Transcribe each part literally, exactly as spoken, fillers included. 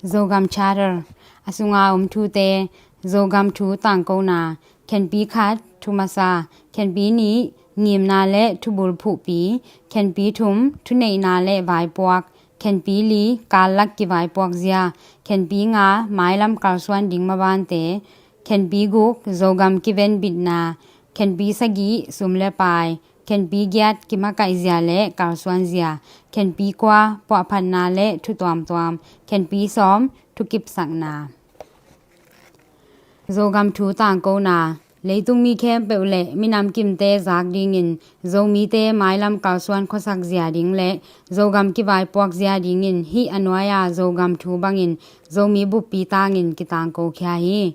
Zogam Charter, a sunga om thute. Zogam thu tangkona. Khenpi khat, thu masa. Khenpi nih, ngimna le thubul phuhpi. Khenpi thum, thuneihna le vaipuak. Khenpi li, kallak kivaipuak zia. Khenpi nga, mailam kalsuan ding mabante. Khenpi guk, Zogam kiven bitna. Khenpi sagih, sum le pai. Khenpi giat, kimakaih zia le kalsuan zia. Khenpi kua, puahphatna le thu tuamtuam. Khenpi sawm, thukipsakna. Zogam thu tangkona. Leitung mi khempeuh le minam kimte zak dingin Zomite mailam kalsuan khuasak zia ding le Zogam kivaipuak zia dingin hih a nuai-a Zogam thu bangin Zomi buppi tangin kitangko khia hi.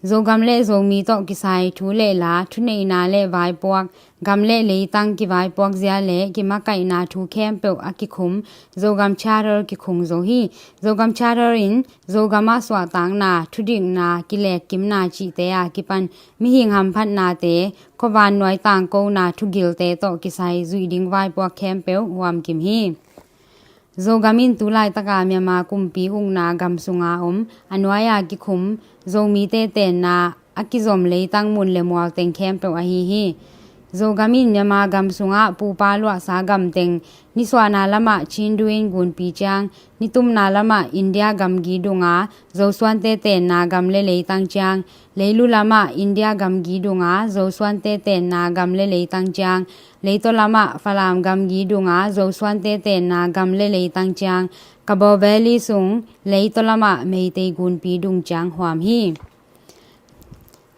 Zogam le Zomi tawh kisai thu le la, thuneihna le vaipuak, gam le leitang kivaipuak zia le kimakaihna thu khempeuh a kikhum Zogam Charter kikhung zo hi. Zogam Charter in Zogam ah suahtakna, thudikna, kiletkimna cihte a kipan mihing hamphatnate, khuavan nuai tangkona thugilte tawh kisai zuih ding vaipuak khempeuh huamkim hi. Zogam in tu laitaka Myanmar kumpi ukna gam sunga om a nuai-a kikhum Zomite tenna a kizom leitang mun le mual teng khempeuh ahi hi. Zogam in Myanmar gam sungah pupa luahsa gam teng, nisuahna lamah Chindu in gunpi ciang, nitumna lamah India gamgi dunga Zosuante tenna gam le leitang ciang, leilu lamah India gamgi dunga Zosuante tenna gam le leitang ciang, leitaw lamah Falam gamgi dunga Zosuante tenna gam le leitang ciang, Kabaw Valley sung leitaw lamah Meitei gunpi dung ciang huam hi.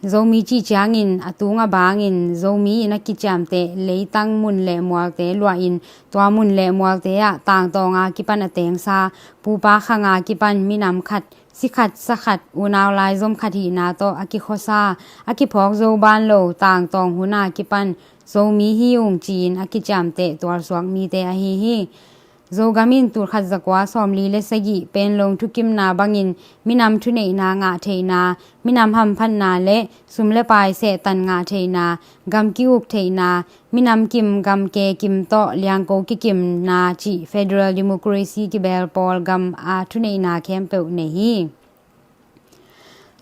Zomi cih ciangin a tung a bangin Zomi in a kiciamteh leitang mun le mualte luahin tua mun le mualte ah tangtawnga kipan a tengsa, pupa khanga kipan minam khat, si khat, sa khat, unau laizom khat hihna tawh a kikhuasa, a kiphawk zo ban lo tangtawng huna kipan Zomi hi ung ci-in a kiciamteh tualsuak mite ahi hi. Zogam in tulkhat zakua sawmli le sagih Panglong thukimna bangin minam thuneihna ngah theihna, minam hamphatna le sum le pai sehtan ngah theihna, gam ki-uk theihna, minam kim gam ke kim tawh liangko kikimna cih federal democracy kibel pawl gam a thuneihna khempeuh nei hi.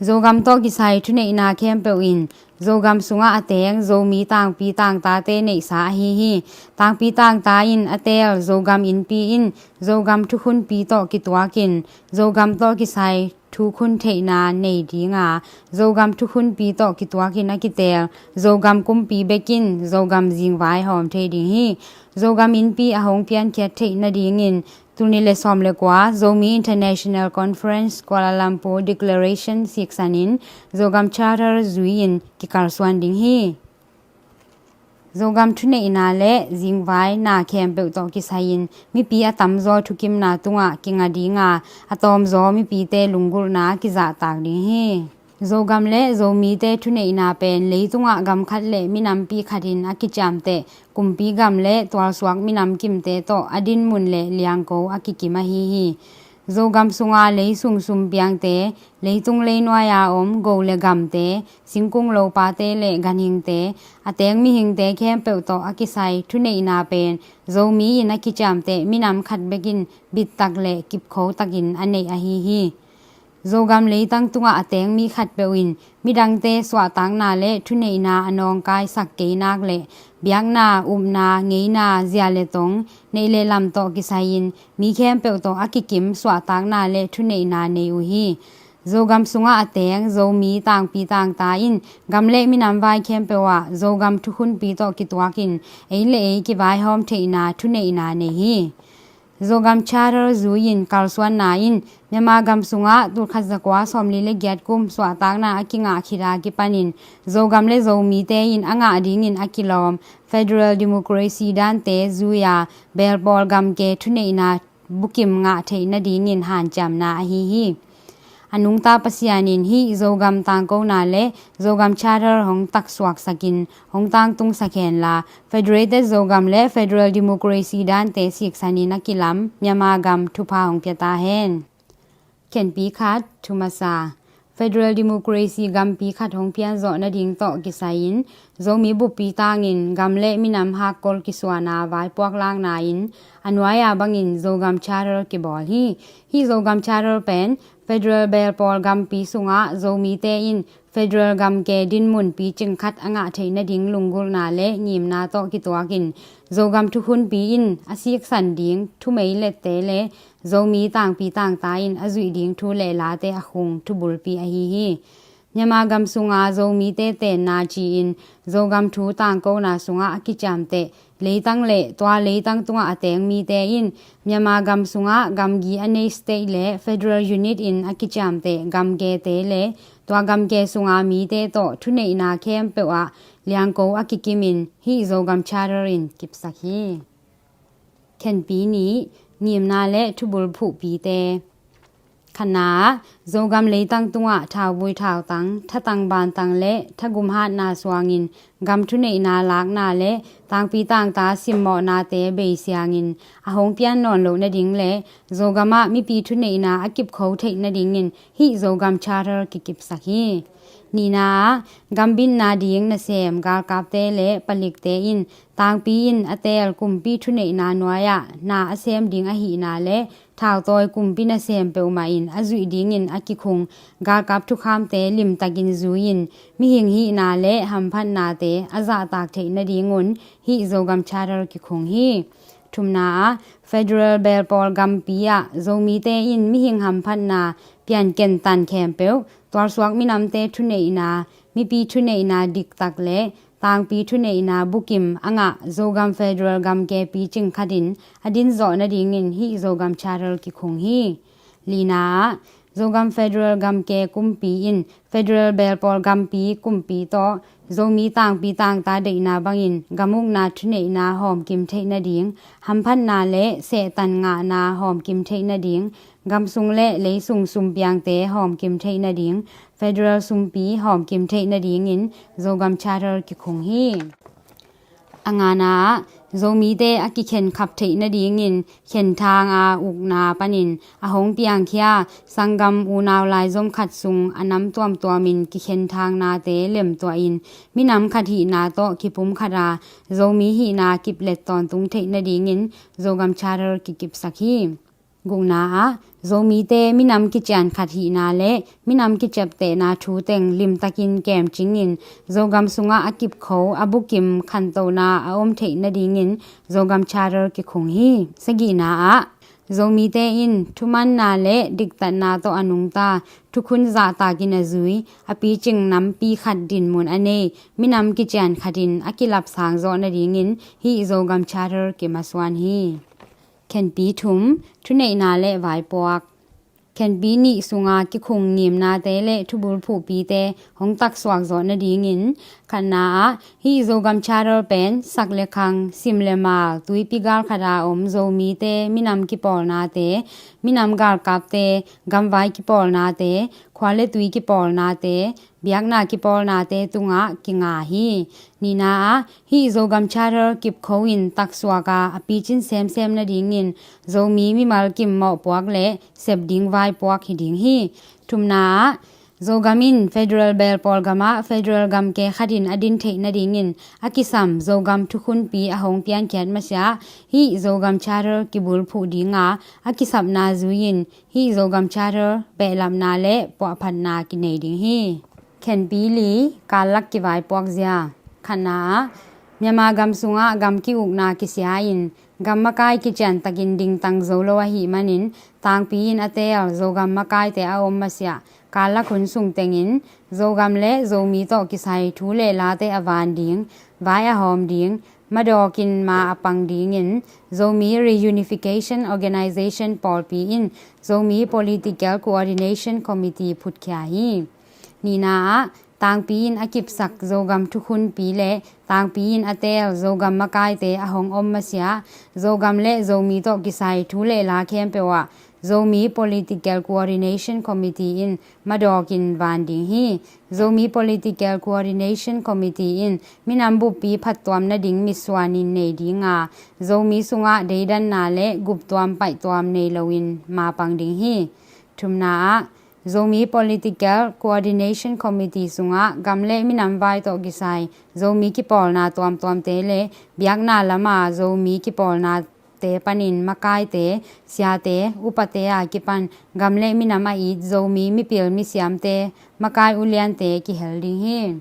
Zogam tawh kisai thuneihna khempeuh in Zogam sungah a teng Zomi tangpi tangtate neihsa ahi hi. Tangpi tangta in a teel Zogam innpi in Zogam thukhunpi tawh kituakin Zogam tawh kisai thukhun theihna nei dinga, Zogam thukhunpi tawh kituakin a kiteel Zogam kumpi bekin Zogam zingvai hawm thei ding hi. Zogam innpi a hong piankhiat theih nadingin tul nih le sawm le kua Zomi International Conference Kuala Lumpur Declaration siksanin Zogam Charter zui-in kikalsuan ding hi. Zogam thuneihna le zingvaina khempeuh tawh kisai-in mipi a tamzaw thukimna tungah kinga dinga, a tawmzaw mipite lunggulhna kizahtak ding hi. Zogam le Zomite thuneihna pen leitungah gam khat le minampi khatin a kiciamteh kumpi gam le tualsuak minam kimte tawh a dinmun le liangko a kikim ahi hi. Zogam sunga leisung sumpiangte, leitung leinuai-a om go le gamte, singkung lopate le ganhingte, a teng mihingte khempeuh tawh a kisai thuneihna pen Zomi in a kiciamteh minam khat bekin bittak le kipkhotakin a neih ahi hi. Zogam leitang tungah a teng mi khatpeuh in midangte suahtakna le thuneihna a nawngkaisak kei nak le biakna, upna, ngeina, zia le tong, neih le lam tawh kisai-in mi khempeuh tawh a kikim suahtakna le thuneihna nei uh hi. Zogam sungah a teng Zomi tangpi tangta in gam le minam vai khempeuh ah Zogam thukhunpi tawh kituakin ei le ei kivaihawm theihna thuneihna nei hi. Zogam Charter zui-in kalsuanna in Myanmar gam sungah tulkhat zakua sawmli le giat kum suahtakna a kingah khit a kipanin Zogam le Zomite in a ngah dingin a kilawm federal democracy dante zui-a belpawl gamke thuneihna bukim ngah theih nadingin hanciamna ahi hi. A nungta Pasian in hih Zogam tangkona le Zogam Charter hong taksuaksakin hong tangtungsak henla, Federated Zogam le Federal Democracy dante siksanin a kilam Myanmar gam thupha hong pia ta hen. Khenpi khat, thu masa. Federal Democracy gampi khat hong pianzawh nading tawh kisai-in Zomi buppi tangin gam le minam hakkol kisuana vaipuak lakna in a nuai-a bangin Zogam Charter kibawl hi. Hih Zogam Charter pen federal belpawl gampi sungah Zomite in federal gamke dinmun picing khat a ngah theih nading lunggulhna le ngimna tawh kituakin Zogam thukhunpi in a siksan ding thumei lette le Zomi tangpi tangta in a zuih ding thu le late a khung thubulpi ahi hi. Myanmar gam sunga Zomite tenna ci-in Zogam thu tangkona sungah a kiciamteh leitang le tua leitang tungah a teng mite in Myanmar gam sungah gamgi a nei state le federal unit in a kiciamteh gamgete le tua gamge sunga mite tawh thuneihna khempeuh ah liangko a kikimin hih Zogam Charter in kipsak hi. Khenpi nih, ngimna le thubul phuhpite. Khatna ah, Zogam leitang tungah thauvui thautang, thatang bantang le thagum hatna suangin gam thuneihna lakna le tangpi tangta simmawhnate beisiangin a hong pian nawn loh nading le Zogam ah mipi thuneihna a kipkho theih nadingin hih Zogam Charter kikipsak hi. Nihna ah, gambitna ding nasem galkapte le palikte in tangpi in a teel kumpi thuneihna nuai-ah na a sem ding ahihna le thautawi kumpi nasem peuhmah in a zuih dingin a kikhung galkap thukhamte limtakin zui-in mihing hihna le hamphatnate a zahtak theih nadingun hih Zogam Charter kikhung hi. Thumna ah, federal belpawl gampi ah Zomite in mihing hamphatna pianken tan khempeuh tualsuak minamte thuneihna, mipi thuneihna diktak le tangpi thuneihna bukim a ngah Zogam federal gamke picing khatin a dinzawh nadingin hih Zogam Charter kikhung hi. Lina ah, Zogam federal gamke kumpi in federal belpawl gampi kumpi tawh Zomi tangpi tangta deihna bangin gamukna thuneihna hawmkim theih nading, hamphatna le sehtan ngahna hawmkim theih nading, gamsung le leisung sumpiangte hawmkim theih nading, federal sumpi hawmkim theih nadingin Zogam Charter kikhung hi. A ngana ah, Zomite a kikhenkhap theih nadingin khenthang a ukna panin a hong piangkhia sanggam unau laizom khat sung a nam tuamtuamin kikhenthang nate lemtuahin minam khat hihna tawh kipum khata Zomi hihna kiplet tawntung theih nadingin Zogam Charter kikipsak hi. Gukna ah, Zomite minam kician khat hihna le minam kiciaptehna thu teng limtakin kemcingin Zogam sungah a kipkho a bukim khantohna a om theih nadingin Zogam Charter kikhung hi. Sagihna ah, Zomite in thumanna le diktatna tawh a nungta thukhun zahtakin a zui a picing nampi khat dinmun a nei minam kician khatin a kilapsang zawh nadingin hih Zogam Charter kimasuan hi. Khenpi thum, thuneihna le vaipuak. Khenpi nih sunga kikhung ngimnate le thubul phuhpite hong taksuak zawh nadingin khatna ah hih Zogam Charter pen sak le khang, sim le mal, tuipi gal khata om Zomite minam kipawlnate, minam galkapte, gamvai kipawlnate, khua le tui kipawlnate, biakna kipawlnate tungah kinga hi. Nihna ah hih Zogam Charter kipkho in taksuak a a picin semsem nadingin Zomi mimal kim mawhpuak le sep ding vaipuak hi ding hi. Thumna ah Zogam in federal belpawl gamah federal gamke khatin a din theih nadingin a kisam Zogam thukhunpi a hong piankhiat masiah hih Zogam Charter kibulphuh dinga a kisapna zui-in hih Zogam Charter behlapna le puahphatna kinei ding hi. Khenpi li, kallak kivaipuak zia. Khatna ah Myanmar gam sungah gam ki-ukna kisia-in gam makai kiciantakin dingtang zo lo ahih manin tangpi in a teel Zogam makaite a om masiah kallak hun sung tengin Zogam le Zomi tawh kisai thu le late a van ding, vai a hawm ding, madawkin ma a pang dingin Zomi Reunification Organization pawlpi in Zomi Political Coordination Committee phutkhia hi. Nihna ah tangpi in a kipsak Zogam thukhunpi le tangpi in a teel Zogam makaite a hong om masiah Zogam le Zomi tawh kisai thu le la khempeuh ah Zomi Political Coordination Committee in madawkin van ding hi. Zomi Political Coordination Committee in minam buppi phattuam nading mitsuanin nei dinga Zomi sungah deidanna le guptuam paihtuam nei loin mapang ding hi. Thumna ah Zomi Political Coordination Committee sungah gam le minam vai tawh kisai Zomi kipawlna tuamtuamte le biakna lama Zomi kipawlnate panin makaite, siate, upate a kipan gam le minam a it Zomi mipil misiamte, makai uliante kihel ding hi.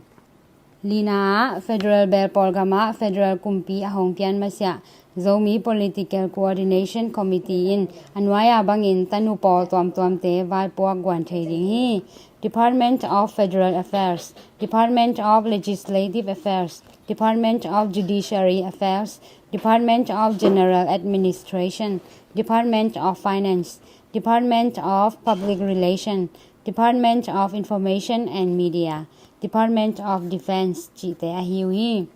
Lina ah, Federal Belpawl gamah Federal kumpi a hong pian masiah Zomi Political Coordination Committee in a nuai-a bangin tanu pawl tuamtuamte vaipuak guan thei ding hi. Department of Federal Affairs, Department of Legislative Affairs, Department of Judiciary Affairs, Department of General Administration, Department of Finance, Department of Public Relation, Department of Information and Media, Department of Defense cihte ahi uh hi.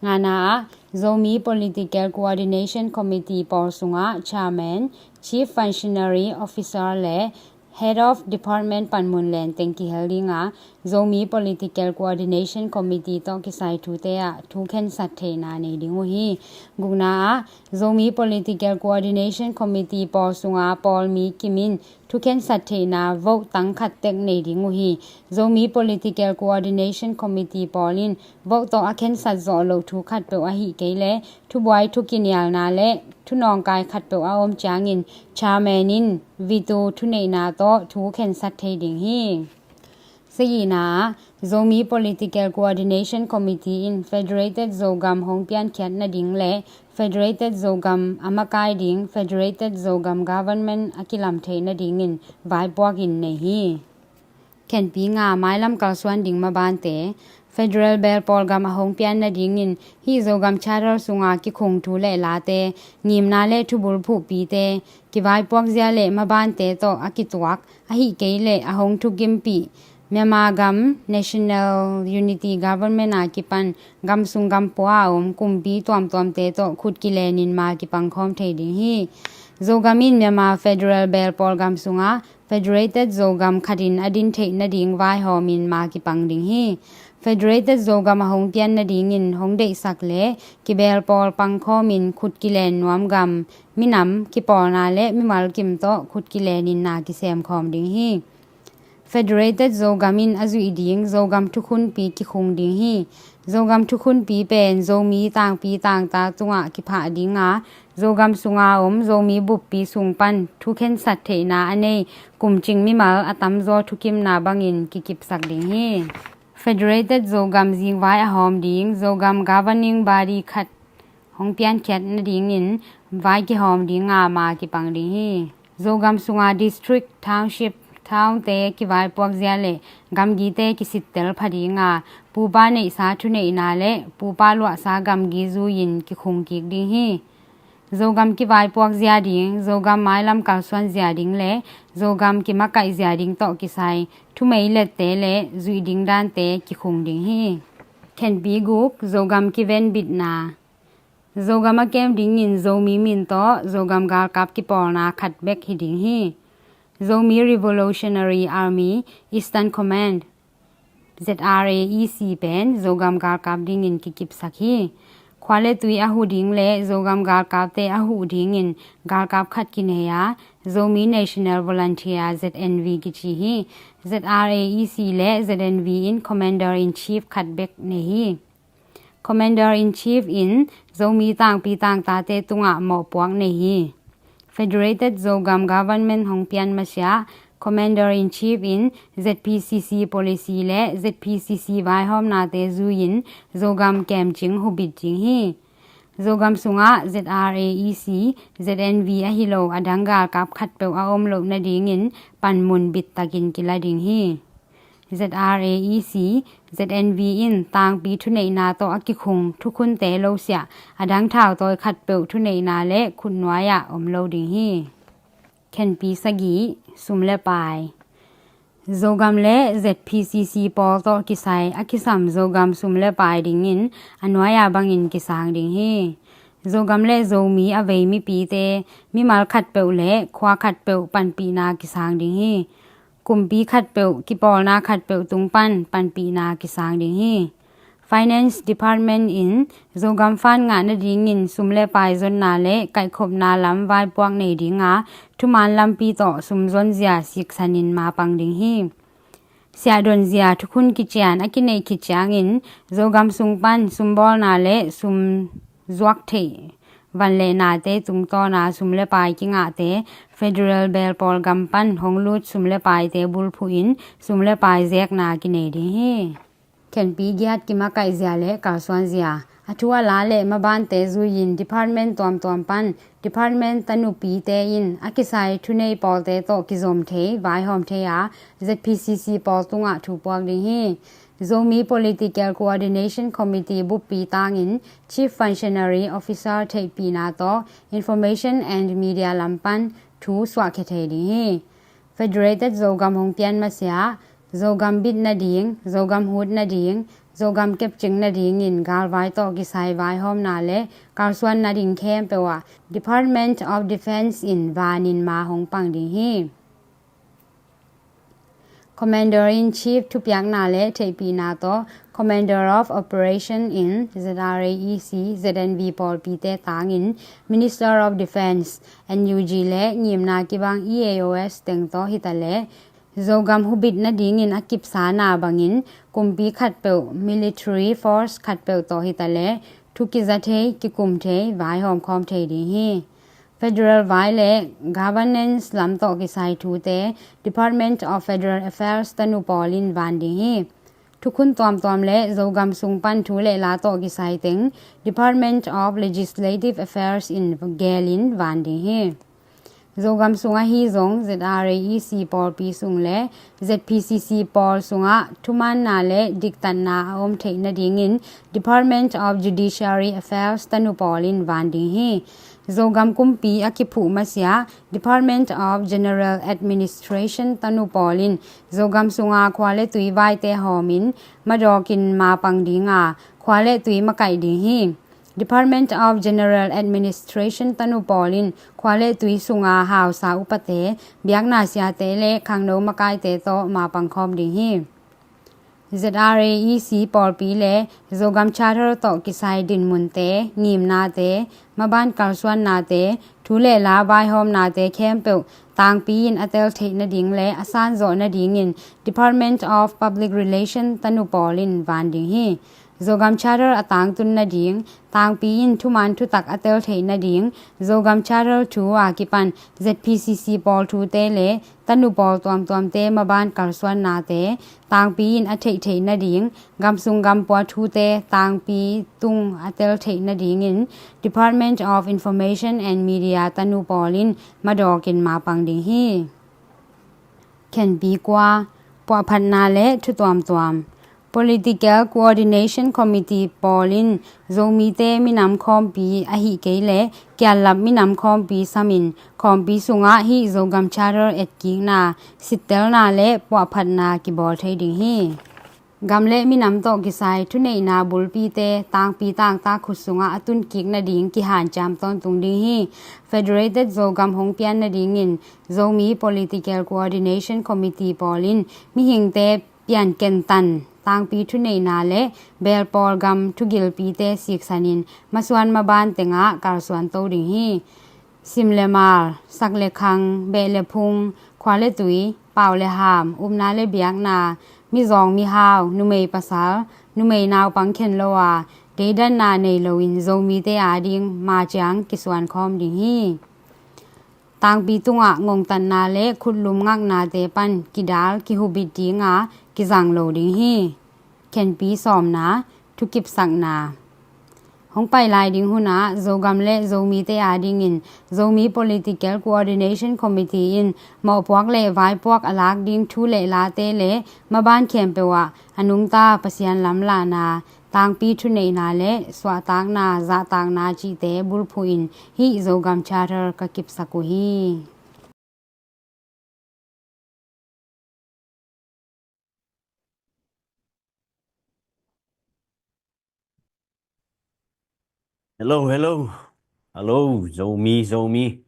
Ngana ah, Zomi Political Coordination Committee pawl sungah Chairman, Chief Functionary Officer le Head of Department panmun lenteng kihel ding a, Zomi Political Coordination Committee tawh kisai thute ah thu khensat theihna nei ding uh hi. Gukna ah, Zomi Political Coordination Committee pawl sunga pawl mi kim in thu khensat theihna vote tang khat tek nei ding uh hi. Zomi Political Coordination Committee pawl in vote tawh a khensat zawh loh thu khatpeuh ahih kei leh thubuai thukinialna le thunawngkai khatpeuh a om ciangin Chairman in veto thuneihna tawh thu khensat thei ding hi. Sagihna ah, Zomi Political Coordination Committee in Federated Zogam hong piankhiat nading le Federated Zogam a makai ding Federated Zogam Government a kilam theih nadingin vaipuak in nei hi. Khenpi nga, mailam kalsuan ding mabante. Federal Belpawl gam a hong pian nadingin hih Zogam Charter sunga kikhung thu le late, ngimna le thubul phuhpite, kivaipuak zia le mabante tawh a kituak, ahih kei leh a hong thukimpih Myanmar gam National Unity Government a kipan gam sung gam pua a om kumpi tuamtuamte tawh khut kilenin ma kipangkhawm thei ding hi. Zogam in Myanmar Federal Belpawl gam sungah Federated Zogam khatin a din theih nading vaihawmin ma kipang ding hi. Federated Zogam a hong pian nadingin hong deihsak le kibelpawl pangkhawmin khut kilen nuam gam, minam, kipawlna le mimal kim tawh khut kilenin na kisemkhawm ding hi. Federated Zogam in a zuih ding Zogam thukhunpi kikhung ding hi. Zogam thukhunpi pen Zomi tangpi tangta tungah kiphah ding a, Zogam sunga om Zomi buppi sung pan thu khensat theihna a nei kumcing mimal a tamzaw thukimna bangin kikipsak ding hi. Federated Zogam zingvai a hawm ding Zogam governing body khat hong piankhiat nadingin vai kihawm ding a ma kipang ding hi. Zogam sunga district, township, townte kivaipuak zia le gamgite kisittel pha ding a, pupa neihsa thuneihna le pupa luahsa gamgi zui-in kikhung kik ding hi. Zogam kivaipuak zia ding, Zogam mailam kalsuan zia ding le Zogam kimakaih zia ding tawh kisai thumei lette le zuih ding dante kikhung ding hi. Khenpi guk, Zogam kivenbitna. Zogam a kem dingin Zomi min tawh Zogam galkap kipawlna khat bek hi ding hi. Zomi Revolutionary Army Eastern Command, Z R A E C pen Zogam galkap dingin kikipsak hi. Khua le tui a huh ding le Zogam galkapte a huh dingin galkap khat kinei a, Zomi National Volunteer, Z N V kici hi. Z R A E C le Z N V in Commander in Chief khat bek nei hi. Commander in Chief in Zomi tangpi tangtate tungah mawhpuak nei hi. Federated Zogam Government hong pian masiah Commander in Chief in Z P C C policy le Z P C C vaihawmnate zui-in Zogam kemcing hubit ding hi. Zogam sungah Z R A E C, Z N V ahi lo a dang galkap khatpeuh a om loh nadingin panmun bittakin kila ding hi. Z R A E C, Z N V in tangpi thuneihna tawh a kikhung thukhunte losiah a dang thautawi khatpeuh thuneihna le khutnuai-ah om lo ding hi. Khenpi sagih, sum le pai. Zogam le Z P C C pawl tawh kisai a kisam Zogam sum le pai dingin a nuai-a bangin kisang ding hi. Zogam le Zomi a vei mipite mimal khatpeuh le khua khatpeuh panpihna kisang ding hi. Kumpi khatpeuh, kipawlna khatpeuh tung pan panpihna kisang ding hi. Finance Department in Zogam fund ngah nadingin sum le pai zonna le kaihkhopna lam vaipuak nei dinga, thuman lampi tawh sum zonzia siksanin mapang ding hi. Siahdonzia thukhun kician a kineih khit ciangin Zogam sung pan sumbawlna le sum zuak theih van le nate tungtawna sum le pai kingahte federal belpawl gam pan hong lut sum le paite bulphuhin sum le pai zekna kinei ding hi. Khenpi giat kimakaihzia le kalsuanzia, a thu a la le mabante zuiin department tuamtuam pan department tanupite in a kisai thunei pawlte tawh kizom thei, vaihawm thei a, Z P C C pawl tungah thu puak ding hi. Zomi Political Coordination Committee buppi tangin Chief Functionary Officer theihpihna tawh Information and Media lam pan thu suahkhia thei ding hi. Federated Zogam hong pian masiah Zogam bit nading, Zogam hut nading, Zogam kepcing nadingin galvai tawh kisai vaihawmna le kalsuan nading khempeuh ah Department of Defence in vanin ma hong pang ding hi. Commander in Chief thupiakna le theihpihna tawh Commander of Operation in Z R A E C, Z N V pawlpite tangin Minister of Defence, N U G le ngimna kibang E A O S teng tawh hitaleh Zogam hubit nadingin a kipsana bangin kumpi khatpeuh, military force khatpeuh tawh hitaleh thu kiza thei, kikum thei, vaihawm khawm thei ding hi. Federal vai le governance lam tawh kisai thute Department of Federal Affairs tanu pawl in van ding hi. Thukhun tuamtuam le Zogam sung pan thu le la tawh kisai teng Department of Legislative Affairs in gelin van ding hi. Zogam sung ahi zong Z R A E C pawlpi sung le Z P C C pawl sungah thumaanna le diktatna a om theih nadingin Department of Judiciary Affairs tanu pawl in van ding hi. Zogam kumpi a kiphuh masiah Department of General Administration tanu pawl in Zogam sunga khua le tui vaite hawmin madawkin mapang dinga, khua le tui makaih ding hi. Department of General Administration tanu pawl in khua le tui sunga hausa upate, biakna siate le khangno makaite tawh mapang khawm ding hi. Z R A E C pawlpi le Zogam Charter tawh kisai dinmunte, ngimnate, maban kalsuannate, thu le la vaihawmnate khempeuh tangpi in a tel theih nading le a sanzawh nadingin Department of Public Relation tanu pawl in van ding hi. Zogam Charter a tangtun nading, tangpi in thuman thutak a tel theih nading, Zogam Charter thu a kipan Z P C C pawl thute le tanu pawl tuamtuamte maban kalsuannate tangpi in a theihtheih nading, gamsung gampua thute tangpi tung a tel theih nadingin Department of Information and Media tanu pawl in madawkin mapang ding hi. Khenpi kua, puahphatna le thu tuamtuam. Political Coordination Committee pawl in Zomite minam khawmpi ahi kei le kiallap minam khawmpi samin khawmpi sungah hih Zogam Charter etkikna, sittelna le puahphatna kibawl thei ding hi. Gam le minam tawh kisai thuneihna bulpite tangpi tangtak khut sungah a tunkik nading kihanciam tawntung ding hi. Federated Zogam hong pian nadingin Zomi Political Coordination Committee pawl in mihingte piankentan, tangpi thuneihna le belpawl gam thugilpite siksanin masuan maban tengah kalsuan to ding hi. Sim le mal, sak le khang, beh le phung, khua le tui, pau le ham, upna le biakna, mizawng mihau, numei pasal, numei naupang khen lo a, deidanna nei loin Zomite ading maciang kisuan khawm ding hi. Tangpi tungah ngongtatna le khutlum ngaknate pan kidal kihubit dinga kizang lo ding hi. Khenpi sawmna, thukipsakna. Hong pai lai ding hunah Zogam le Zomite adingin Zomi Political Coordination Committee in mawhpuak le vaipuak a lak ding thu le late le maban khempeuh ah a nungta Pasian lamlahna, tangpi thuneihna le suahtakna, zahtakna cihte bulphuhin hih Zogam Charter ka kipsak uh hi. Hello, hello. Hello, Zomi, Zomi.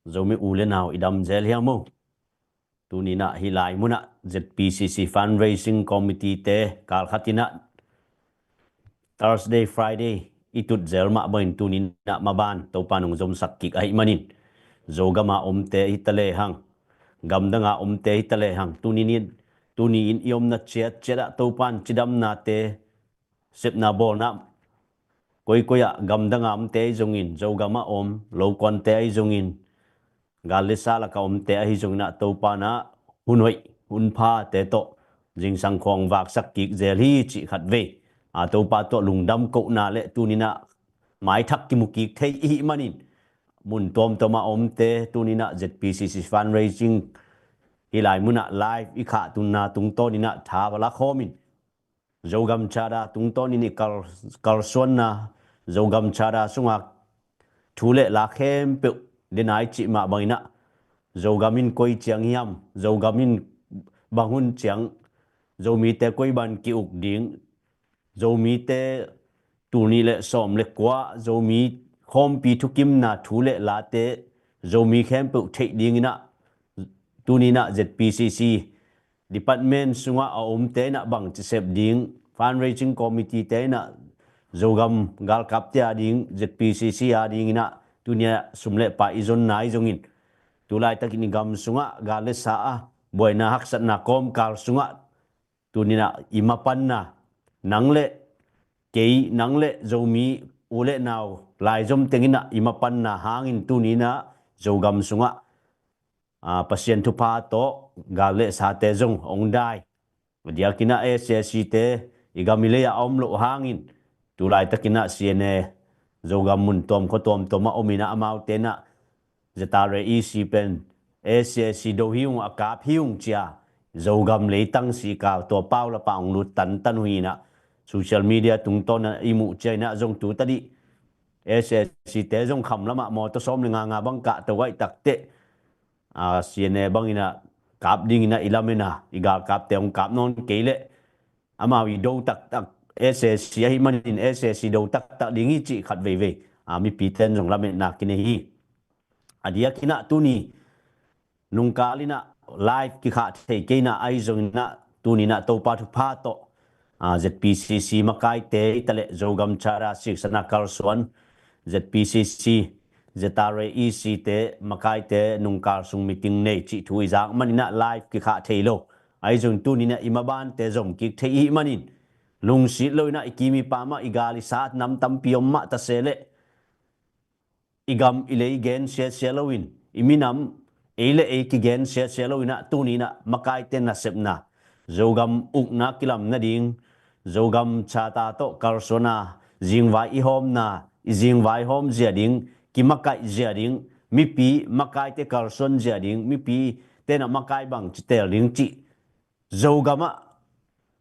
Zomi u le nau i dam zel hiam maw? Tuninah hih lai munah Z P C C Fundraising Committee te kalkhatinah Thursday, Friday i tut zel mah bangin tuni-in ah maban Topa nong zomsak kik ahih manin, Zogam a omte hi ta lehang, gamdang a omte hi ta lehang, tuni-in, tuni-in i omna ciatciat ah Topa in cidamnate, sepna bawlna, koikoi ah gamdang a omte ahi zongin, Zogam a om lokuante ahi zongin, gal le sa lak a omte ahi zongin ah Topa in ah hun hoih hun phate tawh zingsang khawng vaksak kik zel hi cih khat vei. A Topa tawh lungdam kohna le tuni-in ah maithak kimu kik thei i hih manin, mun tuamtuam a omte tuni-in ah Z P C C fundraising hih lai mun ah live i khahtunna tungtawnin ah tha va la khawmin, Zogam Charter tungtawnin i kal, kalsuanna, Zogam Charter sunga thu le la khempeuh, den a i cih mah bangin ah, Zogam in koi ciang hiam, Zogam in bang hun ciang, Zomite koi bang ki-uk ding, Zomite tul nih le sawm le kua Zomi khawmpi thukimna thu le late Zomi khempeuh theih dingin ah, tuni-in ah Z P C C department sungah a omte in ah bangci sep ding, fundraising committee te in ah Zogam galkapte a ding, Z P C C a dingin ah tuni-in ah sum le pai i zonna ahi zongin, tu laitakin i gam sungah gal le sa a, buaina haksatna kawmkal sungah tuni-in ah i mapanna, nang le kei, nang le Zomi u le nau laizom tengin ah i mapanna hangin tuni-in ah Zogam sungah, aa, Pasian thupha tawh gal le sate zong hong dai. A diakin ah S A C te i gam i lei ah a om loh hangin, tu laitakin ah C N A Zogam mun tuam khua tuamtuam ah omin ah amaute in ah Z R A E C pen S A C do hi ung, a kap hi ung ci-a Zogam leitang sika tua pau la pah hong lut tantan uh hi-in ah, social media tungtawn ah i muh ciangin ah zong tu tadih S A C te zong kham lamah mawtaw sawm le nga nga bang kahto ahih takteh, a, C N A bangin ah kap dingin ah i lamen a, i galkapte hong kap nawn kei leh amau i do taktak, S A C ahih manin S A C do taktak ding hi cih khat veivei, a, mipite in zong lametna kinei hi. A diakin ah tuni nungkal in ah live kikhah thei kei in ah ahi zongin ah tuni-in ah Topa thupha tawh, aa, Z P C C makaite hi ta leh Zogam Charter siksana kalsuan Z P C C, Z R A E C te makaite nungkal sung meeting nei cih thu i zak manin ah live kikhah thei lo. Ahi zongin tuni-in ah i mabante zom kik thei i hih manin, lungsit loin ah i kim i pam ah i gal i sa nam tampi om mah ta se leh, i gam i lei gen siasia loin, i minam ei le ei kigen siasia loin ah tuni-in ah makaite nasepna, Zogam ukna kilam nading, Zogam Charter tawh kalsuan a, zingvai i hawmna, i zingvai hawm zia ding, kimakaih zia ding, mipi makaite kalsuan zia ding, mipite in ah makai bangci teel ding cih Zogam ah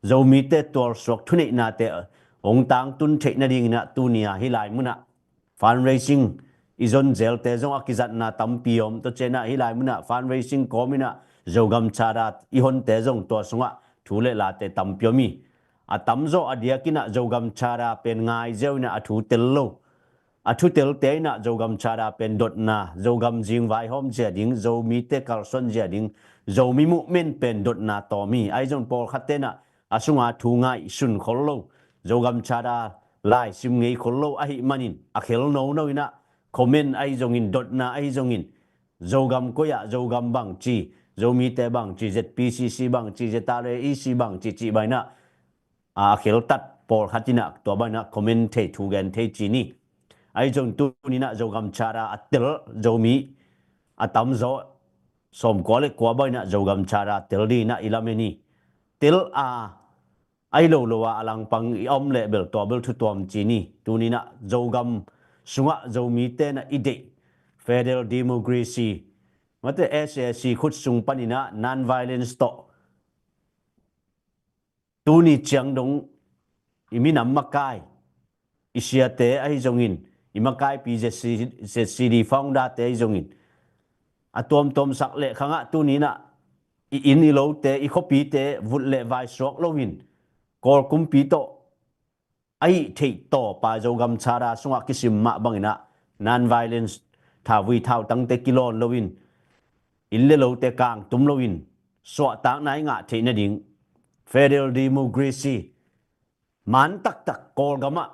Zomite tualsuak thuneihnate hong tangtun theih nadingin ah tuni-a hih lai munah fundraising i zon zelte zong a kizatna tampi om. Tua cianah hih lai munah fundraising kawmin ah Zogam Charter i honte zong tua sungah thu le late tampi om hi. A tamzaw a diakin ah Zogam Charter pen ngai ziau in ah a thu tel lo. A thutelte in ah Zogam Charter pen dotna, Zogam zingvai hawm zia ding, Zomite kalsuan zia ding, Zomi movement pen dotna tawm hi. Ahi zong pawlkhatte in ah a sunga thu ngaihsun khol lo, Zogam Charter lai sim ngei khol lo ahih manin a khel nono in ah comment ahi zongin, dotna ahi zongin, Zogam koi ah, Zogam bangci, Zomite bangci, Z P C C bangci, Z R A E C bangci cih bang in ah a kheltat pawlkhat in ah tua bang in ah comment thei, thu gen thei ci ni. Ahi zong tuni in ah Zogam Charter a tel Zomi a tamzaw sawmkua le kua bang in ah Zogam Charter tel ding in ah i lamen hi. Tel a, ahi lo lo a a langpang i om leh bel tua bel thu tuam ci ni. Tuni in ah Zogam sungah Zomite in ah i deih federal democracy, mate S A C khut sung panin ah non-violence tawh tuni ciang dong i minam makai, i siate ahi zongin, i makaipi Z C, Z C D founder-te ahi zongin, a tuamtuamsak leh khangah tuni in ah i inn i lote, i khuapite vut le vai suak loin, Kawl kumpi tawh a hih theih tawpa Zogam Charter sungah kisim mah bang in ah non-violence, thavui thautangte kilawn loin, inn le lote kangtum loin, suahtakna i ngah theih nading, federal democracy, man taktak Kawlgamah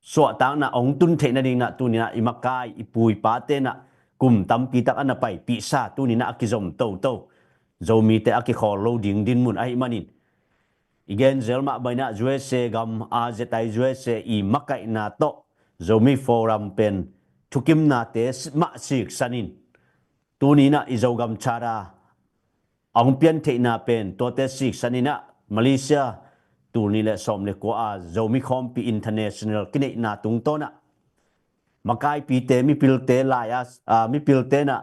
suahtakna hong tun theih nadinginah tuninah i makai i pu i pate inah kum tampitak a na paipihsa tuninah a kizom toto Zomite a kikhawl lo ding dinmun ahih manin i genzel mah bangin ah U S A gam a Z I U S A i makaihna tawh Zomi Forum pen thukimnate mah siksanin tuninah i Zogam Charter a hong piantheihna pen tuate siksaninah Malaysia tul nih le sawm le kua a Zomi Khawmpi International kineihna tungtawnah makaipite mipilte lai-a mipilte inah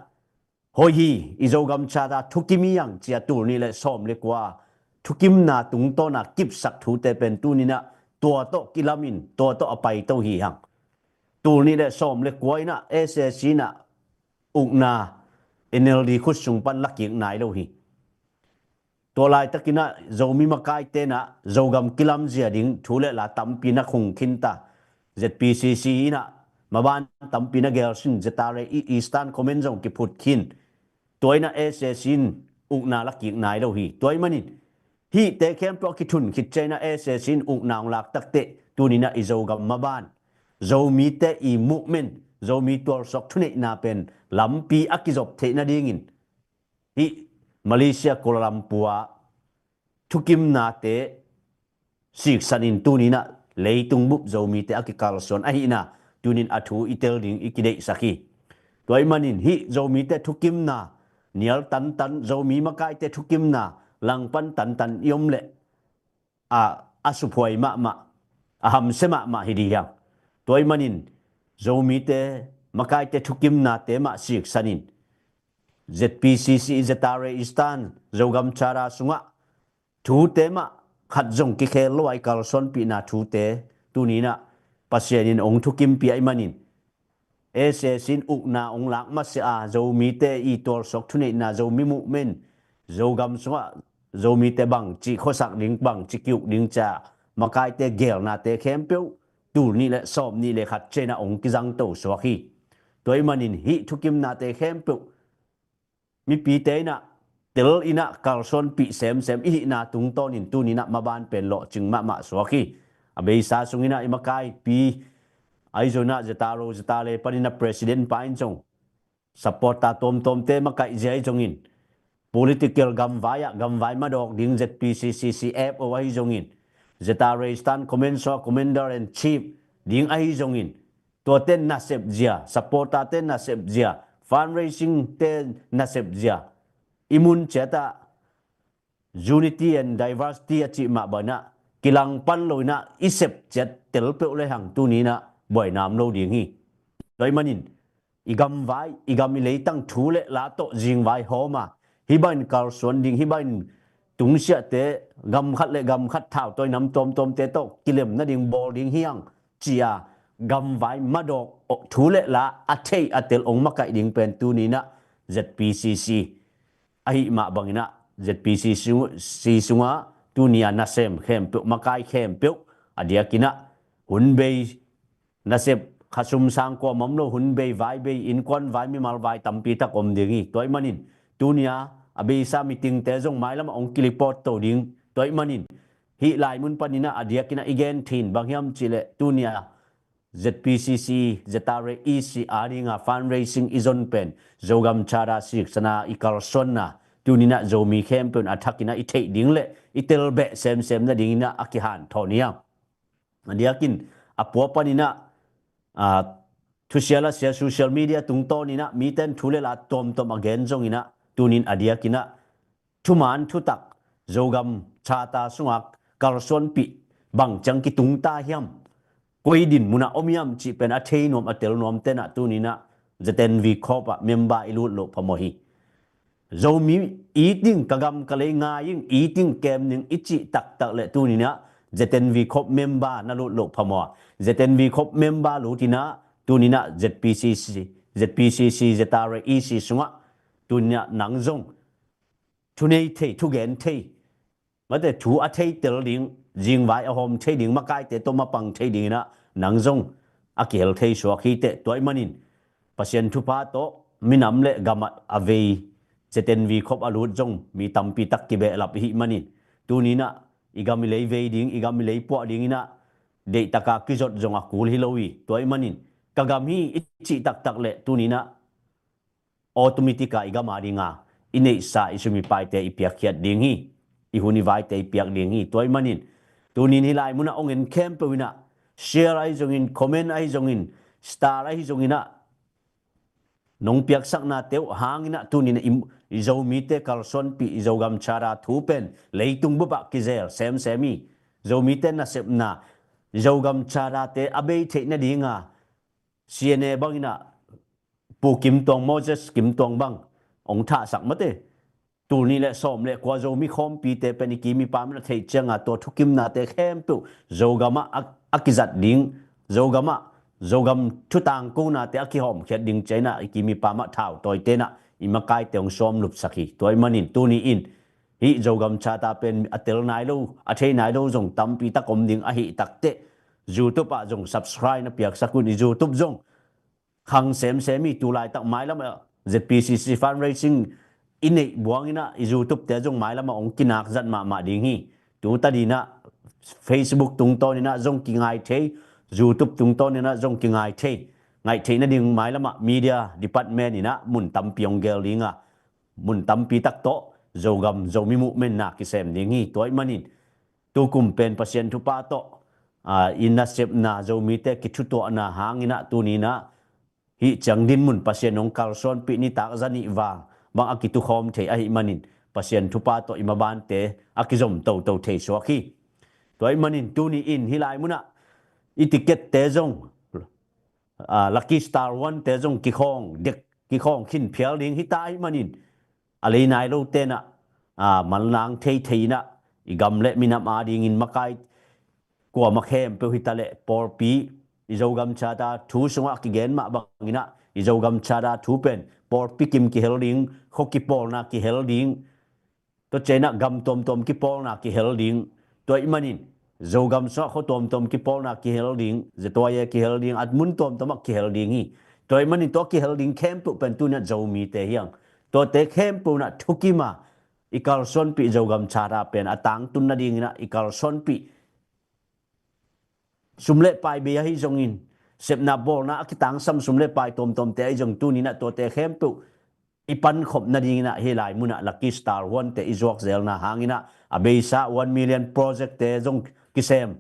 hoih hi, i Zogam Charter thukim hi hang cia tul nih le sawm le kua thukimna tungtawna kipsak thute pen tuninah tua tawh kilamin tua tawh a paito hi hang. Tul nih le sawm le kua inah S A C inah ukna N L D khut sung pan lakik nai lo hi. Tua laitakinah Zomi makaite inah Zogam kilamzia ding thu le la tampi na khung khinta Z P C C inah maban tampi na gelsin Z R A Eastern Command zong kiphut khin. Tua inah S A C in ukna lakik nai lo hi. Tua ahih manin hihte khempeuh a kithun khit ciangin ah S A C in ukna hong lak takteh tuninah i Zogam maban Zomite i movement Zomi tualsuak thuneihna pen lampi a kizop theih nadingin hih Malaysia Kuala Lumpur ah thukimnate siksanin tuninah leitung bup Zomite a kikalsuan ahihna tunin a thu i tel ding i kideihsak hi. Tua ahih manin hih Zomite thukimna nial tantan Zomi makaite thukimna langpan tantan i om leh a, a suphuai mahmah, a hamsia mahmah hi dih hiang. Tua ahih manin Zomite makaite thukimnate mah siksanin Z P C C, Z R A Eastern, Zogam Charter sungah thute mah khat zong kikhel lo a i kalsuanpihna thute tuninah Pasian in hong thukimpi ahih manin S A C in ukna hong lak masiah a Zomite i tualsuak thuneihna Zomi movement Zogam sungah Zomite bangci khuasak ding bangci kiuk ding cia makaite gelnate khempeuh tul nih le sawm nih le khat ciangin ah hong kizangto suak hi. Tua ahih manin hih thukimnate khempeuh mipite inah tel inah kalsuanpih semsem i hihna tungtawnin tuninah maban pen lawhcing mahmah suak hi. A beisa sunginah i makaipi ahi zonginah Z R O Z R A paninah president pa in zong supporter tuamtuamte makaihzia ahi zongin political gamvai ah gamvai madawk ding Z P C C C F O ahi zongin Z R A Eastern Command sungah commander and chief ding ahi zongin tuate nasepzia, supporterte nasepzia, fundraisingte nasepzia i mun ciatah unity and diversity a cih mah banah kilangpan lo inah i sep ciat tel peuh le hang tuninah buaina om lo ding hi. Tua ahih manin i gamvai i gam i leitang thu le la tawh zingvai hawm a hih bangin kalsuan ding hih bangin tungsiahte gam khat le gam khat thautawi nam tuamtuamte tawh kilem nading bawl ding hiang cia gamvai madawk thu le la a theih a tel hong makaih ding pen tuninah Z P C C ahih mah banginah Z P C C sungah tuni a nasem khempeuh makai khempeuh a diakinah hun bei nasep khasum sang kuamah om lo hun bei vai bei innkuan vai mimal vai tampi tak om ding hi. Tua ahih manin tuni a a beisa meetingte zong mailamah hong kilipawt to ding. Tua ahih manin hih lai mun paninah a diakinah i gen thin bang hiam cihleh tuni a Z P C C, Z R A E C a dinga fundraising i zon pen Zogam Charter siksana i kalsuanna tuninah Zomi khempeuh in a thakinah i theih ding le i telbeh semsem nadinginah a kihanthawn hiam. A diakin a pua paninah a thusia lasia social media tungtawninah miten thu le la tuamtuam a gen zonginah tunin a diakinah thuman thutak Zogam Charter sungah kalsuanpih bang ciang kitungta hiam, koi din munah om hiam cih pen a thei nuam a tel nuam tenah tuninah Z N V Corp ah member i lut loh phamawh hi. Zomi it ding ka gam ka lei ngai ing it ding kem ning i cih taktak le tuninah Z N V Corp member na lut loh phamawh a Z N V Corp member lutinah tuninah Z P C C, Z P C C, Z R A E C sungah tuninah nang zong thunei thei thugen thei mate thu a thei tel ding zingvai a hawm thei ding makaite tawh mapang thei dinginah nang zong a kihel thei suak hi teh. Tua ahih manin Pasian thupha tawh minam le gamah a vei Z N V Corp a lut zong mi tampi tak kibehlap ihih manin tuninah i gam i lei vei ding, i gam i lei puah ding inah, deihtaka kizot zong a kul hi lo hi. Tua ahih manin ka gam hi i cih taktak leh tuni inah automatic a i gam a dinga i neihsa i sum i paite i piakkhiat ding hi. I hun i vaite i piak ding hi. Tua ahih manin tuni in hih lai munah hong en khempeuh inah, share ahi zongin, comment ahi zongin, star ahi zongin ah, nong piaksaknate uh hang inah tuni inah i, i Zomite kalsuanpih i Zogam Charter thu pen leitung bupah kizel semsem hi. Zomite nasepna, i Zogam Charter-te a bei theih nadinga C N A bang inah Pu Kim Tuang, Moses Kim Tuang bang hong thahsak mate. Tul nih le sawm le kua Zomi khawmpite pen i kim i pam in a theih cianga tua thukimnate khempeuh Zogamah a, a kizat ding, Zogamah, Zogam thutangkonate a kihawmkhiat ding ci-a inah i kim i pamah thautawite inah i makaite hong sawm lupsak hi. Tua ahih manin tuni in hih Zogam Charter pen a tel nai lo, a thei nai lo zong tampi tak om ding ahih takteh, YouTube ah zong subscribe na piaksak un. I YouTube zong khang semsem hi. Tu laitak mailam ah Z P C C fundraising i neih buang inah i YouTube-te zong mailam ah hong kinak zat mahmah ding hi. Tu tadin ah Facebook tungtawn inah zong kingai thei, YouTube tungtawn inah zong kingai thei. Ngaih theih nading mailam ah media department inah mun tampi hong gel ding a, mun tampi tak tawh Zogam, Zomi movement na kisem ding hi. Tua ahih manin tukum pen Pasian thupha tawh, aa, i nasepna, Zomite kithutuahna hang inah tuni inah hih ciang dinmun Pasian hong kalsuanpih nitak za nih vang bang a kitukhawm thei ahih manin Pasian thupha tawh i mabante a kizom toto thei suak hi. Tua ahih manin tuni in hih lai munah i ticket-te zong, aa, Lucky Star One-te zong kikhawng dek, kikhawng khin phial ding hi ta ahih manin a lei nai lote inah, aa, manlang thei thei inah i gam le minam a dingin makai kuamah khempeuh hi ta leh pawlpi, i Zogam Charter thu sungah kigen mah bang inah i Zogam Charter thu pen pawlpi kim kihel ding, khua kipawlna kihel ding, tua ciang inah gam tuamtuam kipawlna kihel ding. Tua ahih manin Zogam sungah khua tuamtuam kipawlna kihel ding, Z Y A kihel ding, a mun tuamtuam ah kihel ding hi. Tua ahih manin tua kihel ding khempeuh pen tuni inah Zomite hi hang. Tuate khempeuh inah thukim a i kalsuanpih Zogam Charter pen a tangtun nading inah i kalsuanpih sum le pai bei ahi zongin, sepna bawlna a kitangsam sum le pai tuamtuamte ahi zong tuni inah tuate khempeuh i pankhop nading inah hih lai munah Lucky Star One-te i zuak zelna hang inah a beisa one million project-te zong kisem.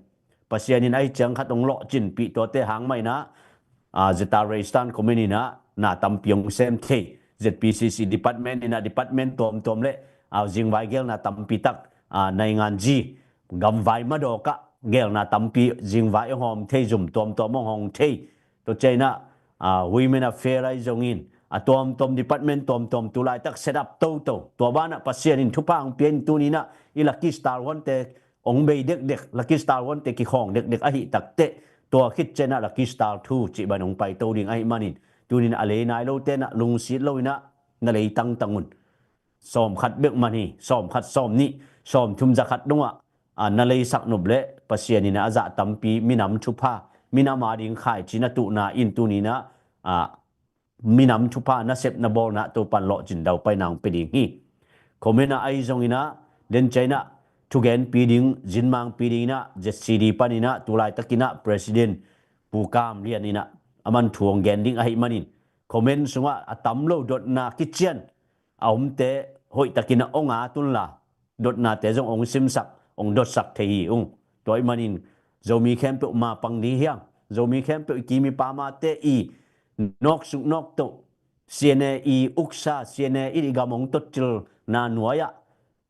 Pasian in ahi ciang khat hong lawhcinpih tuate hang mah inah, aa, Zeta Reistan Komen inah na tampi hong sem thei. Z P C C department inah department tuamtuam le, aa, zingvai gelna tampi tak, aa, nainganzi, gamvai madawk ah gelna tampi zingvai hong hawm thei, zum tuamtuam hong hawm thei. Tua ciang inah, aa, Women Affair ahi zongin, a tuamtuam department tuamtuam tu laitak set up toto. Tua banah Pasian in thupha hong pia in tuni inah i Lucky Star One-te hong bei dekdek, Lucky Star One-te kikhawng dekdek ahih takteh, tua khit ciang inah Lucky Star Two cih bang hong paito ding ahih manin tuni inah a lei nai lote inah lungsit lo inah na lei tangtang un. Sawm khat bek man hi, sawm khat, sawm nih, sawm thum, za khat dongah, aa, na leisak nop leh Pasian inah a zah tampi minam thupha, minam a ding khaici na tuhna in tuni inah, aa, minam thupha nasepna bawlna Topan lawhcin daupaina hong pia ding hi. Comment ah ahi zong inah, den ciang inah thugenpi ding, zinmangpi ding inah Z C D pan inah tu laitak inah President Pu Kam Lian inah a man thu hong gen ding ahih manin comment sungah a tam lo dotna kician a omte hoihtakin a hong at unla, dotnate zong hong simsak, hong dotsak thei hi ung. Tua ahih manin Zomi khempeuh mapang ding hi hang. Zomi khempeuh i kim i pamte i nawksuk nawktoh, C N A i uksa, C N A i gam hong totcilna nuai-ah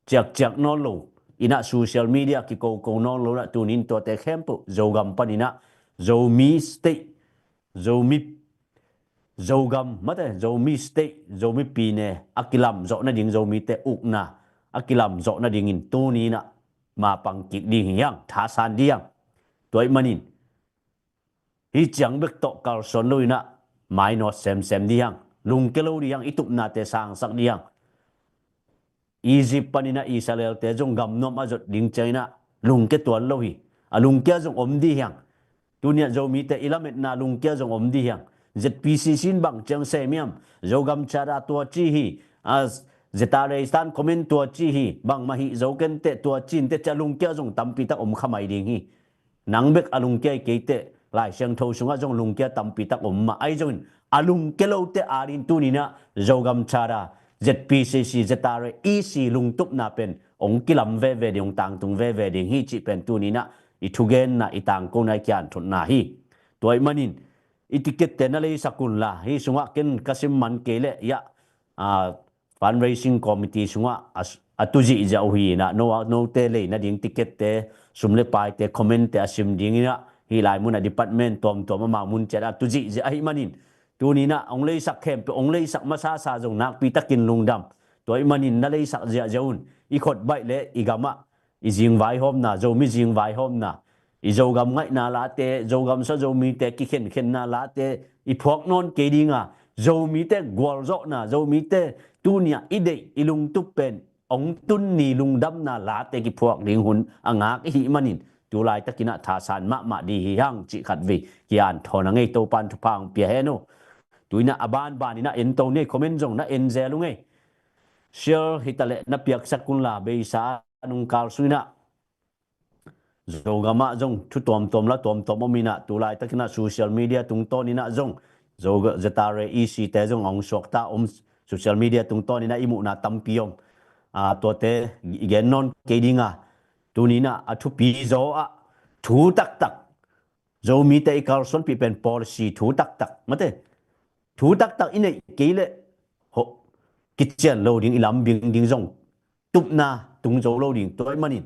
ciakciak nawn lo inah, social media kikoko nawn lo inah, tuni in tuate khempeuh Zogam pan inah Zomi State, Zomi, Zogam mate, Zomi State, Zomi pine a kilamzawh nading, Zomite ukna a kilamzawh nadingin tuni inah mapang kik ding hi hang, thasan ding hi hang. Tua ahih manin hih ciang bek tawh kalsuan lo inah mainawt semsem ding hi hang, lungkia lo ding hi hang, i tupnate sangsak ding hi hang. Egypt pan inah Israel-te zong gamnuam a zot ding ciang inah lungkia tuan lo hi. A lungkia zong om ding hi hang. Tuni ah Zomite i lametna lungkia zong om ding hi hang. Z P C C in bang ciang sem hiam? Zogam Charter tua ci hi. A, Zeta Reistan comment tua ci hi, bangmah hih zo kenteh tua cin teh ci a lungkia zong tampi tak om kha mai ding hi. Nang bek a lungkia i kei teh Lai Siangtho sungah zong lungkia tampi tak om mah ahi zongin a lungkia lote ading tuninah Zogam Charter, Z P C C, Zeta Re E C lungtupna pen ong kilam veve ding, ong tangtung veve ding hi cih pen tuninah i thugenna, i tangkona, i kianthotna hi. Tua ih manin i ticket te na leisak unla, hih sungah ken ka sim man kei leh iah, a, fundraising committee sungah a, a tu zihziah uh hi inah, no, note lei nading ticket te, sum le paite, comment te a sim dinginah hih lai munah department tuamtuam amau mun ciat a tu zihziah ahih manin tuninah ong leisak khempeuh, ong leisak masasa zong nakpi takin lungdam. Tua ih manin na leisak ziahziah un. I khot baih le i gamah i zingvaihawmna, Zomi zingvaihawmna, i Zogam ngaihna late, Zogam sa Zomite kikhenkhenna late i phuak nawn kei dinga, Zomite gualzawhna, Zomite tunia i deih i lungtup pen ong tun ni lungdamna late kiphuak ding hun a ngak i hih manin tu laitakinah thasan mahmah di hi hang cih khat vei kian thawn a ngei. Topan thupha ong pia hen uh. Tuinah a banbaninah en to nei, comment zong na en zel uh ngei. Share hitaleh na piaksak unla, beisa a nungkal sunginah Zogamah zong thu tuamtuam la tuamtuam om inah tu laitakinah social media tungtawninah zong Zo, Zeta Re E C te zong a ong suakta om, social media tungtawninah i muhna tampi om. A, tuate i gen nawn kei dinga, tuninah a thupi zaw ah thu taktak, Zomite i kalsuanpih pen policy thu taktak, mate, thu taktak i neih kei leh ho, kician lo ding, i lambing ding zong tupna tung zo lo ding. Tua ih manin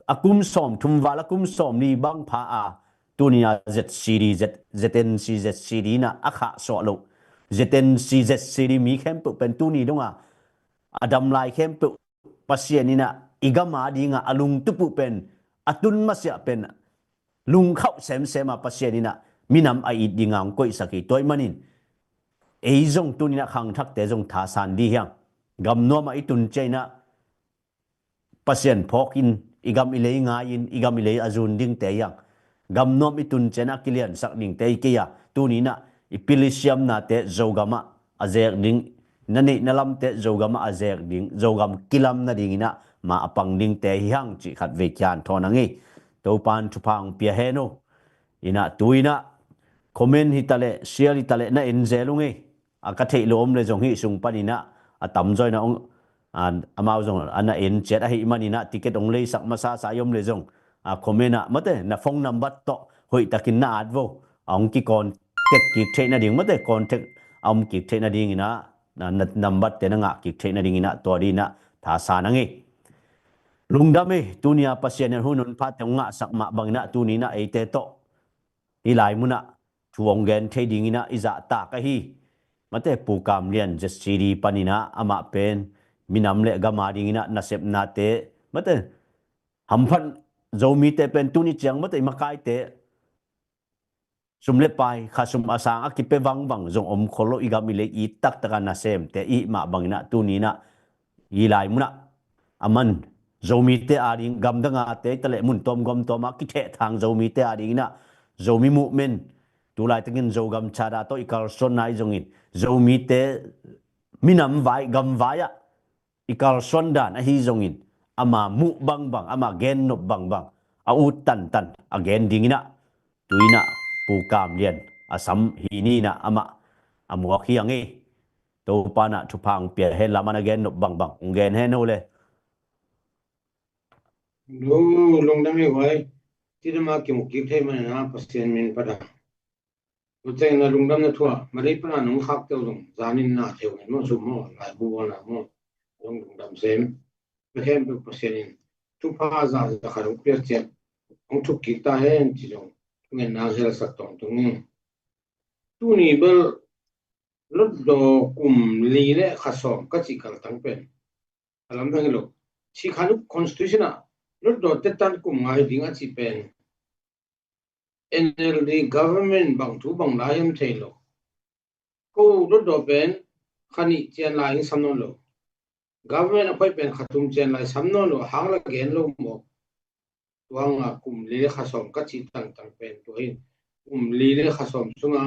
a kum sawm thum val, a kum sawm li bang pha a, tunia Z C D, Z, Z N C Z C D inah a khahsuah loh Z N C Z C D mi khempeuh pen tuni donga a dam lai khempeuh Pasian inah i gam a dinga a lungtup uh pen a tun masiah pen lungkhauh semsem a Pasian inah minam a it dinga ong koihsak hi. Tua ih manin ei zong tuninah khangthakte zong thasan di hi hang. Gamnuam ah i tun cianginah Pasian phawkin i gam i lei ngai-in i gam i lei a zun dingte hi hang. Gamnuam i tun cianah kiliansak dingte hi kei a, tuninah i pil i siamnate Zogamah a zek ding, na neihna lamte Zogamah a zek ding, Zogam kilam nadinginah ma a pang dingte hi hang cih khat vei kian thawn a ngei. Topan thupha ong pia hen uh. Inah tuinah comment hitaleh, share hitaleh na en zel uh ngei. A, ka theih lo om le zong hih sung paninah a tamzaw inah ong, a, amau zong a na en ciat ahih maninah ticket ong leisak masasa i om le zong, a, comment ah mate na phone number tawh hoihtakin na at vo. A ong kicontact kik theih nading mate, contact a om kik theih nadinginah na, na number te na ngah kik theih nadinginah tua dinah thasan a ngei. Lungdam ei, tunia Pasian in hun honphate ong ngahsak mah banginah tuninah eite tawh hih lai munah thu ong gen thei dinginah i zahtak ahi. Mate Pu Kam Lian Z C D paninah amah pen minam le gam a dinginah nasepnate, mate hamphat Zomite pen tuni ciang mate i makaite sum le pai, khasum a sang a kipia vangvang zong om khol lo, i gam i lei it taktak a nasemte i hih mah banginah tuninah hih lai munah a man Zomite ading, gamdang ate hitaleh mun tuam gam tuam a kithehthang Zomite adinginah Zomi movement, tu laitakin Zogam Charter tawh i kalsuanna ahi zongin Zomite minam vai, gam vai ah i kalsuan dan ahi zongin ama muh bangbang, ama gennop bangbang, a ut tantan a gen dinginah tuinah Pu Kam Lian a sam hi ninah amah a muak hi a ngei. Topanah thupha ong pia hen la, amah na gennop bangbang ong gen hen uh le. Lu, lungdam hi huai. Cidam a kimu kik thei maninah Pasian min phat a. Tua ciangin a lungdamna thu ah Malay pana nong khakte uh zong zanin na thei uh in maw, sum maw, laibu bawlna maw, zong lungdam sem. Tua khempeuh Pasian in thupha zahzah khat hong piak ciat hong thuk kik ta hen ci zong thungen nang helsak tawntung ing. Tuni bel Hlutdaw kum li le kha sawm ka cih kaltang pen a lamdang hi lo. Cikhanuk constitution ah Hlutdaw tetan kum nga hi ding a cih pen N L D government bang thu bang lai hiam thei lo. Ko Hlutdaw pen kha nih cian lai ing sam nawn lo. Government a phoih pen kha thum cian lai sam nawn lo, hang la gen lo maw? Tua hanga kum li le kha sawm ka cih tangtang pen tua hi. Kum li le kha sawm sunga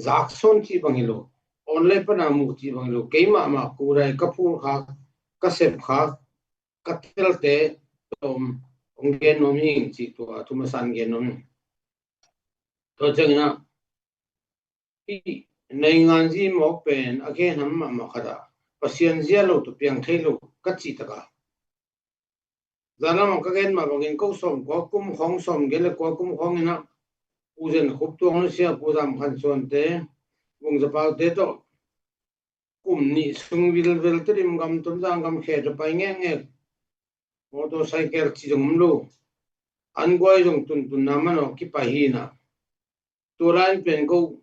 zaksawn cih bang hi lo. online pana mu cih bang lo, keimah mah kudai ka phul kha, ka sep kha, ka telte tawm hong gen nuam hi ing cih tua thu masa in gen nuam hi. Tua ciangin ah hih naingan zi mawk pen a gen ham mahmah khat ah Pasian zia lo tawh piang thei lo ka cih takah, zan lamah ka gen mah bangin ko sawm kua kum khawng, sawm giat le kua kum khawng in ah Pu Zen Khup tuang nusia, Pu Zam Khan Suante, Vung Za Paute tawh kum nih sung vilvel Tedim gam, Tonzang gam khe tawh pai ngekngek. Motorcycle ci zong om lo. An guai zong tuntun na manawh kipai hi in ah, tua lai in pen ko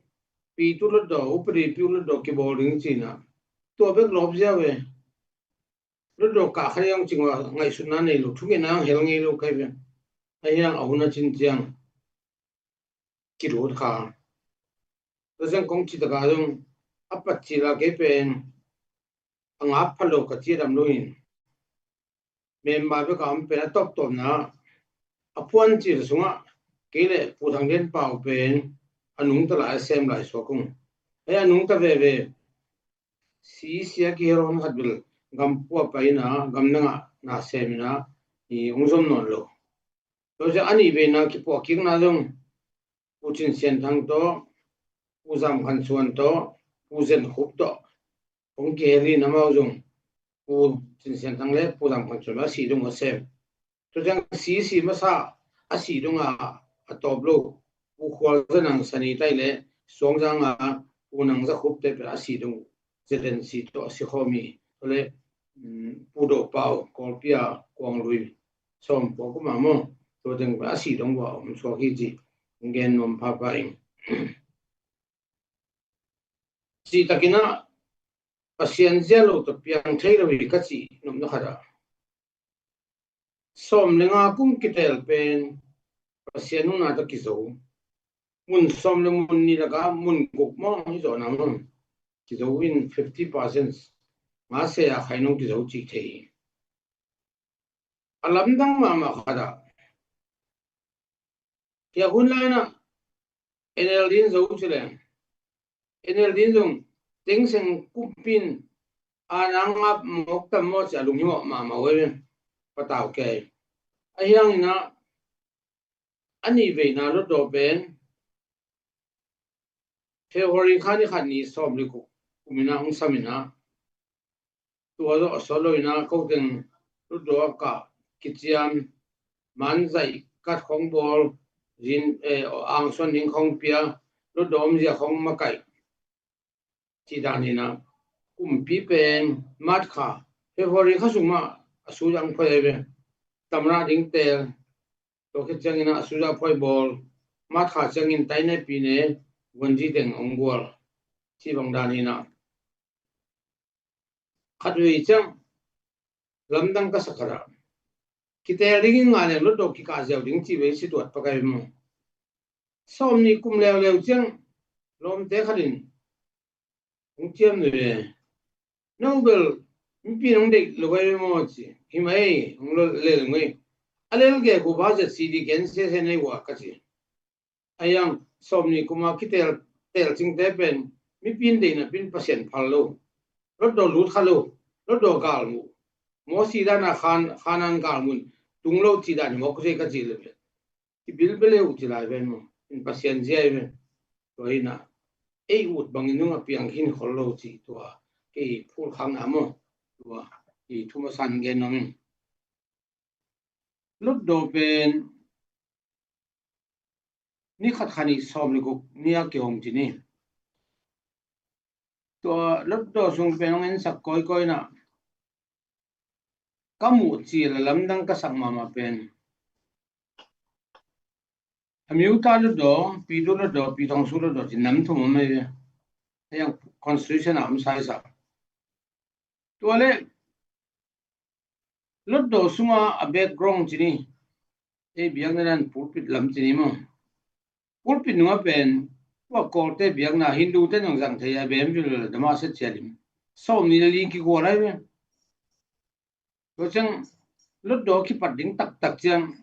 pi tu lotdaw, upadi pi u lotdaw kibawl ding ci in ah, tua bek lawp zia ve. Lotdaw kah kha ding hong cing uh a ngaihsutna nei lo, thungetna hong hel ngei lo kai ve. Ahi hang a hun a cin ciang kilut kha. Tua ciang kong cih takah zong a pat cil a kei pen a ngap pha lo ka ci a dam lo in, member bek a om pen a tawptawpna a puan cil sungah kei le Pu Thang Lian Pau pen a nungta lai a sem lai suak ung. Hei a nungta veve, si sia kihel hon khat bel gam pua pai in ah gam nangah na sem in ah i hong zom nawn lo. Tua ciang a nih veina kipuah kikna zong Pu Cin Sian Thang tawh, Pu Zam Khan Suan tawh, Pu Zen Khup tawh hong kihel in amau zong Pu Cin Sian Thang le Pu Zam Khan Suan a sih dong a sem. Tua ciang si si masa a sih dong a, a tawp lo Pu Khual Za Nang Sani Tai le Suangzang a Pu Nang Za Khup te pen a sih dong uh. Zedensi tawh a si khawm hi. Tua le, um, Pu Do Pau, Kawlpi a Kuang Lui, sawm kua kum a maw, tua teng a sih dong uh a om suak hi cih gen nuam phapha ing. Cih takin ah Pasian zia lo tawh piang thei lo hi ka cih nopna khat ah, sawm le nga kum kiteel pen Pasian nunna tawh kizo. Mun sawm le mun nih lakah mun guk maw hi zawhna mun kizo in fifty percent nga se a khai nong kizo cih thei hi. A lamdang mahmah khat ah, hia hun lai-in ah N L D in zo ci leng, N L D in zong Thein Sein kumpi in a na ngap mawk tam maw ci a lunghimawh mahmah uh hi. Patau kei. Ahi hangin ah a nih veina lotdaw pen February kha ni khat ni sawm le guk kum in ah hong sam in ah, tua zawh a sawt lo in ah ko teng lotdaw a kah kiciam, manzaih kat khong bawl, zin, eh, angsuan ding khong pia, lotdaw omzia khong makaih. Cih dan in ah kumpi pen March kha, February kha sung mah a suja hong phuai ve. Tamra ding teel, tua khit ciangin ah a suja phuai bawl, March kha ciangin tainai pine, guanzi teng hong gual. Cih bang dan in ah khatvei ciang lamdang ka sak khat ah, kiteel dingin ngai leng lotdaw kikah ziau ding cih vei si tuat pakai maw. Sawm nih kum leuleu ciang lawmte khat in hong ciam nuih e. No bel mipi in hong deih lo vei maw ci. Hi mai hong lel ngei. A lel gek uh ba zet C D gen sese nei uh a ka ci. Ahi hang sawm nih kum a kiteel, teel cingte pen mipi in deih napi in Pasian phal lo. Lotdaw lut kha lo. Lotdaw galmuh. Mawsi dan a Khan, Khanaan galmuh tung lo cih dan hi mawk uh ci ka cih le pen kibilbel e uh ci lai ven maw. In Pasian zia hi ven. Tua hi in ah ei ut bangin nung a piang khin khol lo cih tua kei phul khakna maw. Tua i thu masa in gen nuam ing. Lotdaw pen ni khat kha nih sawm le guk ni a kihong ci ni. Tua lotdaw sung pen hong ensak kawikawi in ah ka muh cil a lamdang ka sak mahmah pen a Myo Ta lotdaw, Pi Tu lotdaw, Pi Thong Su lotdaw ci nam thum om hi ve. Hei ang constitution ah om saisak. Tua le lotdaw sunga a background ci ni. Ei biakna dan pulpit lam ci ni maw. Pulpit nunga pen tua Kawlte biakna Hindu te nong zang thei a bem vil dama se cia lim. Sawm ni le li kigual ai ve. Tua ciang lotdaw kipat ding taktak ciang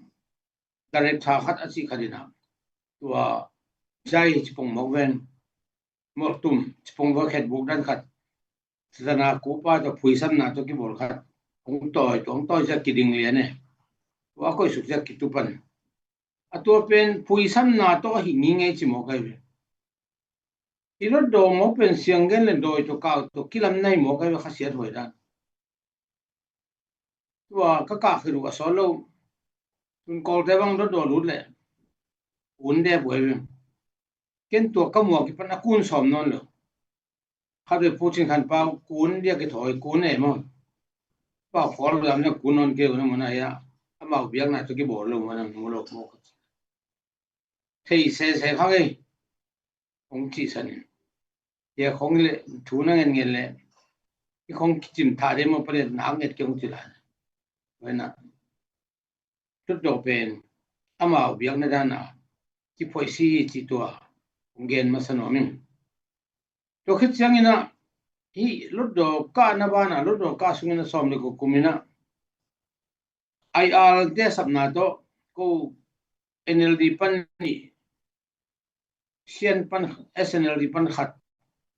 director khat a cih khat in ah tua jai ci pong mawk ven. molhtum, cipong va khet buk dan khat, zana kupa tawh phuisamna tawh kibawl khat, hong tawi, hong tawi zia kiding lian e. Tua koih suk zia kitu pan. A tua pen phuisamna tawh ahi ngingei ci mawk ahi ve. I lotdaw mawk pen sianggen le dawi tawh kau tawh kilam na hi mawk ahi ve, khasiat huai dan. Tua ka kah khit uh a sawt lo. Tun Kawlte bang lotdaw lut leh kun dep huai ve. Ken tua ka muak i pan a kun sawm nawn lo. Khat ve Pu Cin Khan Pau kun dia kithawi kun e maw. Pau khawl lo dam dia kun nawn kei uh na mun a hia. Amau biakna tawh kibawl lo mun a mu lo maw. Thei sese kha ngei. Hong cihsan in. Hia khong le thu na ngen ngen le. I khong kicim tha de maw pale na nget kei hong ci lai. Huai na. Lotdaw pen amau biakna dan a kiphoih si hi ci tua hong gen masa nuam ing. Tua khit ciangin ah hih lotdaw kahna ban ah, lotdaw kah sungin a sawm le kua kum in ah I R te sapna tawh ko N L D pan nih, Sian pan, S N L D pan khat,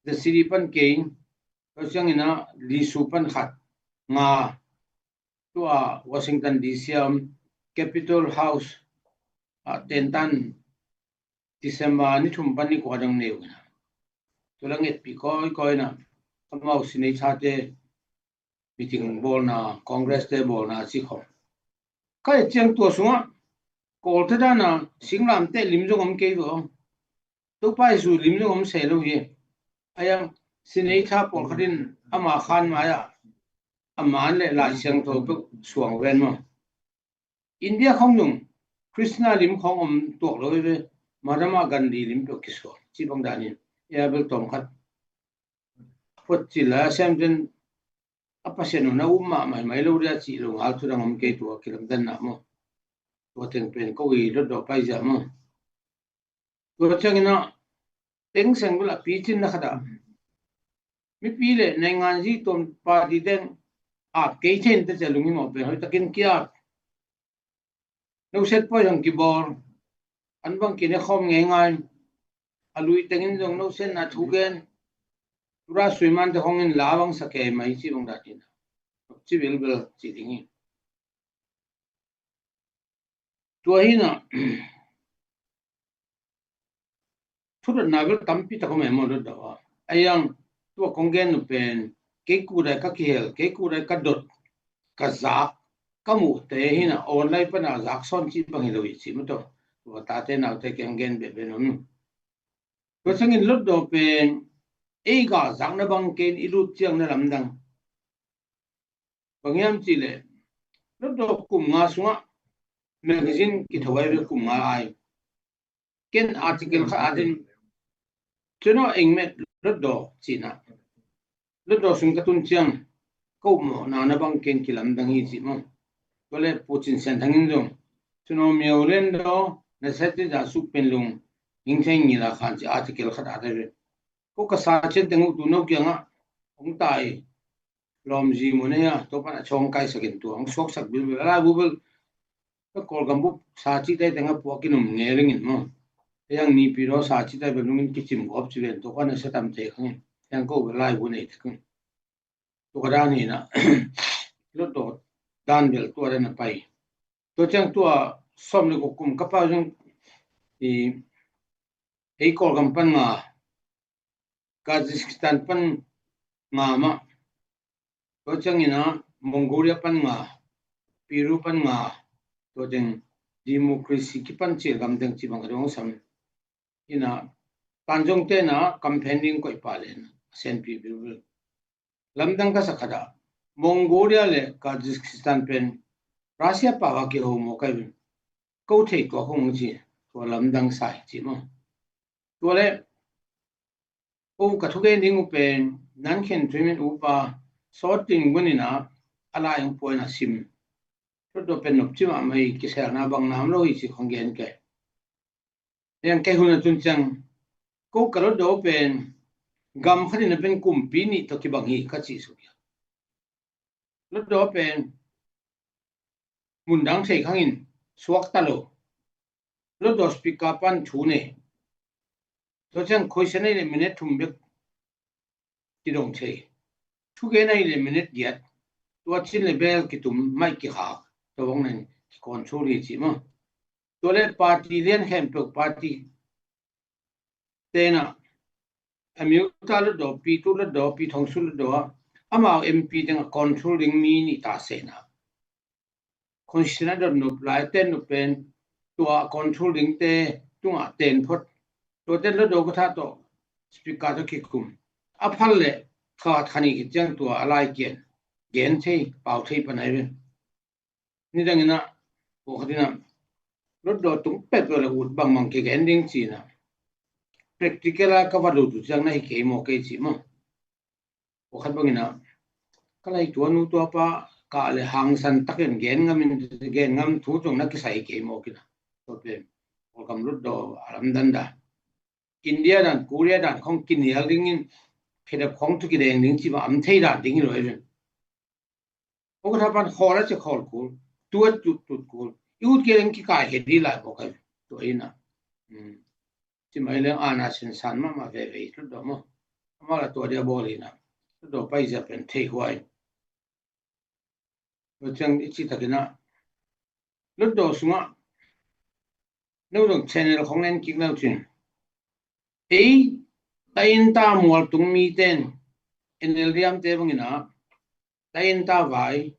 Z C D pan kei, tua ciangin ah Lisu pan khat, nga, tua Washington D C a om Capitol House ah tentan December ni thum pan ni kua dang nei uh ina. Tua la ngetpih kawikawi ina, amau sinei thate meeting bawlna, Congress te bawlna ci khawm. Ka et ciang tua sungah Kawlte dana singlamteh lim zong om kei ve aw. Topa Jesu lim zong om se lo hi. Ahi hang sinei tha pawlkhat in ama khan mai-ah a man le Lai Siangtho peuh suang ven maw. India khawng zong Krishna lim khawng om tuak lo hi ve. Mahatma Gandhi lim peuh kisuang ci bang danin ei a bel tawm khat. Phuat cil a siam ten a Pasian un a um mahmah hi mai lo dia cih lo ngal thu dang om kei tua kilamdanna maw. Tua teng pen ko i lotdaw paizia maw. Tua ciangin ah teng seng bel a picinna khat ah mipi le naingan zi tuam party teng ap kei thei in tecah lunghimawh pen hoihtakin ki-ap. Noset pawi zong kibawl, an bang kine khawm ngeingai. A lui tengin zong nosetna thu gen. Tura suimante khawngin la bang sa kei mai ci bang datin ci bilbil ci ding hi. Tua hi na thudotna bel tampi tak om e maw lotdaw a. Ahi hang tua kong gen uh pen kei kudai ka kihel, kei kudai ka dot, ka zak, ka muhte hi na online pana zak sawn ci bang hi lo hi ci maw tawh. Tua tate naute kiang gen behbeh nuam ing. Tua ciangin lotdaw pen ei gal zakna bang kei in i lut ciang na lamdang. Bang hiam cih leh lotdaw kum nga sungah magazine kitho ai ve kum nga ai. Ken article khat atin cun aw eng met lotdaw cihna. Lotdaw sung ka tun ciang ko mawhna na bang ken kilamdang hi cih maw. Tua le Pu Cin Sian Thang in zong cun aw mio len daw na set ti za suk pen lung hing thei ngila khan ci article khat atin ve. Ko ka sa cian teng uh tu no kiangah hong tai lawmzi mun ahi a, tua pan a chawng kaisak in tua hong suaksak bilbil a laibu bel ka Kawlgam bup sa cihtai tengah puak in um nge ringin maw. Hiang nipi daw sa cihtai bel nungin kicim gawp ci ven tua kan a sa tam te khangin hiang ko bel laibu nei te khangin tua ka dan hi na lotdaw dan bel tua dan a pai. Tua ciang tua sawm le kua kum ka pau zong i ei Kawlgam pan nga Kazakhstan pan nga mah. Tua ciangin ah Mongolia pan nga, Peru pan nga, tua teng democracy kipan cil gam teng ci bang ka dong sam. Ina panzong tena campaign ding koih pah len a senpi bilbil. Lamdang ka sak khat ah Mongolia le Kazakhstan pen Russia pau a kiho maw kai bin. Ko thei tua khong ci tua lamdang sai ci maw. Tua le ko ka thugen ding uh pen nan khen thuimin upa sawt ding bunin ah a lai ang puain a sim. Lotdaw pen nopci mahmah hi kiselna bang nam lo hi ci khong gen kei. Hiang kei hun a tun ciang ko ka lotdaw pen gam khatin a pen kumpi nih tawh kibang hi ka cih suk hi. Lotdaw pen mundang thei khangin suakta lo. Lotdaw speaker pan thu nei. Tua ciang question ahih leh minute thum bek kidong thei. Thugen ahih leh minute giat. Tua cin leh bel kitum, mic kikhak. Tua bang nen kicontrol hi ci maw. Tua leh party lian khempeuh, party tena, a Myo Ta Hluttaw, Pyithu Hluttaw, Pyithu Hluttaw, amau M P teng a control ding mi nih ta sena. Constitution a dot nop lai, ten nop pen, tua control dingte tungah ten phot. Tua ten Hluttaw ka tha tawh, speaker tawh kikum. A phal leh khat khat nih khit ciang tua a lai kian. Gen thei, pau thei pan ai ven. Nidang in ah, pawlkhat in ah, Hluttaw tung pek leh ut bangbang kigen ding ci-in ah, practical a ka va lut uh ciang na hi kei maw kei ci maw. Pawlkhat bang in ah, ka lei tua nu tua pa kah leh hangsan takin gen ngam in, gen ngam thu zong na kisai hi kei maw kina. Tua pen, Kawlgam Hluttaw a lamdang dan. India dan, Korea dan khong kinial dingin, khedap khong thu kideng ding ci mah om thei dan ding hi lo hi ven. Ukatha pan khawl a ci khawl kul, tuat tut tut kul. I ut kei leng kikai khe dih lai bawk a, tua hi na. Hmm. Ci mai leng ana sinsan mahmah veve i Hluttaw maw. Amah la tua dia bawl hi na. Hluttaw paizia pen thei huai. Tua ciang i cih takin ah, Hluttaw sungah no dong channel khong nen kik lo cin. Ei, ta inn ta mual tung miten, N L D M te bangin ah, ta inn ta vai,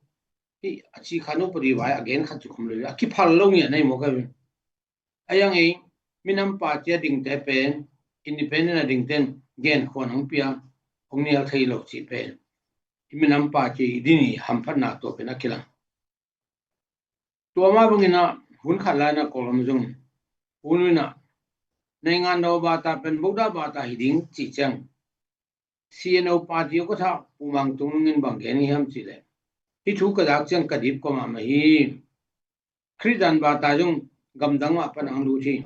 hi, a ci khan upadi vai, a gen khat ci khum lo, a kiphal lo ngiat na hi maw ka hi. A yang ei, minam party a dingte pen, independent a dingten, gen khuan hong pia, hong nial thei lo ci pen. I minam party i din i hamphatna tua pen a kilang. Tua mah bangin ah hun khat lai-in ah Kawlgam zong, hun in ah, naingan daw bata pen Buddha bata hi ding cih ciang, C N O party ukatha Pu Mang Tung Lung in bang gen hiam cih leh, hih thu ka zak ciang ka dip kua mahmah hi. Khristian bata zong gamdang mah pan ang lut hi.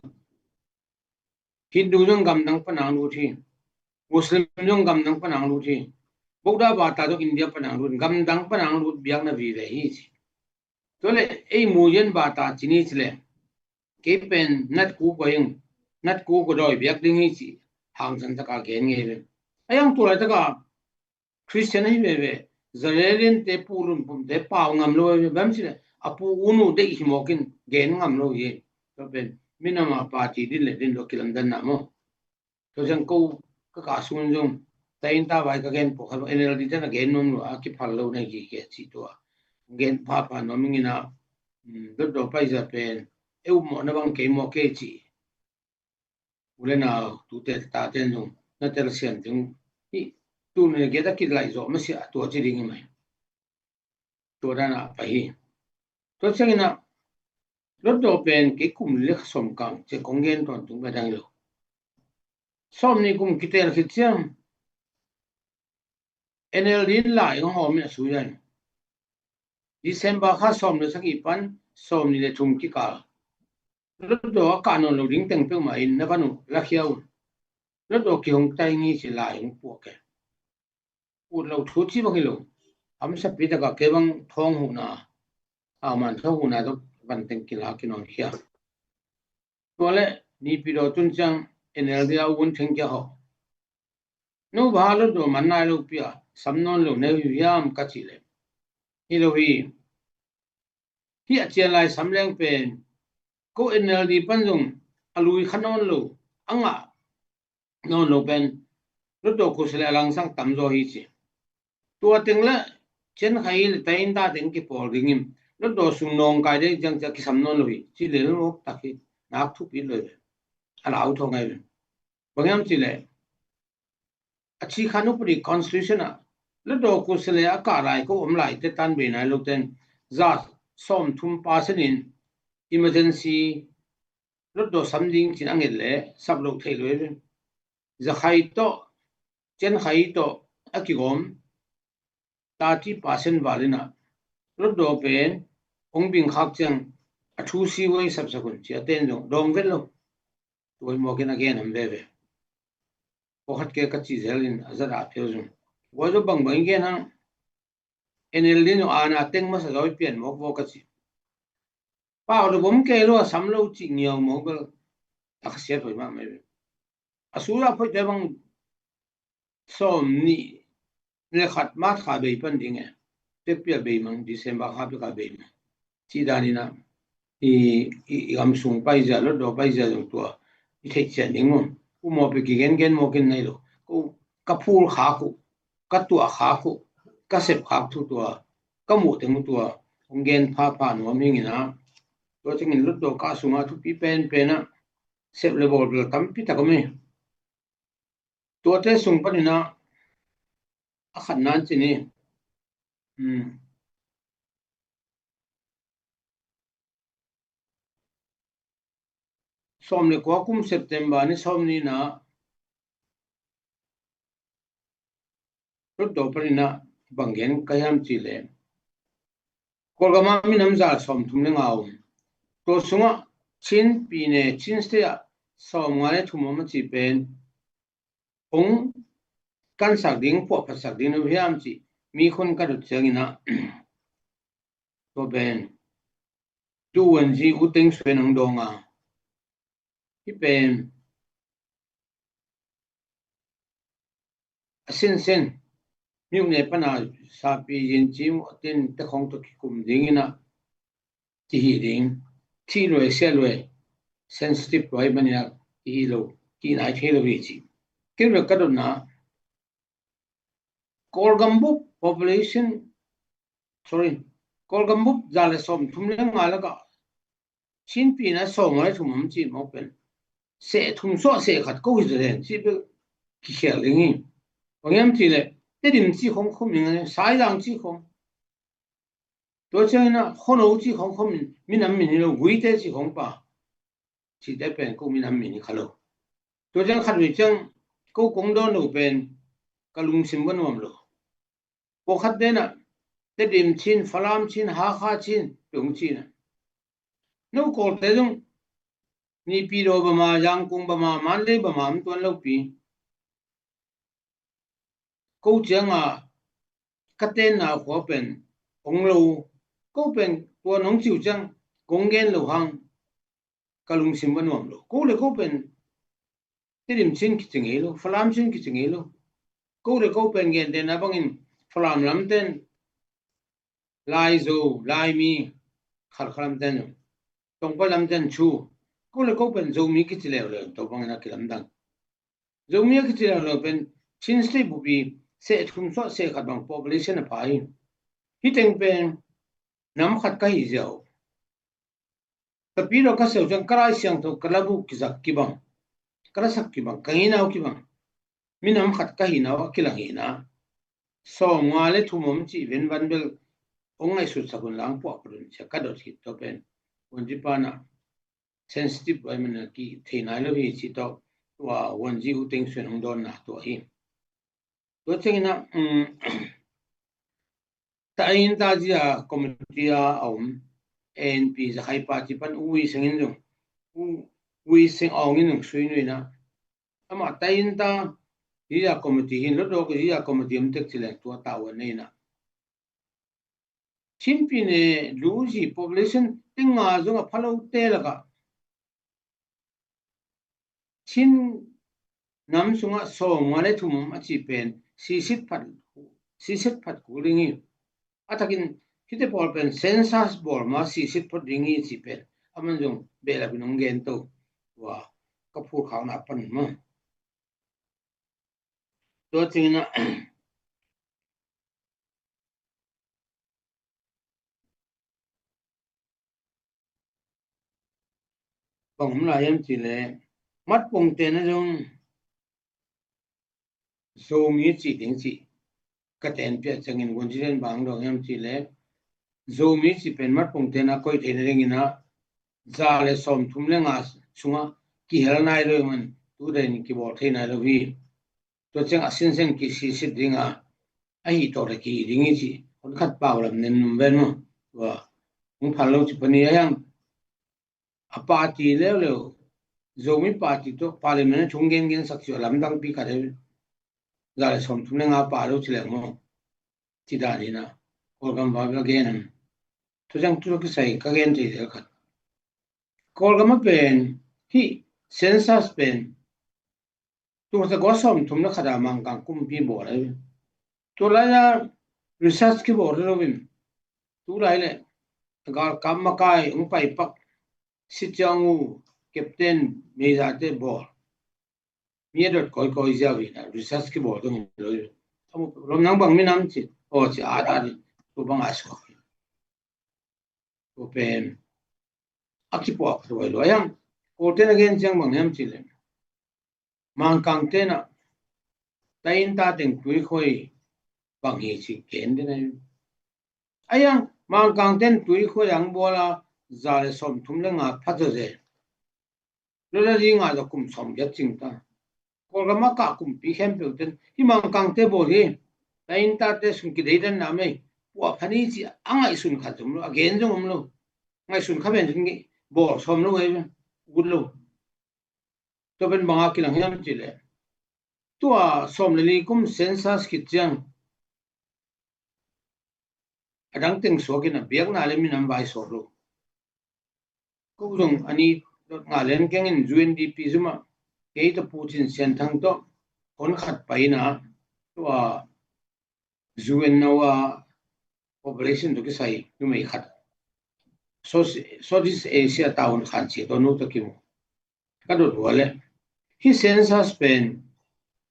Hindu zong gamdang pan ang lut hi. Muslim zong gamdang pan ang lut hi. Buddha bata zong India pan ang lut, gamdang pan ang lut biakna vive hi ci. Tua leh ei muyen bata ci ni ci leh, kei pen natku kua ing, natku kua dawi biak ding hi ci, hangsan taka gen ngei ve. A yang tua lai taka Khristian ahi veve, Zarelian te, Pu Lun Pum te pau ngam lo veve, bang ci leh, a pu u nu deih hi mawk in gen ngam lo hi. Tua pen minam a party din leh din lo kilamdanna maw. Tua ciang ko ka kah sung in zong, ta inn ta vai ka gen pawlkhat, N L D ten a gen nuam lo, a kiphal lo na hi kei ci tua. Gen phapha nuam ing in ah, um, Hluttaw paizia pen, e upmawhna bang kei mawk kei ci. U le nau, tute taten zong, na telsiam ding hi, tu ni geta kilaih zawh masiah tua ci ding hi mai. Tua dan a pai hi. Tua ciangin ah, Hluttaw pen kei kum li le kha sawm kang, ci kong gen tawntung ka dang hi lo. Sawm nih kum kitel khit ciang, N L D in lai hong hawm in a sui dan. December kha sawm le sagih pan sawm nih le thum kikal. Hluttaw a kah nawn lo ding teng peuhmah in na van uh lakhia un. Hluttaw kihong tai ngi ci lai hong puak e. Ut lo thu ci bang hi lo. Hamsapi takah kei bang thawng huhna, a man thawng huhna tawh van teng kila kinawn khia. Tua leh Naypyidaw tun ciang N L D a un theng kia hawh. Nu bang Hluttaw man nai lo pi a, sam nawn lo na hi hiam ka cih leh, hi lo hi. Hih a cian lai sam leng pen, ko N L D pan zong a lui kha nawn lo, a ngah nawn lo pen, Hluttaw khusia le a langsang tam zaw hi ci. Tua teng le, cian khai le ta inn ta teng kipawl ding in, Hluttaw sung nawngkai ding ciang cia kisam nawn lo hi ci le lo tak hi, nak thupi lo hi. A lau thawng ngai lo. Bang hiam cih leh, a ci khan upadi constitution ah, Hluttaw khusia le a kah lai ko om lai te tan bei nai lo ten, za sawm thum percent in emergency Hluttaw sam ding cin a nget leh sap lo thei lo hi. Za khai tawh, cian khai tawh a kigawm, thirty percent val in ah, Hluttaw pen hong bing khak ciang a thu si huai sapsak un ci a ten zong dawng vet lo. Tua hi mawk in a gen ham veve. Pawlkhat ke ka cih zel in a zat a pheu zong. Huai zaw bangbang in gen hang, N L D in zong ana teng masa zaw i pian mawk vaw ka ci. Pau lo bom kei lo a sam lo cih ngiau mawk bel a khasiat huai mahmah hi ve. a suzah phoihte bang sawm nih le khat March kha bei pan ding e. Pekpi a bei mang, December kha pek a bei mang. Ci dan in ah i, i, i gam sung paizia, Hlutdaw paizia zong tua i theih cian ding uh. Pu Mawpi kigen gen mawk in nei lo. Ko ka phul khak uh, ka tuah khak uh, ka sep khak thu tua, ka muh teng uh tua hong gen phapha nuam hi ing in ah. Tua ciangin Hlutdaw kah sungah thupi penpen ah sep le bawl bel tampi tak om hi. Tuate sung panin ah a khatna in ci ni. Hmm. Sawm le kua kum September ni sawm ni-in ah Hlutdaw panin ah bang gen ka hiam cih leh, Kawlgam ah minam za sawm thum le nga om. Tua sungah Chin pyine, Chin State ah sawm nga le thum om a cih pen hong kansak ding, puahphatsak ding na hiam cih mi khun ka dot ciangin ah, tua pen duhunzi U Teng Suen hong dawng a, hih pen a sinsen miuh ne pana sapi yin cim a tin te khong tawh kikum dingin ah kihi ding, thih luai, sia luai, sensitive luai manin ah kihi lo, kihnai thei lo hi ci. Kei bel ka dotna Kawlgam bup population, sorry, Kawlgam bup za le sawm thum le nga lakah Chin pyine sawm nga le thum om cih mawk pen seh thum suah seh khat ko hi zaw hen cih bel kikhial ding hi. Bang hiam cih leh Tedim cih khong khum ding a, Saizang cih khong. Tua ciangin ah Khuano cih khong khum in minam min hi lo, Guite cih khong pa cihte pen ko minam min hi kha lo. Tua ciang khat vei ciang ko kong dawn lo pen ka lungsim va nuam lo. Pawlkhat den ah Tedim Chin, Falam Chin, Hakha Chin peuh hong ci-in ah, no Kawlte zong Naypyidaw bama, Yangon bama, Mandalay bama om tuan lopi. Ko cianga ka tenna khua pen hong lo, ko pen tua nong ci uh ciang kong gen lo hang ka lungsim va nuam lo. Ko le ko pen Tedim Chin kici ngei lo, Falam Chin kici ngei lo. Ko le ko pen gentehna bangin Falam lamten Laizo, Laimi, Khalkha lamten zong, Tongpai lamten Chu. Ko le ko pen Zomi kici leuleu, tua bangin a kilamdang. Zomi a kici leuleu pen Chin State bupi seh thum suah seh khat bang population a pha hi. Hih teng pen nam khat ka hi ziau. Tapidaw ka seu ciang ka Lai Siangtho ka labu kizak kibang, ka lasak kibang, ka ngeina uh kibang, minam khat ka hihna uh a kilang hi-in ah, sawm nga le thum om cih venvan bel hong ngaihsutsak un la, hong puahphat un ci-a ka dot hi. Tua pen Wanji pa in ah sensitive luai manin ah kithei nai lo hi cih tawh tua Wanji U Teng Suen hong dawnna tua hi. Tua ciangin ah, um, Tainta zia committee a om A N P Zakhai Party pan U Wei Seng in zong, U, U Wei Seng Aung in zong sui nuih in ah, amah Tainta zia committee hi in, Hlutdaw zia committee om tek ci leng tua tavuan nei in ah, Chin pyine lu zi population teng nga zong a pha lote lakah Chin nam sungah sawm nga le thum om a cih pen sisit phat, sisit phat kul ding hi. A takin hihte pawl pen census bawl ma sisit phot ding hi cih pen aman zong behlap in hong gen to. Tua ka phut khakna pan maw. Tua ciangin ah bang om lai hiam cih leh, Mat Pongte na zong Zomi cih ding cih ka tenpiah ciangin Wanji in bang dawng hiam cih leh, Zomi cih pen Mat Pongte na koih theihna dingin ah za le sawm thum le nga sungah kihel nai lo hi man, tu danin kibawl thei nai lo hi. Tua ciang a sinsen kisisit ding a, ahi tawh le kihi ding hi ci, hon khat pau lam nen num ven maw. Tua hong phal lo ci pani a hiang, a party leuleu, Zomi party tawh parliament a thung gengen sak ci a lamdang pi khat he, za le sawm thum le nga pha lo ci leng maw. Ci dan hi in ah, Kawlgam va bel gen an. Tua ciang tu kisai ka gen thei zel khat. Kawlgam a pen hih census pen Tua za gua sawm thum le khat a Mangkang kumpi bawl ahi. Tua lai a research kibawl lo in, tu lai le galkap makai hong pai pak, si ciang uh, captain, meizate bawl. Mi a dot kawikawi ziau hi na, research kibawl dong hi lo hi. Lom nang bang minam ci, aw ci, a ta ding, tua bang a suak hi. Tua pen a kipuak luai luai ang. Kawlten a gen ciang bang hiam ci le, Mangkangten a, ta inn ta teng tuikhoi bang hi ci gen den ahi. Ahi ang, Mangkangten tuikhoi ang bawl a, za le sawm thum le nga pha zaw ze. Lo la zi nga zaw kum sawm giat cing ta. Kawlgam a kah kumpi khempeuh ten hi Mangkangte bawl hi. Ta inn tate sung kideidan na mei, puah pha ni ci a ngaihsun khat zong om lo, a gen zong om lo. Ngaihsun kha pen zong bawl sawm lo ei, ut lo. Tua pen bang a kilang hiam ci le, tua sawm le li kum census khit ciang a dang teng suak in a, biakna le minam vai suak lo. Ko zong a ni dot nga lian keng in U N D P zum a, kei tawh Pu Cin Sian Thang tawh hon khat pai in a, tua U N no a population tawh kisai numei khat, South, Southeast Asia ta hon khan ci tawh nu tawh kimu. Ka dot hua le, hi census pen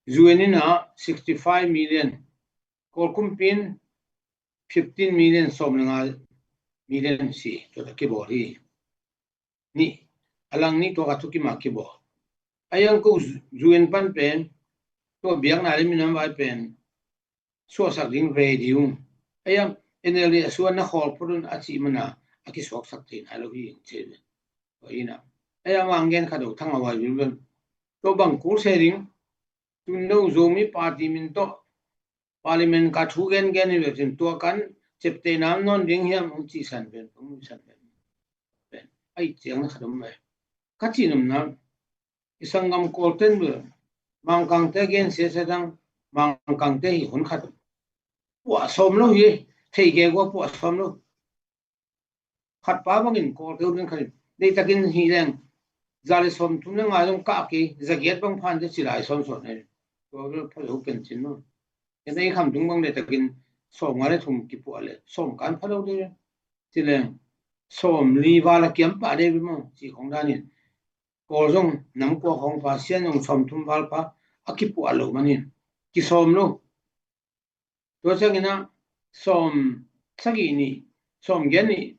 U N in a sixty five million, Kawl kumpi in fifteen million, sawm le nga million si, tua ta kibawl hi. Nih, a lang nih tua ka thukim a kibawl. Ahi ang ko U N pan pen, tua biakna le minam vai pen suaksak ding ve ding ung. Ahi ang N L D a suan na khawl phot un a cih man a, a kisuaksak thei nai lo hi ing ci ve. Tua hi na. Ahi ang a mang gen khat lo thang a vai vil vel. Tua bang kul se ding. Tun lo Zomi party min tawh parliament ka thu gen gen hi ve cin, tua kan ciaptehna nawn ding hiam hong ci san pen, hong ci san pen. Pen a it ciang na khat om mai. Ka ci nopna, i sanggam Kawlten bel Mangkangte gen sia sia dang, Mangkangte hi hun khat. Puah sawm lo hi, thei ge gua puah sawm lo. Khat pa bangin Kawlte uh ding khat in, deihtakin hi leng, za le sawm thum le nga zong kah kei, za giat bang phan te ci lai sawnsawn hi. Tua bel pha lo pen cin maw. Ken ei kham tung bang deihtakin sawm nga le thum kipuah le sawm kan pha lo ding. Ci leng, sawm li val a kiam pah dei bel maw, ci khong danin. Kawl zong nam kua khawng pha, Sian zong sawm thum val pha, a kipuah lo manin kisawm lo. Tua ciangin ah sawm sagih nih, sawm giat nih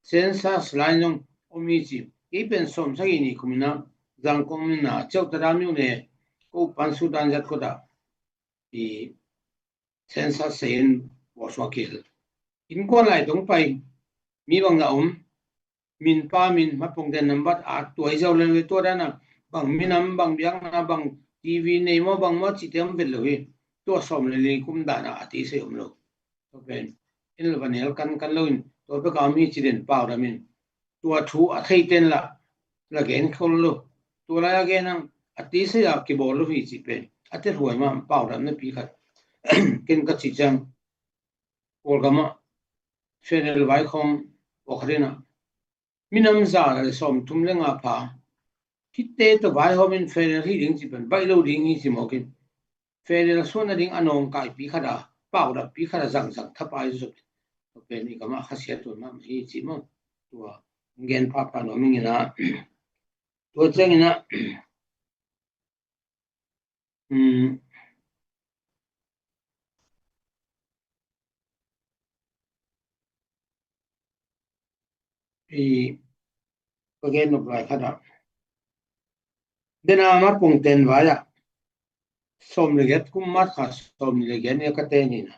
census lai zong om hi ci. Kei pen sawm sagih nih kum in ah Zangkong min ah Ceuhtadah myone, ko pan Sudan zat kawtah i census sei in bawlsuak kihel. Innkuan lai tong pai mi bang na om, min pa min, hmapongte nambat a tuai zo le, tua dana bang minam, bang biakna, bang T V nei maw, bang maw cihte om vet lo hi. Tua sawm le li kum dana a ti sei om lo. Tua pen in la van hel kan kan lo in, tua peka om hi ci den pau dam in. Tua thu a thei ten la la gen khol lo. Tua lai a gen ang a ti sei a kibawl lo hi ci pen a te ruai ma pau dam na pi khat. Ken ka ci ciang Kawlgam ah federal vai khawng awkharin ah minam za le sawm thum le nga pha, khit te tawh vaihawm in federal hi ding ci pen baih lo ding hi ci mawk in, federal suan nading a nawngkaipi khat a, paudappi khat a zangzang thapai zot. Tua pen i gam ah khasiat tuan mahmah hi ci maw. Tua gen phapha nuam ing in ah, tua ciangin ah, um, i ka gen nop lai khat ah, dena ma pungten vai ah sawm le giat kum mat kha sawm le giat ni a ka te ni na,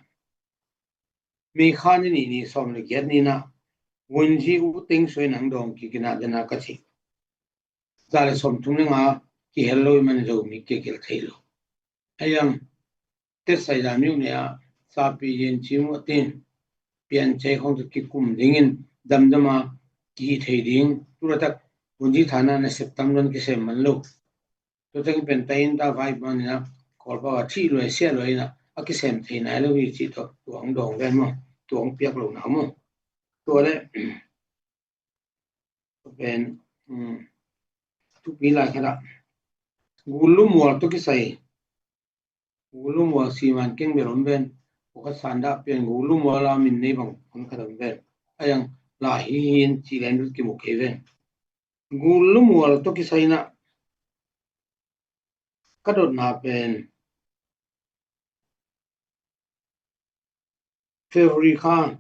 mi kha ni ni ni sawm le giat ni na, wunji u ting sui nang dong kikina dena ka ci. Za le sawm thum le nga kihel lo i man Zomi kikil thei lo. Ahi ang, Tet Saida myone ah sapi yin ci mu a tin, pian cei khawng tawh kikum dingin damdam a kihi thei ding, tu latak hunji thana nasep tam luan kisem man lo. Tua teng pen ta in ta vai man in ah, Kawlpau a thih luai siah luai in ah a kisem thei nai lo hi ci tawh tua hong dawng ven maw, tua hong piak lo na maw. Tua le pen, um, thupi lai khat ah, gul lu mual tawh kisai Gulumual siman keng bel om ven. Pawlkhat sandah pen Gulumual a min nei bang hun khat om ven. A yang lai hi hin ci len dut kimu kei ven. Gulumual tawh kisai inah ka dotna pen February kha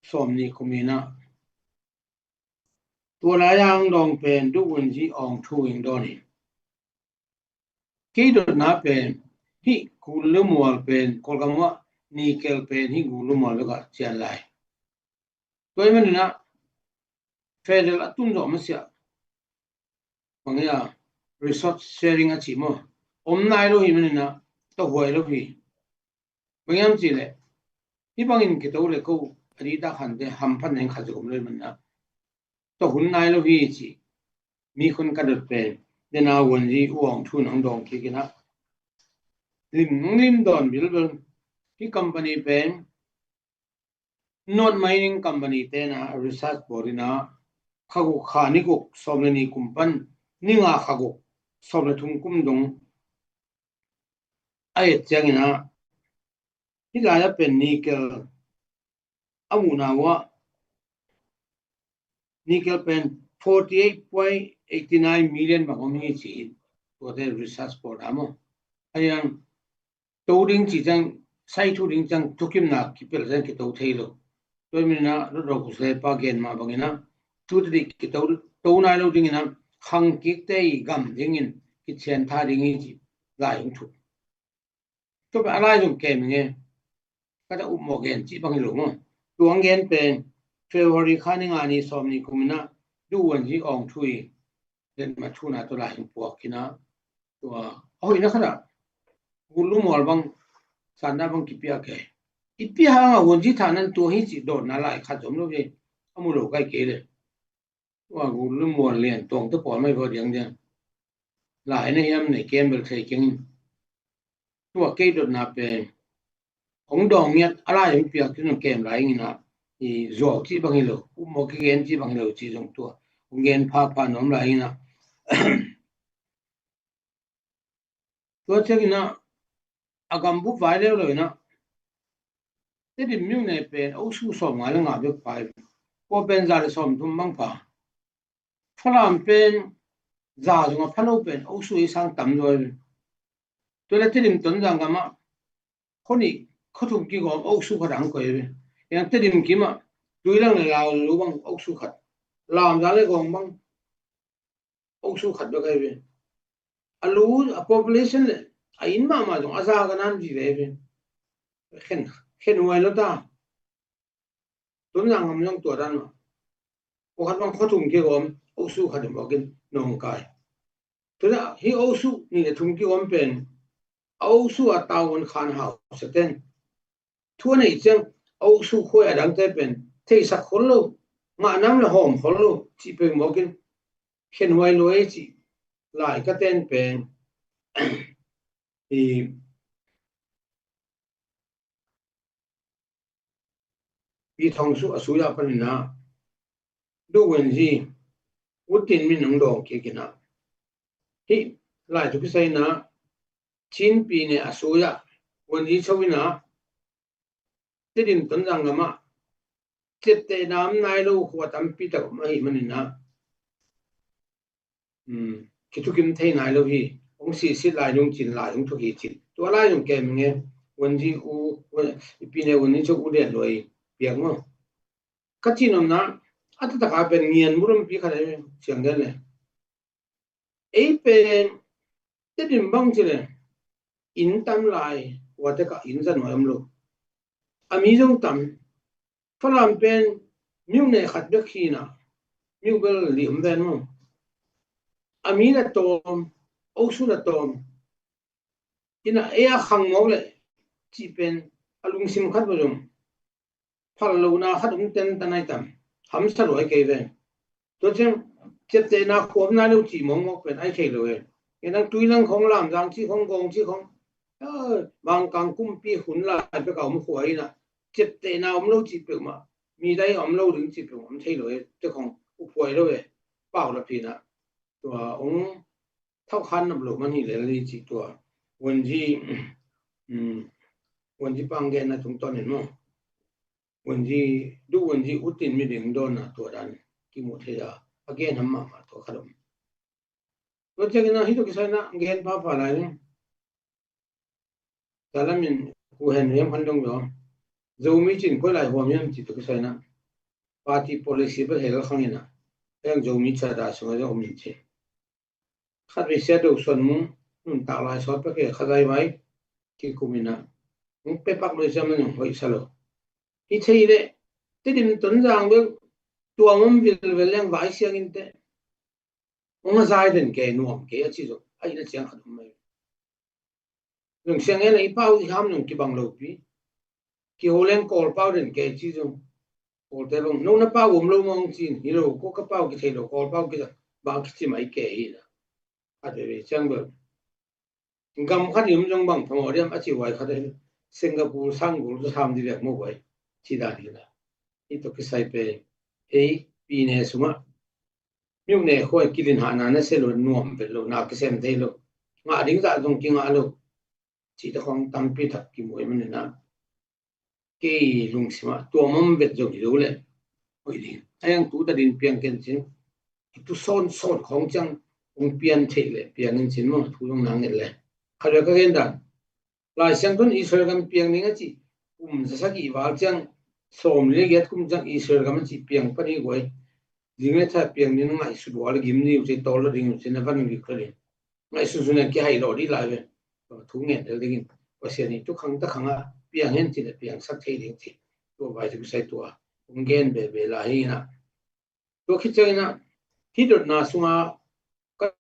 sawmnih kum inah tua lai-a ang dawng pen Duh Wunzi Aung Thu in dawn hi. Kei dotna pen hih Gulumual pen Kawlgam ah nickel pen hih Gulumual bekah cian lai. Tua ahih maninah federal a tun zawh masiah bang hi a, resource sharing a cih maw, om nai lo hi maninah tawh huai lo hi. Bang hiam cihleh hih bangin kito le ko a dihtak hante hamphatna in khat zong om lo hi maninah tawh hun nai lo hi cih mi khun ka dot pen dena Wunzi U Aung Thu in ang dawng kik inah lim, lim dawn bilbel. Hih company pen North Mining Company te inah research bawl inah kha guk kha ni guk sawm le nih kum pan ni nga kha guk sawm le thum kum dong a et ciang inah hih lai-ah pen nickel a muhna uh ah nickel pen forty eight point eighty nine million bang om hi ci-in tuate research bawl a maw. A yang to ding ci ciang, sai thu ding ciang thukimna kipelh ciang kito thei lo. Tua hi maninah Lotro Khuslai pa gen mah banginah tu tadih kito to nai lo dinginah khang kikte i gam dingin kician tha ding hi ci lai hong thuk. Tua pen a lai zong kem ing e. Ka ta upmawh gen cih bang hi lo maw. Tua ang gen pen February kha ni nga ni sawmnih kum inah Duh Wunzi Aung Thu i letmat thuna tua lai hong puak khin a, tua a hoihna khatah Gulumual bang sandah bang kipia kei. I pia hang a Wunzi thanan tua hi cih dawtna lai khat zom lo hi. A mu lo kai kei le. Tua Gulumual lian tuang te pawl mai vua diang diang. Lai na hiam nei kem bel thei keng in. Tua kei dotna pen hong dawng ngiat a lai hong piak tun kem lai inginah i zuau cih bang hi lo, upmawh kigen cih bang hi lo cih zong tua hong gen phapha nuam lai inginah tua cianginah a gambup vai leuleu inah Tedim myone pen osu sawm nga le nga bek pha hi. Kua pen za le sawm thum bang pha. Falam pen za zong a pha lo pen osu i sang tam zaw hi. Tua le Tedim Tonzang gamah khuanih khuathum kigawm osu khat ang koih hi. Yang Tedim kimah Tuilang le Lau lu bang osu khat, Lamza le Gawng bang osu khat bek ahi ve. A lu a population le a inn mahmah zong a za ka nan zi ve ve. Khen, khen huai lo ta. Tonzang ngam zong tua dan mah. Kua khat bang khuathum kigawm osu khat in bawkin nawngkai. Tua hi osu nih le thum kigawm pen a osu a taun khan hau sa ten. Thu a neih ciang a osu khuai a dangte pen theisak khol lo, ngah nam le hawm khol lo cih peuh mawkin khen huai lo ei cih lai ka ten pen i Pi Thong Su a sui a paninah Duh Wunzi U Tin Myint nong dawng kik inah hih lai thu kisai inah Chin pi ne a sui a Wunzi Cho inah Tedim Tonzang gamah ciaptehna om nai lo khua tampi tak om ahih maninah kithukim thei nai lo hi. Hong sihsit lai nung cin lai hong thuk hi cin tua lai nung kem nge. Wunzi U, i pi ne Wunzi Cho U Dian Luai piak maw. Ka cin omna a taktak a pen ngian murampi khat a siang den le ei pen Tedim bang ci le inn tam lai, ua tekah inn za nuai om lo. A mi zong tam. Falam pen myone khat bek hi inah myone bel li om ven maw. A mi na tawm, osu na tawm. Inah ei a khang mawk le cih pen a lungsim khat bawh zong phal lohna khat om tentan ai tam. Hamsa luai kei ve. Tua ciang ciaptehna khua om nai lo cih mawkmawk pen ai thei lo e. Ngenang Tuilang khong, Lamzang cih khong, Gawng cih khong, Mangkang kumpi hun lai peka om khua inah ciaptehna om lo cih peuhmah mi dai om lo ding cih peuhmah om thei lo e. Te khong uphuai lo e. Pau la phinah tua ong thau khan nop lo man hi lel hi cih tua Wunzi um, Wanzi pang genna tungtawn in maw, Wanzi, duh Wanzi utin miding dawnna tua dan kimu thei a, a gen ham mahmah tua khat om. Tua ciangin ah hih tua kisai na gen papa lai ni. Tua lamin ku hen hiam khan dong zaw. Zomi cin koi lai huam hiam ci tua kisai na. Party policy bel hel khang in ah. Eng Zomi chada sunga zong om in ci. Khat vei sia do suan mu, nuntak lai sawt pek e khat vai vai. Kikum in ah. Hong pe pak lo i sia man hong hoih sa lo. Hi thei leh, Tedim Tonzang bel, tua mom vilvel leng vai siang in teh. Hong a zai den kei nuam kei a ci zong, a ina ciang khat om mai. Zong siang e la i pau i ham zong kibang lo pi. Kiho leng Kawl pau den kei ci zong. Kawl te bang, no na pau om lo mong cin, hi lo, ko ka pau kithei lo, Kawl pau kithei, bang kici mai kei hi la. A te ve ciang bel. Gam khat i um zong bang phamawh diam a ci huai khat ahi. Singapore sang gol tu sam di vek maw huai. Ci dan hi la. Hi tua kisai pen. Ei, pi ne sungah. Miu ne khuai kilin hana na se lo nuam vet lo na kisem thei lo. Ngah ding zah zong kingah lo. Ci ta khong tampi tak kimuai man na. Kei lungsimah tua mom vet zong hi lo le. Oi ding. A yang tu ta din piang ken cin. Tu son son khong ciang ong pian thei le piang in cin maw tu zong nang nget le. Khat le ka gen dan. Lai Siangtho in Israel gam piang ning a ci. Kum za sagih val ciang sawm le giat kum ciang Israel gam a ci piang pan hi guai. Ding le tha piang ning ngaihsut ua le gim ni u ci tol lo ding u ci na van gik lo ding. Ngaihsun sun in kihai lawh dih lai ve. Thu ngen del dingin Pasian in tu khang ta khang a piang hen ci le piang sak thei ding ci. Tua vai tu sai tua ong gen be be lai hi na. Tua khit ciangin ah hih dotna sunga ka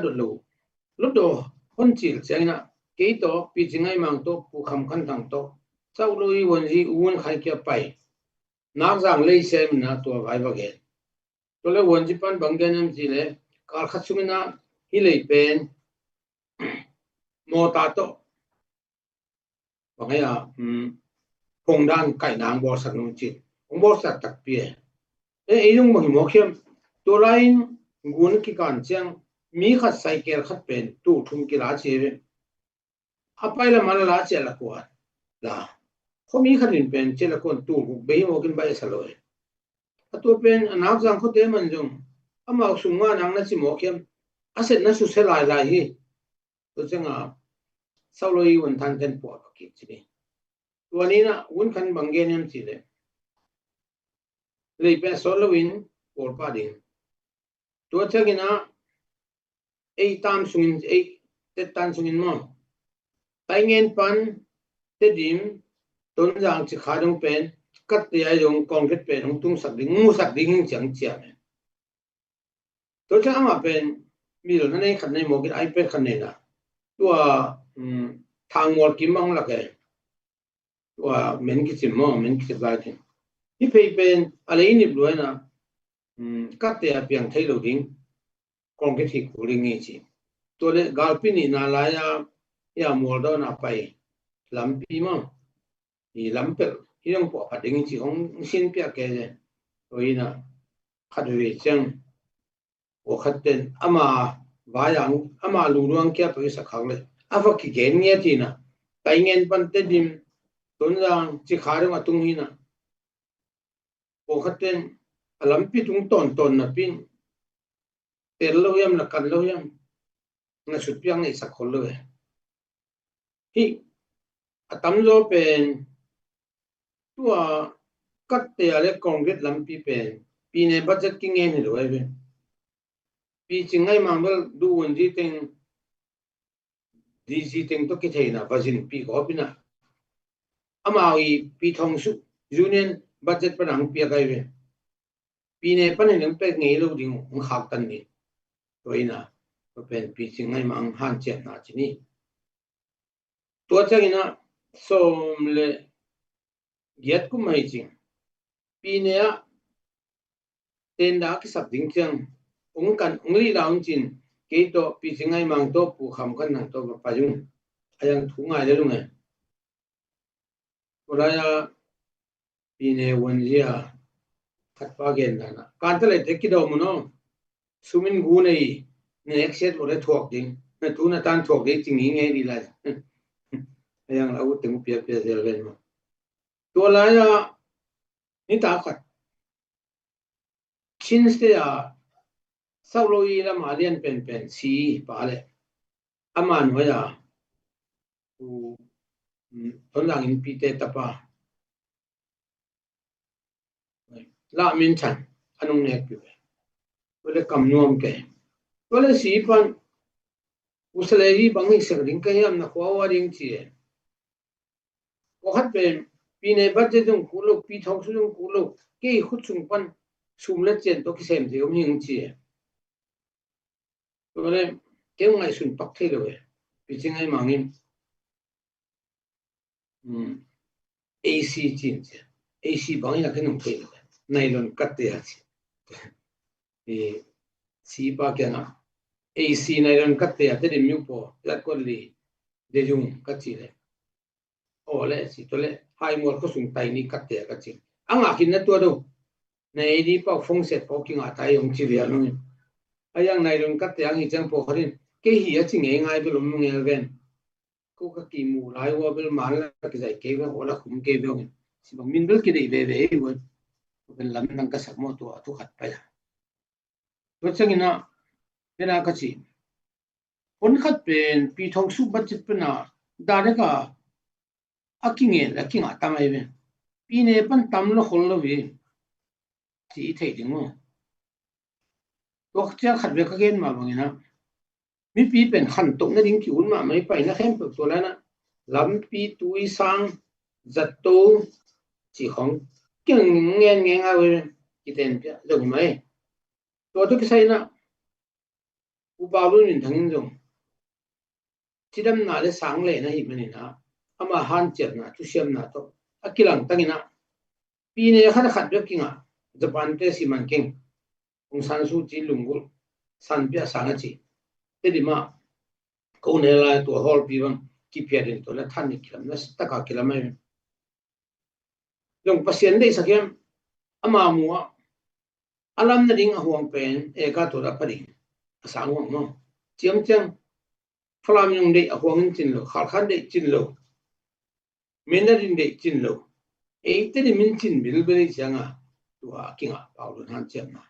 dot lo. Lotdaw hon cil ciangin ah kei tawh Pi Cing Ngai Mang tawh Pu Kham Khan Thang tawh Sauh Lo i Wanzi un khai kia pai. Nak zang lei sem na tua vai va gen. Tua le Wanzi pan bang gen em ci le kal khat sungin ah hi lei pen mawta tawh bang hei a, um, phongdan kaihna ang bawlsak nung cin. Ang bawlsak takpi e. E, ei zong bang hi mawk hiam. Tua lai-in gun kikan ciang mi khat saikel khat pen tul thum kila ci ve. A pai lam a la la cia la kuat. La. Khuami khat in pen cia la kuan tul guk bei mawkin bai a sa lo e. A tua pen a nak zang khuate man zong. Amau sung nga nang na ci mawk hiam. A set na su se lai lai hi. Tua ciangin Sauh Lo i Wan Than Ten puah pakik ci ni. Tua ni na un khan bang gen hiam ci le. Lei pen sawt lo in Kawl pah ding. Tua ciangin ah ei tam sungin ei tet tan sungin maw. Taingen pan Tedim Tonzang Cikha dong pen kat te ai zong concrete pen hong tungsak ding, ngusak ding hing ciang ciam e. Tua ciang amah pen mil na nei khat nei mawk in iPad khat nei na. Tua, um, Thang Mual Kim bang lak e. Tua men kicim maw, men kicim lai ding. Hi phei pen a lei nip luai na, um, kat te a piang thei lo ding. Kong kithik kul ding hi ci. Tua le galpi nihna lai a, ia mual dawn a pai lampi maw. I lampelh hi dong puah phat ding hi ci hong sin piak kei le. Tua hi na khat ve ciang. Ua khat ten ama vai ang, ama lu luang kia tua i sak khak le. A va kigen ngiat hi na. Taingen pan Tedim, Tonzang, Cikha dong a tung hi na. Ua khat ten a lampi tung tawntawn napi in tel lo hiam, na kan lo hiam, na sutpiak na i sak khol lo e. Hih a tamzaw pen tua kat te a le concrete lampi pen pi ne budget kingen hi lo e ve. Pi Cing Ngai Mang bel duh un zi teng D G teng tawh kitheihna va zin pi gawp in a, amau i pi thong suk union budget pan ang piak ai ve. Pi ne pan hin ang pek ngei lo ding ang khak tan ni. Tua in a, tua pen Pi Cing Ngai Mang hanciamna ci ni. Tua ciangin a sawm le giat kum ahi cing. Pi ne ah tenda a kisak ding ciang ung kan ung lih la ung cin kei tawh Pi Cing Ngai Mang tawh Pu Kham Khan Thang tawh va pai ung. A yang thu ngai le lung e. Tua lai a Pi ne wan zia khat pa gen dan a kan ta le te kidawm un aw. Sumin gu nei ne eksiat vawh le thuak ding. Na thu na tan thuak ding cing hi ngei di lai. A yang la u teng u pia pia zel ven maw. Tua lai-ah nitak khat Chin State a South Lo i lam a lian penpen si pa le ama nuai a u Thon Zang Inn Pite tapa la min chan a nung nek pi ve. Tua le kam nuam ke. Tua le si pan u Sale hi bang hi sek ding ka hiam, na khua ua ding ci e. Kua khat pen pi ne budget zong kul lo, pi thawk su zong kul lo, kei khut sung pan sum le cian tawh kisem thei om hi ung ci e. Tua le kei ngaihsun pak thei lo e. Pi ci ngai mangin. Hmm. A C cin ci. A C bang hi a kei nung thei lo e. Nylon katte a ci. I si pa kiangah A C nylon katte a Tedim miu paw zat kuat li de yung ka ci le. Aw le si tua le hai mual khua sung tai ni katte a ka ci. A ngah khin na tua do. Na ei di pau fong set pau kingah tai hong ci vial hong in. A yang nylon katte ang hi ciang pawh khat in kei hi a ci ngei ngai bel om ngel ven. Ko ka kimu lai ua bel man la kizaih kei ve, hua la khum kei ve hong in. Si bang min bel kideih veve ei ua. Ko pen lam nang ka sak maw tua thu khat pai a. Tua ciangin ah, pen a ka ci. Pon khat pen pi thawk su budget pen a direct a a kingen a kingah tam ai ve. Pi ne pan tam lo khol lo ve. Ci i thei ding maw. Tua ciang khat ve ka gen mah bangin ah mipi pen khantoh nading ki-ut mahmah i paina khempeuh tua lai-in ah lampi, tui, sang, zato ci khong kiang ngen ngen a ui kiten pia zong hi mai. Tua tu kisai-in ah U Pau Lun Min Thang in zong cidamna le sang lehna hi manin ah ama hanciamna thusiamna tawh a kilangtangin ah pi ne khat a khat bek kingah Japan te si man keng Aung San Suu Kyi lunggulh san pia sang a ci. Tedim ah ko ne lai tua hawlpi bang kiphiat in tua le than i kilam na taka kilam ai. Zong Pasian deihsak hiam ama mu ah a lam nading a huang pen e ka tua a pha ding a sang huang maw. Ciamciang Falam in hong deih a huang in cin lo, Khalkha in deih cin lo, Mindat in deih cin lo, eite dim in cin bilbil i cianga tua a kingah Pau Lun hanciamna.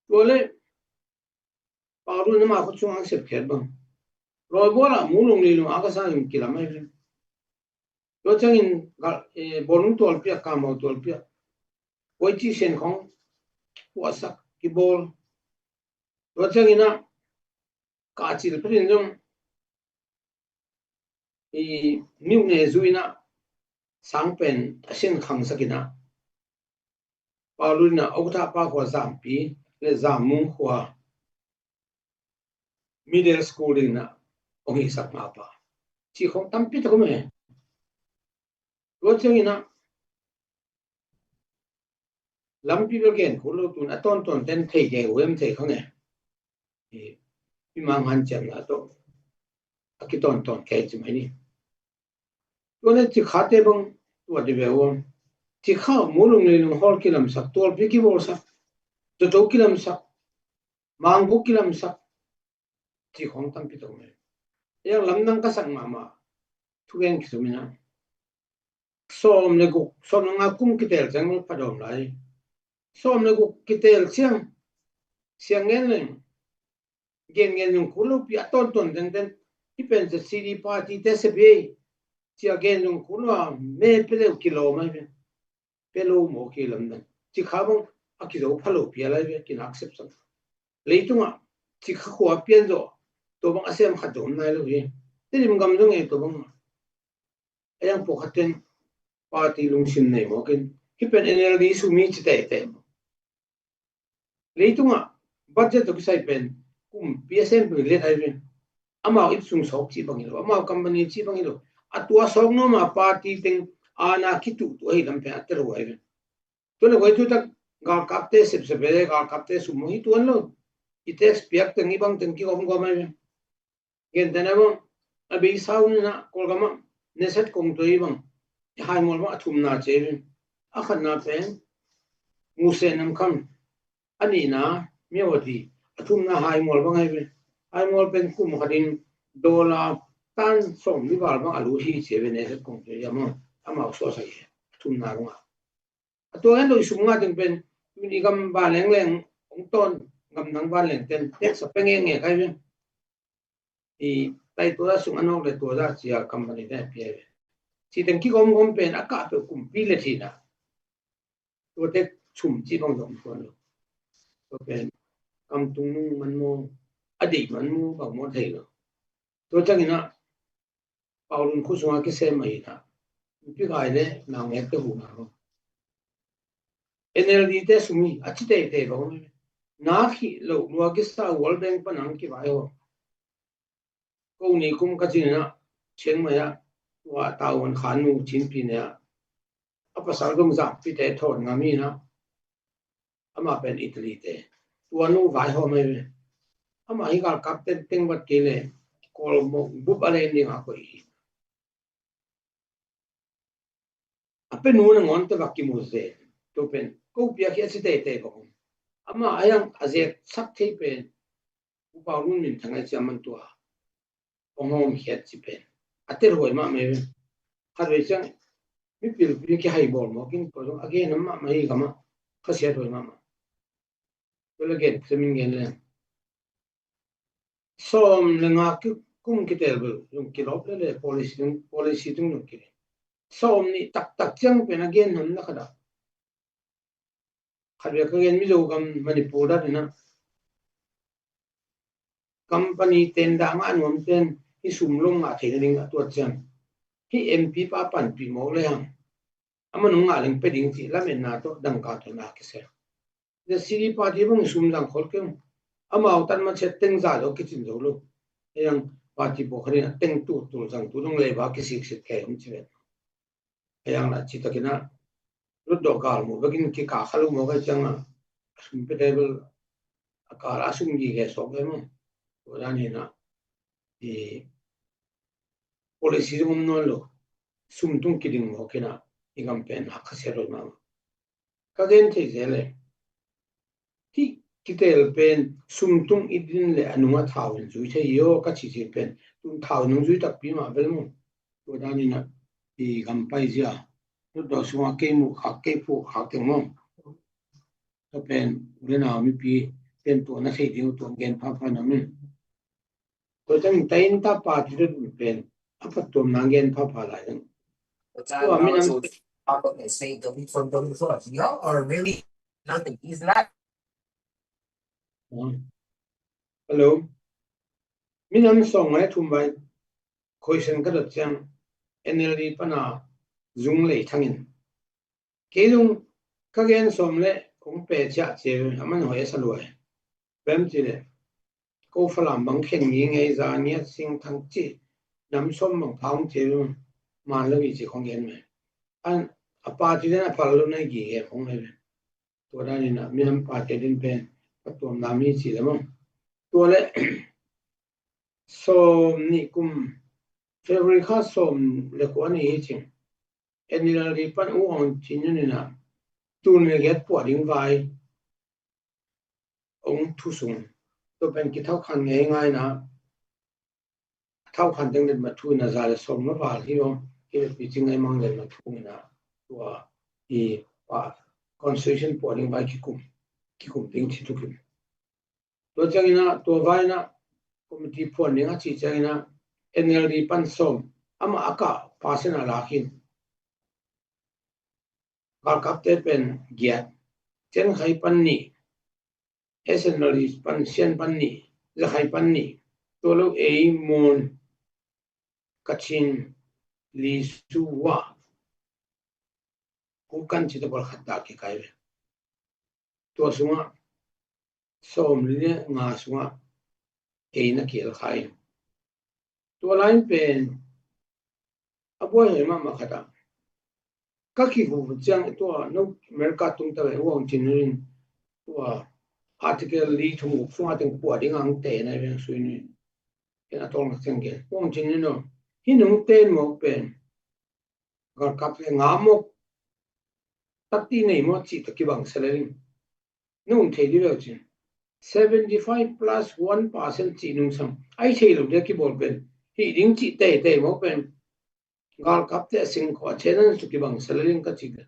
Tua le Pau Lun ama khut sung ang sep khet bang. Rawi bual ah mu lung li lung a ka sa in kilam ai. Tua ciangin bawlung tualpi ah, kamau tualpi ah, kuaici sen khong puahsak kibawl. Tua ciangin ah kacil phetin zong i miuh ne zu in ah sang pen a sin khangsak in ah Pau Lun in ah Okatha pa khua Zampi le Zammung khua middle school ding in ah hong hisak ma pa ci khong tampi tak om e. Tua ciangin ah lampi bel gen kul lo tun a tawntawn ten thei deu em thei khang e. I mang hanciamna tawh a kitawntawn kei ci mai ni. Tua le Cikha te bang tua di ve uam. Cikha mu lung le lung hawl kilamsak, tualpi kibawlsak, toto kilamsak, mangguk kilamsak ci khong tampi tak mai. Yang lamdang ka sak mahmah thugen kisum in ah sawm le guk, sawm le nga kum kitel ciang pha dawm lai. Sawm le guk kitel ciang siang ngen leng gen gen zong kul lo pi a tawntawn tenten hi pen Z C D party te se pi ei cia gen zong kul lo a me pe leu kilo mai pen pe lo maw ki lamdang. Cikha bang a kizo pha lo pi a lai ve kinak sepsak. Leitungah Cikha khua pian zawh tua bang a sem khat zong nai lo hi. Tedim gam zong e tua bang a yang pawh khat ten party lungsim nei mawkin hi pen N L D sum hi ci teitei maw. Leitungah budget tawh kisai pen kumpi a sem pen let ai ve. Amau ipsung sawk cih bang hi lo, amau company cih bang hi lo. A tua sawk nuam a party teng ana kituhtuh ahi lam pen a tel huai ve. Tua le huai thutak galkapte sepsep ve le galkapte sum hi tuan lo. I tax piak teng i bang teng kigawmgawm ai ve. Gentehna bang a beisa hun in ah Kawlgam ah neset kong tua i bang i haimual bang a thumna ci ai ve. A khatna pen Musen Namkham, a nihna Myawaddy, a thumna haimual bang ai ve. Haimual pen kum khatin dollar tan sawm ni val bang a lut hi ci ve ne, kong ci a maw. Amau suak sa hi, a thumna rungah. A tua hen lo i sum nga teng pen, tuni gam vanleng leng, hong tawn, gam dang vanleng ten, tax a pe ngenge kai ve. I tai tua sung a nawk le tua za cia company te pia ve. Ci teng kigawmgawm pen, a kah peuh kumpi le thina. Tua te sum ci bang zong tuan lo. Tua pen, kam tung nung man maw, a deih man maw, bang maw thei lo. Tua ciangin ah, Paulun khua sungah kisem mah hi na. Mipi gai le naungek te huhna lo. N L D te sum hi a ci teitei bang om. Na khih loh lua kisa World Bank pan ang kivai ho. Ko ni kum ka cin na Chiang Mai ah tua Taiwan khan nu Chin Pyi ne ah a pasal dong zak pi te thon ngam hi na. Amah pen Italy te. Tua nu vaihawm ahi ve. Amah hi galkap tengteng vat kei le, Kawl mawk bup a len ding a koih hi. A pe nu nangawn te va kimu zen. Tua pen ko piak hi a ci teitei bang om. Amah a hiang a zek sak thei pen Upa Hun Min Thang ai cia man tua. Hong hawm khiat ci pen a tel huai mahmah hi ve. Khat vei ciang mipilpi kihai bawl mawk in tua zong a gen mahmah hi gamah. Khasiat huai mahmah. Tua le gen, tua min gen le. Sawm le nga ki, kum kitel bel zong kilawp le le policy tung, policy tung zong kile. Sawm nih taktak ciang pen a gen hamna khat ah. Khat vei ka gen Mizo gam Manipur dan in ah. Company ten dah ngah nuam ten hi sum lom ngah theihna ding a tuat ciang. Hi M P pa panpih mawk le hang. A man hong ngah leng pe ding cih lametna tawh dangka tawh na kisel. The C D party bang sum zang khol keng. Amau tan ma chet teng za lo kicin zo lo. Hei ang party pawh khat in a teng tu tul zang tu dong lei ba kisiksik kei om ci vet. Hei ang la ci takin ah lut dawh gal mu bekin kika kha lo maw kai ciang ah a sum pe table a kal a sum gi kei sawk ve maw. Tua dan hi na i policy zong om nawn lo. Sum tung kiding mawk hi na i gam pen hak kha sia lo mahmah. Ka gen thei zel e. Hih kitel pen sum tung i din le a nungah thau in zui thei hi aw ka cih cih pen tun thau in hong zui takpi mah bel maw. Tua dan in ah i gam pai zia. Lut dawh sungah kei muh khak kei phuh khak teng maw. Tua pen u le nau mipi pen tua na thei ding uh tua gen phapha na min. Tua ciang tain ta party dot pen a phattuamna gen phapha lai ding. Tua minam Hello. Minam sawm ngai thum vai question ka dot ciang N L D pana Zung Lei Thang in. Kei zong ka gen sawm le kong pe ciah cia a man hoi a sa luai. Bem ci le ko Falam bang khen ngi ngei za ngiat sing thang ci nam sawm bang phang ci man lo hi ci kong gen mai. An a party den a phal lo na gi he kong mai. Tua dan in a minam party den pen phattuamna mi ci le mong. Tua le sawm nih kum February kha sawm le kua ni hi cing. N L D pan U Aung Chin Yun in a tun le giat puah ding vai ong thu sung. Tua pen kithau khan ngei ngai na thau khan ding let ma thu in a za le sawm ma val hi ong. Hi le pi cing ngai mang let ma thu in a tua i pa constitution puah ding vai kikum kikum ding ci thukim. Tua ciangin ah tua vai in ah committee phuan ding a cih ciangin ah N L D pan sawm amah a kah percent a lak in galkapte pen giat, Cen Khai pan nih, S N L D pan Sian pan nih, Za Khai pan nih, tua lo ei Mon, Kachin, Li Su Wa, Kukan ci tabal khat dah kikai ve. Tua sungah sawm li le nga sungah ei na kial khai. Tua lai pen a buai hoi mahmah khat ah ka kihu ciang tua no America tung ta ve U Aung Chin Yun in tua article li thum guk sungah teng puah ding ang te na veng sui ni. Ken a tawng ciang gen U Aung Chin Yun no hi nung ten mawk pen galkap le nga mawk takti nei maw cih ta kibang sa le ding. Nung thei dih lo cin seventy five plus one percent cih nung sam ai thei lo dia kibawl pen hih ding cih teitei mawk pen galkapte a singkhuah a thenan suk kibang sa le ling ka cih le,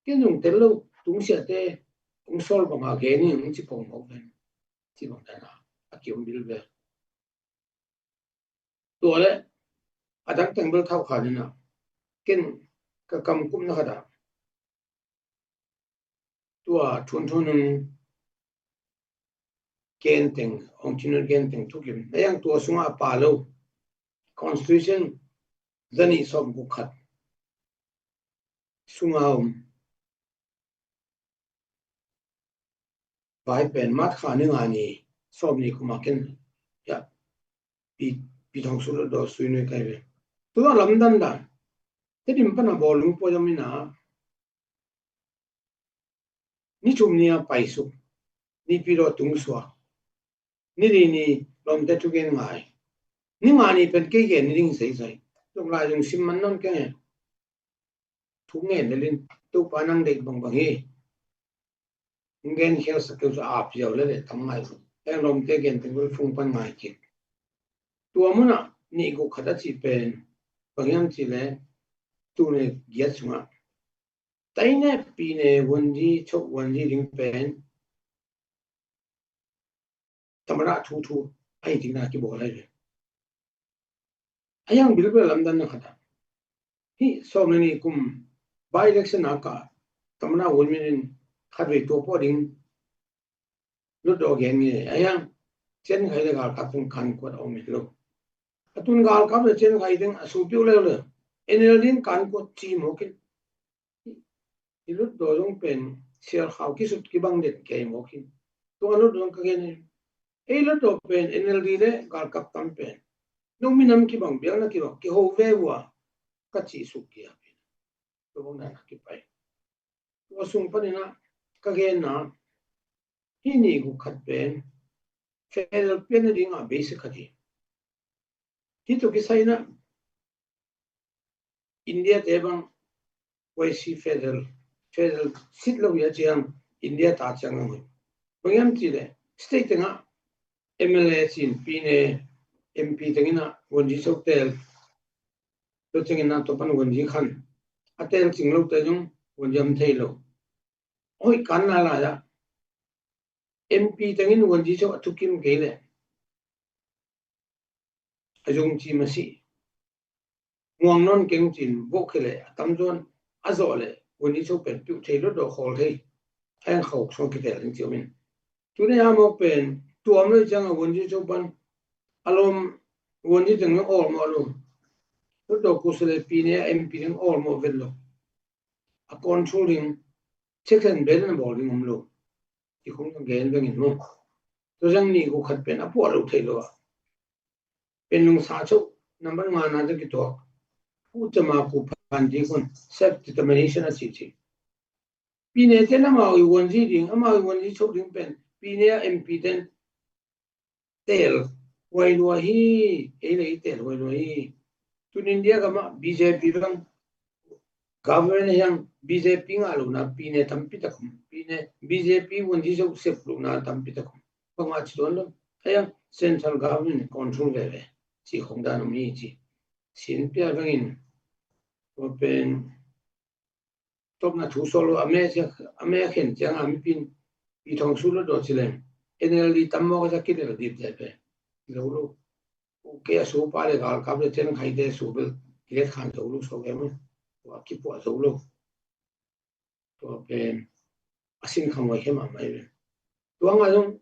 ken zong tel lo, tungsiate hong sawl banga gen hi hong ci pong mawk pen, ci bang dana a kiom bilbel. Tua le a dang teng bel thau kha nina, ken ka kam kumna khat ah tua thunthun in gen teng, hong thinun gen teng thukim na yang tua sungah a pa lo constitution zanih sawm guk khat sunga om vai pen mat kha ni nga ni sawm ni kuma ken ya pi pi thong su lo do sui nui kai ve. Tua lamdan dan te dim pana bawlung pawh yam ina ni thum ni a paisuk, ni pi lo tung suak, ni li ni lawmte thugen ngai, ni nga ni pen kei gen ni ding seisai. Tuk lai zung sim man non kenge thu ngen le lin Topa nang deih bangbang hi. Ngen khial sak keu sa ap ziau le le tam ngai. Eng lawmte gen teng vel fung pan ngai kik. Tua munah nih guk khat a cih pen bang hiam cih le tune giat sungah taine pine wanzi chok wanzi ding pen tamara thu thu a hi dingna kibawl ahi ve. A yang bilbel lamdanna khatah hih sawm le nih kum by election a kah tamara wun minin khatvei tua pawh ding lutdaw gen nge a yang cen khai le galkap teng kan kuat a om lo. A tun galkap le cen khai teng a supiu leu le N L D in kan kuat ci mawkin i lutdaw zong pen sial khau kisut kibang den kei mawk hi. Tua lutdaw zong ka gen hi. Ei lutdaw pen N L D le galkap tam pen no minam kibang biakna kibang kiho ve ua ka cih suk kia pen tua bang dan a kipai. Tua sung panina ka genna hih nih guk khat pen federal pianna dingah basic khat hi. Hih tuk kisai ina India te bang Y C federal, federal sit lo hi a ciang India ta ciang ang hui. Bang hiam cih le state tengah M L A cin pine M P tengina wanzi sok tel lo ciangina topan wanzi khan a tel cing lo te zong wanzi am thei lo. Hoih kan na lai ah M P tengin wanzi sok a thukim kei le a zung ci masi muang nawn keng cin bawh khia le a tamzawn a zawh le wanzi sok pen piuh thei lutdaw khawl thei a yang khawk song kitel ding ci om in. Tuni a mawk pen tuam lo ciang a wanzi sok pan a lawm wanzi teng awl mawh lo. Lutdaw kusa le pine a M P teng awl mawh vet lo. A control ding check and balance a bawl ding om lo. Ci khong gen vengin maw. Tua zang nih guk khat pen a puah lo thei lo a. Pen lungsa chauh number nga na zang kituak. Pu cama ku phan ding khun self determination a ci ci. Pine ten amau i wanzi ding, amau i wanzi chauh ding pen pine a M P ten tel huai lua hi, ei le i tel huai lua hi. Tun India gama B J P bang government hiang B J P ngah lohna pine tampi tak om, pine B J P wanzi zo sep lohna tampi tak om. Bangah ci tuan lo, hiang central government control veve ci khong dan om hi ci. Sin pia bangin tua pen topna thu sawl lo a me a khen cianga mipin pi thong su lo daw ci leng N L D tam mawk a za kilel dip zai pe lo lo. Kei a su pa le galkap le ten khaite su bel kilet khan zo lo so ke mo. Tua kipuah zo lo. Tua pen a sin kham wai khe mahmah hi ve. Tua nga zong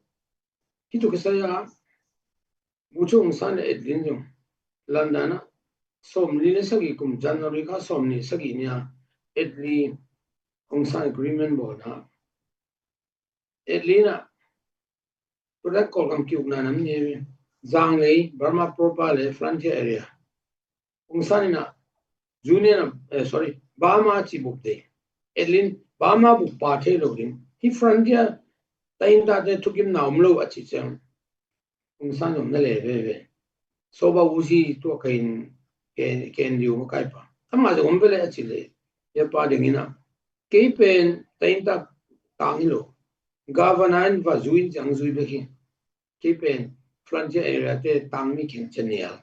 hih tuk kisai a Bogyoke Aung San le Aung San zong London ah sawmli le sagih kum January kha sawmli sagih nia Aung San Aung San agreement bawlna Aung San na Kawlgam kiukna nam ni hi ve. Zanglei Burma proper le frontier area Aung San in a Junior, eh, sorry, Burma ci bup te. Aung San Burma bup pa thei lo ding. Hih frontier taintate thukimna om lo a ci ciang Aung San zong na le veve. Soba usi tua kain ken liu makai pa. Ama zong om vele a ci le. Ia pa dingin a kei pen tainta tang hi lo. Governor in va zui in ciang zui bek hi. Kei pen frontier area te tang mi khen chanial.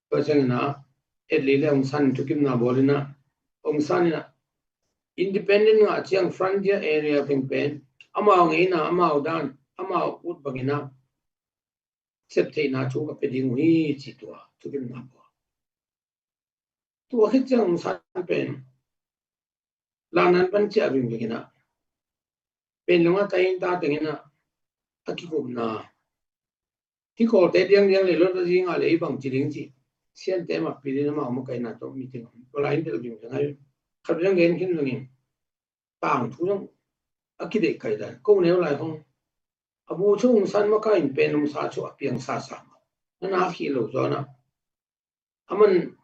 Tua ciangin ah, et li le Aung San in thukimna bawl in ah, Aung San in ah, independent ngah ciang frontier area pengpen, amau ngeina, amau dan, amau ut bangin ah, sep theihna thu ka pia ding uh hi ci tua, thukimna bawl. Tua khit ciang Aung San pen, Lannan pan ciah vingving in ah, Panglong a tai in ta teng in ah, a kikupna. Hih Kawlte diangdiang le lot a zing a le i bang ci ding ci. Siante mah pi ding amau makaihna tawh meeting om. Tua lai in delh vingving ai. Khat veng gen khin vengin. Tangthu zong a kideih kai dan. Ko neu lai khong. A bu chu Aung San makai in Panglong sa chu a piang sasa. Na na khih lo zaw na. Aman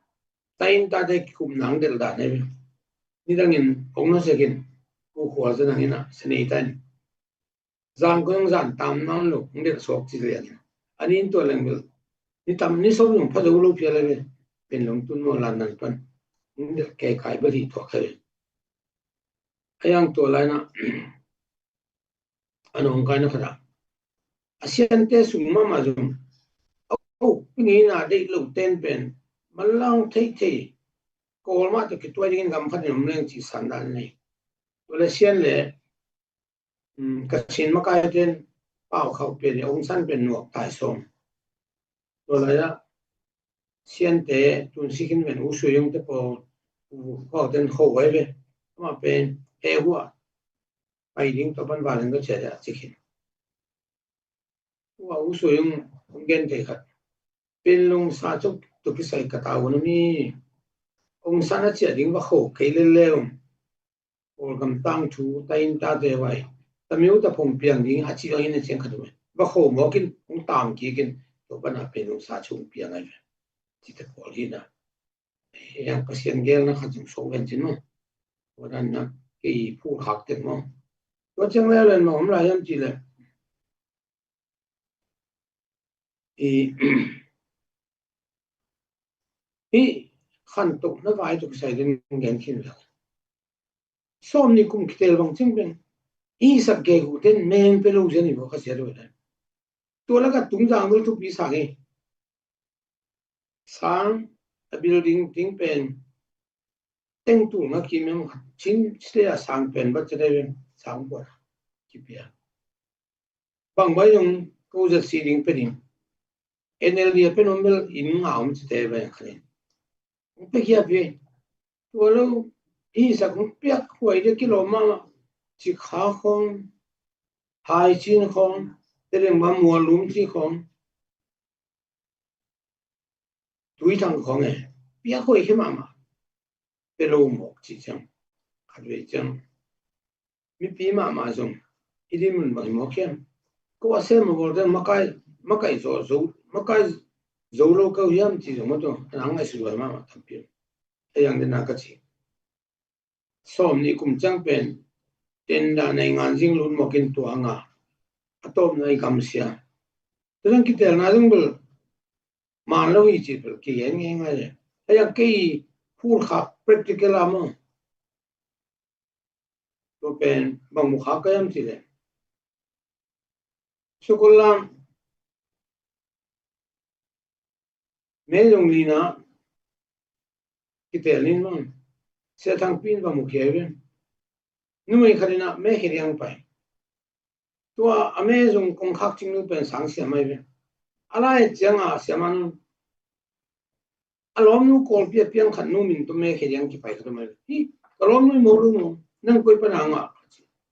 tai in tate kikupna ang delh dan ai ve. Nidangin ong na sekin. Ku khua zanang in ah, sanei ta in. Zang ko zong zan tam nawn lo, hong delh suak ci liang in. A nin tua leng bel. Ni tam ni sawm zong pha zo lo phial a ve. Panglong tun maw Lannan pan. Hong delh kei kai bel hi tuak kha ve. A yang tua lai na. A nong kai na khat ah. A siante sung mahmah zong. Oh, pi ngeina deih lo ten pen. Manlang theithei. Kawl mah tawh kituai dingin gam khat in om leng ci san dan nei. Tua le sian le, um, Kachin makai ten pau khauh pen, Aung San pen nuak tai sawm. Tua lai ah, siante tun si khin pen U Sui Yung te pawl, U Kau ten kho vai ve. Amah pen, he hua. Pai ding tua pan valin ka cia dia ci khin. Ua U Sui Yung hong gen thei khat. Panglong sa cuk tu kisai ka ta un a mi. Aung San a ciah ding va kho kei lel leu. Kawlgam tangthu, tai in tate vai. Tamiu ta phong piang ding a ci dong in a ciang khat um. Va kho mawk in, hong tam kik in, tua pan a Panglong sa cuk piang ai ve. Ci te pawl hi na. Yang Pasian gelna khat zong sok ven cin maw. Tua dan na, kei phul khak tek maw. Tua ciang leu len maw, om lai hiam ci le. I, i khantohna vai tuk sai den gen khin lo. Sawm nih kum kitel bang cing pen. I sak gegu ten meng pe lo zian i bo kha sia lo dan. Tua laka tung zang lo thupi sang hi. Sang a building ding pen. Teng tul nga kim em khat chin sile a sang pen bat cedai pen sang buat kipia. Bang bai zong ko zat si ding pe ding. N L D a pen om bel in nga om cite bai khat in. Pe kia pi. Tua lo i sak piak huai de kilo ma ci kha khong. Hai chin khong. Te deng ba mua lum ci khong. Tui thang khong e. Piak huai khe mahmah. Pe lo mawk ci ciang. Khat vei ciang. Mipi mahmah zong. I di mun bang i mawk hiam. Ko a sem a bawl deng makai, makai zo, zo, makai zo lo kau hiam ci zong maw tu. An ang ngai su zuai mahmah tampi. A yang dena ka ci. Sawm nih kum ciang pen. Tenda nei ngan zing lut mawk in tua nga. A tawpna i gamsia. Tua dang kitelna zong bel. Man lo hi ci bel. Kigen ngei ngai le. A yang kei phul khak practical a maw. Tua pen bang mu kha ka yam ci le. Sukul lam. Me zong lina. Kitel nin mang. Sia Thang Pin bang mu kia ven. Numei khat ina me khiriang pai. Tua a me zong kong khak cing nu pen sang siam ai ve. A lai ciang a siam an. A lawmnu Kawlpi a piang khat nu min tua me khiriang kipai khat om ai ve. Hi, ka lawmnu i mawk lu nu, nang koi pana ngah.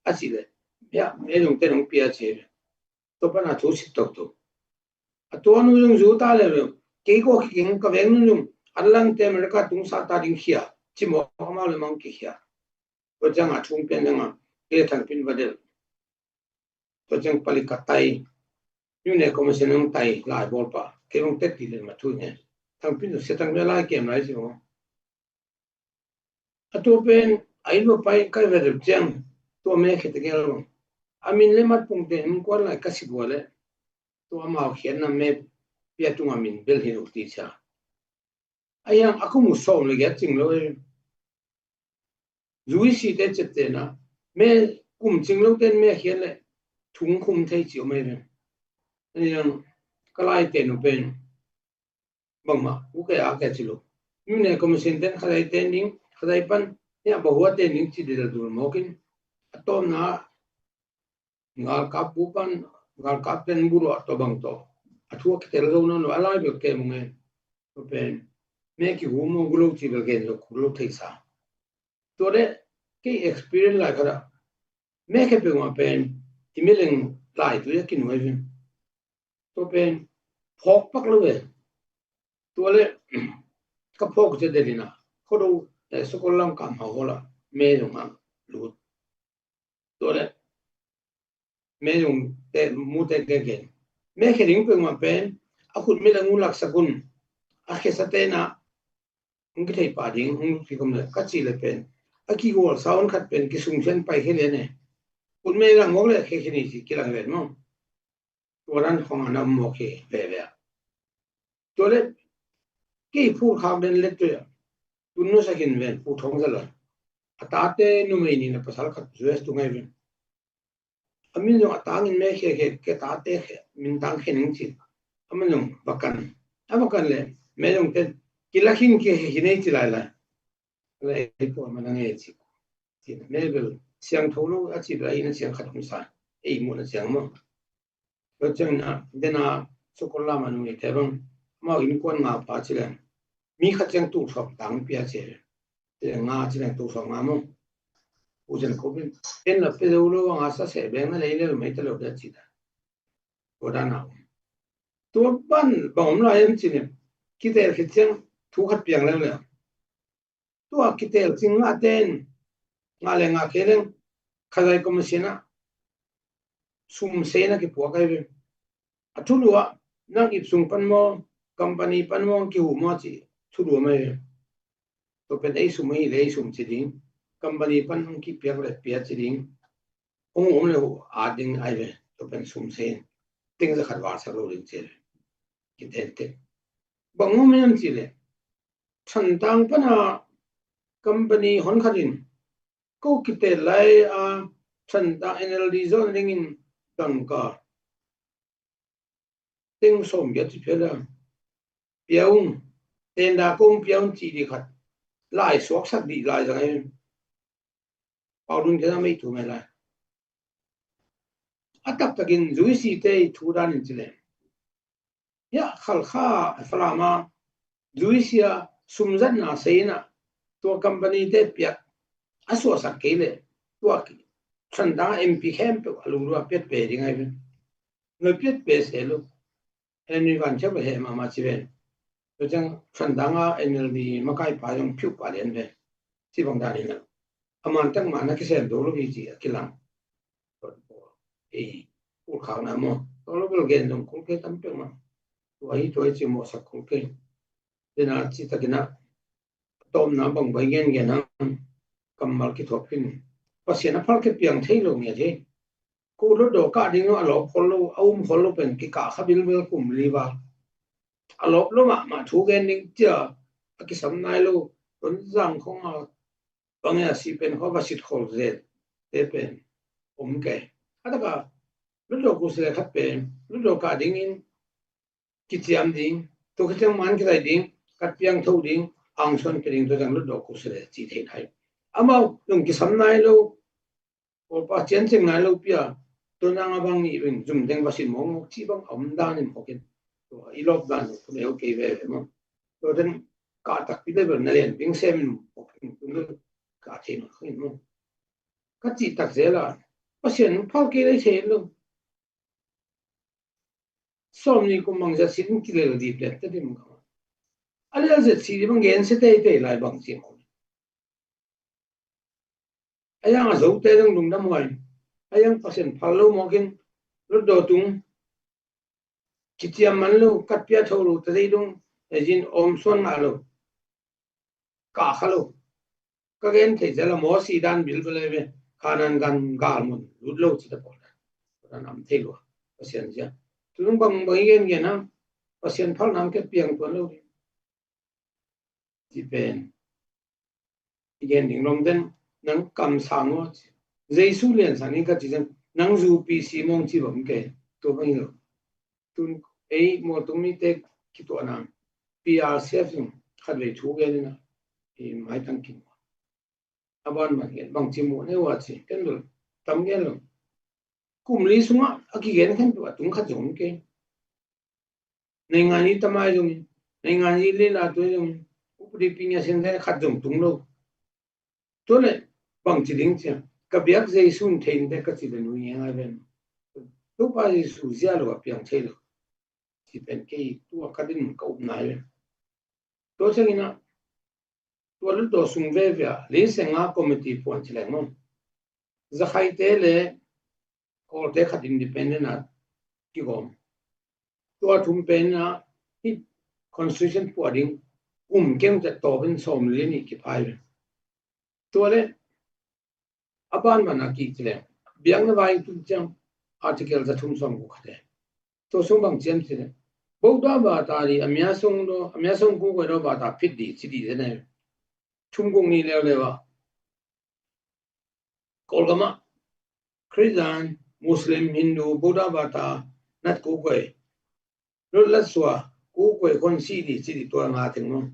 A ci le. Ya, me zong te nong pia ci ai ve. Tua pana thu sit tok tok. A tua nu zong zu ta le ve. Kei ko kikeng ka veng nu zong. A langte America tung sa ta ding khia. Ci mawk amau le mang kikhia. Tua ciang a thung pian dang a, kei le Thang Pin va delh. Tua ciang palik ka tai. Yu ne ko ma sen ang tai lai bawl pa. Kei bang tet ti le ma thu ne. Thang Pin se tang me lai kem lai si mo. A tua pen a in va pai kai va delh ciang. Tua me khe te gel bang. A min le mat pung te in kuan lai ka si gua le. Tua mau khian na me pia tung a min bel hin uk ti cia. A hiang a kum u sawm le giat cing lo e. Zui si te cep te na. Me kum cing lo ten me khian le thung khum thei ci om e ve. A hiang ka lai te nu pen. bangmah u kei a kei ci lo. Mine commission ten khazai ten ding, khazai pan, ya bahua ten ding ci dil dul mawkin. A tawmna galkap bu pan, galkap ten bu ruah tawh bang tawh a thu a kitel zo nawn lo a lai bel kei mung e. Tua pen me kihum aw gulo ci bel gen zo kul lo theisa. Tua le kei experience lai khat ah me khe peuhmah pen i mileng lai tui a kinuai vin. Tua pen phawk pak lo ve. Tua le ka phawk cia delina khodo, eh, sukol lam kam hau hola me zong a lut. Tua le me zong te mu te ke ke me khe ding peuhmah pen a khut mi le ngu laksak un. A khe sa tena hong kithei pah ding hong kikom le ka ci le pen a kigual sa un khat pen kisung sian pai khe le ne. Khut me lang ngok le khe khe ni ci kilang ven maw. Tua dan khong a nam mawk hi veve a. Tua le kei phur khak den let tua tun nusa hin ven phur thong zala. A tate numei ni na pasal khat zues tu ngai ven. A min zong a tangin me khe khe ke tate khe min tang khe ning ci. A min zong vakan a vakan le me zong ten kila khin khe khe khin ei ci lai lai. Le ei tua man a nge ci. Ci na me bel siang tho lo a ci bel a ina siang khat hong sa ei mu na siang maw. Tua ciangin a dena sukol lama nung i te bang amau innkuan nga pa ci leng mi khat ciang tul sawm tang pia ci. Ci leng nga ci leng tul sawm nga maw. U cian ko bin en la pe zo lo nga sa se beng na lei le mai ta lo da ci ta. Tua dan a tua ban bang om lai em ci ne kitel khit ciang thu khat piang leu leu. Tua kitel cing ngah ten ngah le ngah kei leng khazai commission ah sum seina kipuak ai ve. A thulu ah nang ip sung pan maw company pan maw kihu maw ci thulu mai ve. Tua pen ei sum hi le ei sum ci ding company pan hong kipiak le pia ci ding hong um le hu a ding ai ve. Tua pen sum sein ting za khat var sak lo ding ci ve. Kitel te bang um em ci le Thantlang pana company hon khat in ko kitel lai a Thantlang N L D zone dingin dangka teng sawm bia ci phia le pia ung tenda kong pia ung ci di khat lai suaksak di lai zang in pau dun kena mei tu mai lai. A taktakin zuisi te i thu dan in ci le Hiah Khalkha Falam a zuisia sumzatna seina tua company te piak a suahsak kei le tua Thantlang M P khempeuh a lungdua piat pe ding ai ve. Noi piat pe se lo. Henry Van Chep he mama ci ve. Tua ciang Thantlang a N L D makai pa zong phiu pa lian ve. Ci bang dan in a man tak man a kisem do lo hi ci a kilang. Ei kul khak na maw. Tua lo bel gen zong kul kei tam peuh maw. Tua hi tua hi ci mawhsak kul kei. Tena ci takin a tawmna bang bai gen gen hang kammal kithuap khin. Pasian a phal kei piang thei lo ngiat hi. Ko lotdaw kah ding lo a lawp khol lo a um khol lo pen kikah kha bilbel kum li val. A lawp lo mahmah thu gen ding cia a kisam nai lo. Tonzang khong a bang a si pen kho va sit khol zel te pen om kei. A taka lutdaw kusile khat pen lutdaw kah dingin kiciam ding, tua kiciam man kizai ding, kat piang tho ding, angsuan pe ding tua zang lutdaw kusile ci thei nai. Amau lung kisam nai lo. Pawlpa ciancing nai lo pia tua nang a bang nih beng zum deng va sin mawkmawk cih bang a om dan in mawkin tua i lawp dan lo tua mei ho kei veve maw. Tua den kah takpi le bel na lian bing sem in mawkin tua kah thei mawk in maw. Ka cih tak zel a Pasian phal kei lei thei lo. Sawm nih kum bang zat sin kilel dip lian te dim ka a lian zat si bang gen se teitei lai bang ci maw. A yang a zote dang lungdam huai. A yang Pasian phal lo mawkin lutdaw tung kiciam man lo, kat pia tho lo, ta dei dong ezin om suan ngah lo. Kah kha lo. Ka gen thei zel a maw si dan bil bel ai ve. Khanan gan gal mun lut lo ci ta pawl dan am thei lo. Pasian sia. Tunung bang bang i gen gen a Pasian phal nam ke piang tuan lo. Ci pen i gen ding lom den nang kamsang aw ci. Jesu lian sang ning ka ci zan nang zupi si mong ci bam ke tua bang lo. Tun ei mawltung mite kituahna P R C F in khatvei thu gen in a, i maitang kim a ban man gen bang ci mu ne wa ci ken dul tam gen lo. Kum li sungah a kigen khen tua tung khat zong ke. Nei ngan i tamai zong, nei ngan i lela tua zong, upadi pinya sen khat zong tung lo. Tua le bang ci ding cia, ka biak Jesu in thei in te ka ci le nui ngai ngai ven. Topa Jesu zia lo a piang thei lo. Ci pen kei tua ka din ka up nai ven. Tua ciangin a, tua lutdaw sung veve a, Lee Seng a committee puan ci leng maw. Zakhaite le Kawlte khat independent a kigawm. Tua thum pen a, hih constitution puah ding kum keng cia tawpin sawm li nih kiphai ve. Tua le a ban man a kik ci leng, biakna vai tung ciang article za thum sawm guk khat e. Tua sung bang ciam ci leng, Buddha bata di a mia sung do, a mia sung ku koi do bata phit di ci di te ne. Thum guk ni leuleu a Kawlgam ah Khristan, Muslim, Hindu, Buddha bata nat ku koi, lut lat sua ku koi khon si di ci di tua nga teng maw.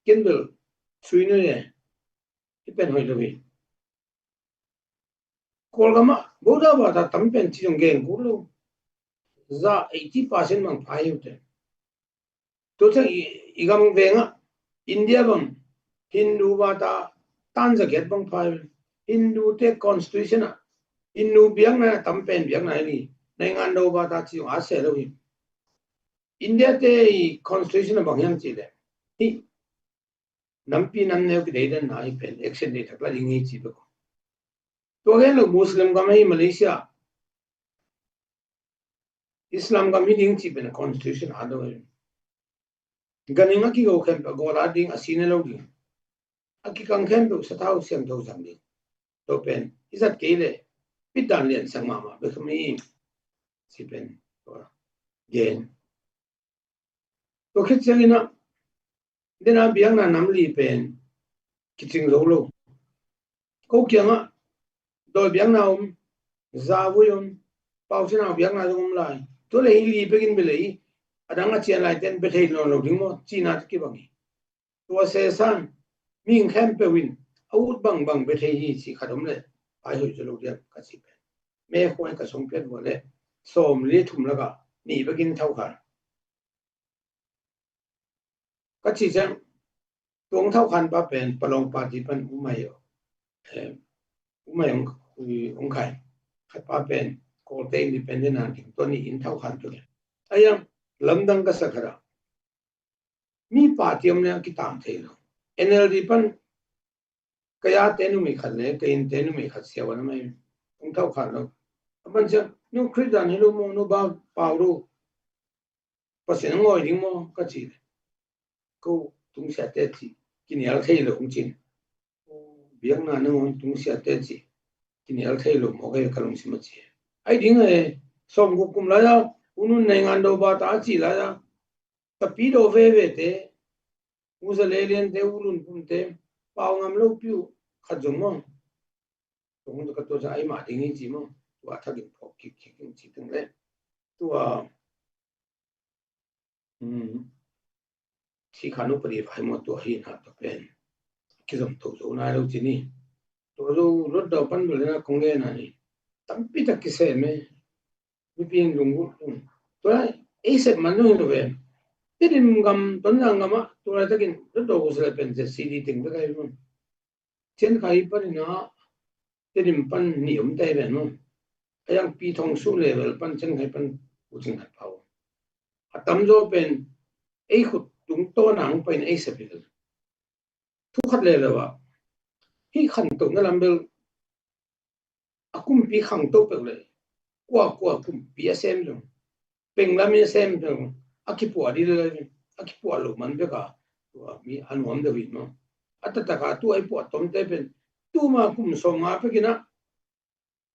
Ken bel sui nui e. I pen hoih lo hi. Kawlgam ah Buddha bata tam pen ci zong gen kul lo. Za eighty percent bang phai hi uh te. Tua ciang i, i gam veng ah India bang Hindu bata tan za giat bang phai. Hindu te constitution ah Hindu biakna tam pen biakna hi li. Naingan do bata ci zong a se lo hi. India te i constitution ah bang hiam ci le, hi nampi nam neu kidei den na hi pen action dei thak la ding hi ci bek. Tua gen lo Muslim gam hi Malaysia, Islam gam hi ding ci pen constitution a do hi. Ganing a kigo khempeuh gawla ding a sine lo ding. A kikang khempeuh sathau siangtho zang ding. Tua pen i zat kei le pitdan lian sang mahmah bek hi mi ci pen tua gen. Tua khit ciangin ah dena biakna nam li pen kicing zo lo. Ko kiangah dawi biakna om, zavui om, pausinau biakna zong om lai. Tua le hi li pekin bia le hi a dang a cian lai ten bia thei nawn lo ding maw cina te kibang hi. Tua sesan mihing khempeuh in a ut bangbang bia thei hi ci khat om le pai hoih zo lo diam ka ci pen. Me khuai ka song piat vua le sawm li thum lakah nih bekin thau khan. Ka ci ciang tuang thau khan pa pen Palawng party pan umai umai ong khai. Khat pa pen Kawlte independent a ding tua ni in thau khan tu le. A yang lamdang ka sa khat a mi party om le a kitang thei lo. N L D pan ka ya te numei khat le ka in te numei khat siawan a mai ong thau khan lo. A man ciang nu Khristan hi lo maw, nu ba pau lo. Pasian a ngawi ding maw ka ci le ko tungsiate ci kinial thei lo hong cin. Biakna nangawn tungsiate ci kinial thei lo maw ka ka lungsim a ci. Ai ding e sawm guk kum lai a unun naingan do bata a ci lai a tapidaw vevete uza leliante ulun pumte pau ngam lo piu khat zong maw. Tua hun ka tua ciang ai mah ding hi ci maw. Tua thakin phawk kik kik in ci teng le tua thikha nu padi vai maw tua hi na tua pen kizom to zo nai lo ci ni. Tua zo lotdau pan bel na kong nge na ni tampi tak kisem e. Mipi in lunggulh tung tua ei sep man zong hi lo ve. Tedim gam Tonzang gam ah tua laitakin lotdau usale pen Z C D teng bek ahi maw. Cian khai panin ah Tedim pan nih om tai ven maw. A yang Pi Thong Su level pan cian khai pan u cing khat pau. A tamzaw pen ei khut tung tawn a hong pain ei sep hi lo. Thu khat le lo ah hih khantohna lam bel a kumpi khangto peuh le kua kua kumpi a sem zong penglam in a sem zong a kipuah dih le a kipuah lo man bek a tua mi a nuam deuh in maw. A taktak a tua i puah tomte pen tuma kum sawm nga pekin ah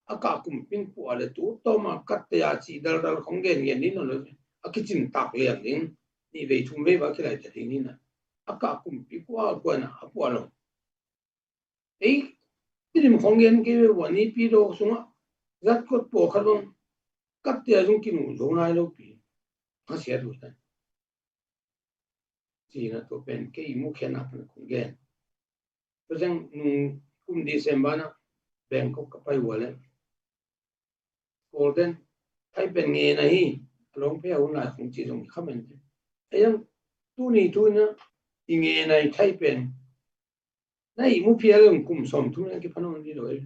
a kah kumpi in puah le tu tawma katte a cih daldal khong gengen ding nawn lo a kicin tak liang ding nih vei thum vei va kilai ta ding in ah a kah kumpi kua kua in ah a puah lo. Ei Tedim khong gen kei ve ua nipi dawk sungah zat kot pawlkhat bang katte a zong kimu zo nai lo pi. A siat uh tan. Cina tua pen kei mukhiatna pan kong gen. Tua ciang nung kum December na Bangkok ka pai ua le Golden Thai pen nge na hi, a lawng phe a hun lai kong ci zong i khamen te. A yang tuni tuni na i nge na i Thai pen na i mu phial kum sawm thum na kiphanon di lo e.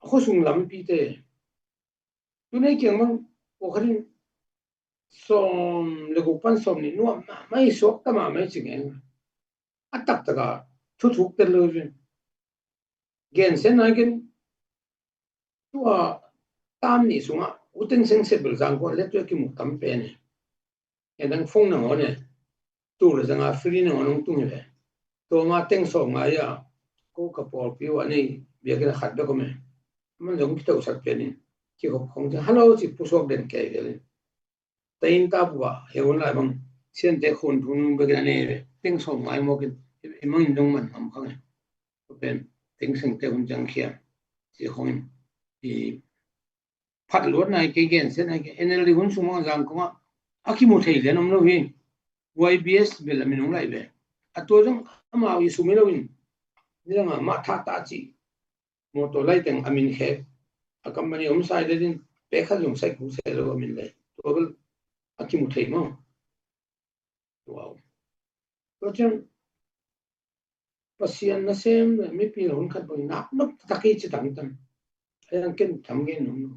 A khuasung lampi te. Tuni kiang bang pawkhatin sawm le guk pan sawm nih nuam mahmah i suak ta mahmah i ci ngeng. A taktaka thuthuk tel lo i gen sen nai gen tua tam nih sungah u Thein Sein Sepbul zang kuan le tua kimu tam pen e. Ngen dang phone nangawn e. Tu le zanga free nangawn hong tung hi ve. Tua ma teng sawm ngai a ko ka pawlpi uh a nei biakinn a khat bek om e. Man zong kitawsak pen in kikhop khong ciang hello ci pusuak den kei vel in. Tainta buah he hun lai bang siante khun thun bekin a nei ve. Teng sawm ngai mawkin i mangin dong man ngam khang e. Pen teng sengte hun ciang khia ci khongin i phat luat nai kei gen sen nai kei N L D hun sung mawng zang kongah a kimu thei lian om lo hi. Y B S bel a min hong lai ve. A tua zong amau i sum hi lo in ni dang a mah thah ta ci. Mawtaw lai teng a min khek a company om sai le din pek khat zong sai kuk sai lo a min lai tua bel a kimu thei maw? Tua um tua ciang Pasian nasem le mipi lo hun khat bang nak nop tak i ci tangtang a yang ken tam gen nung no.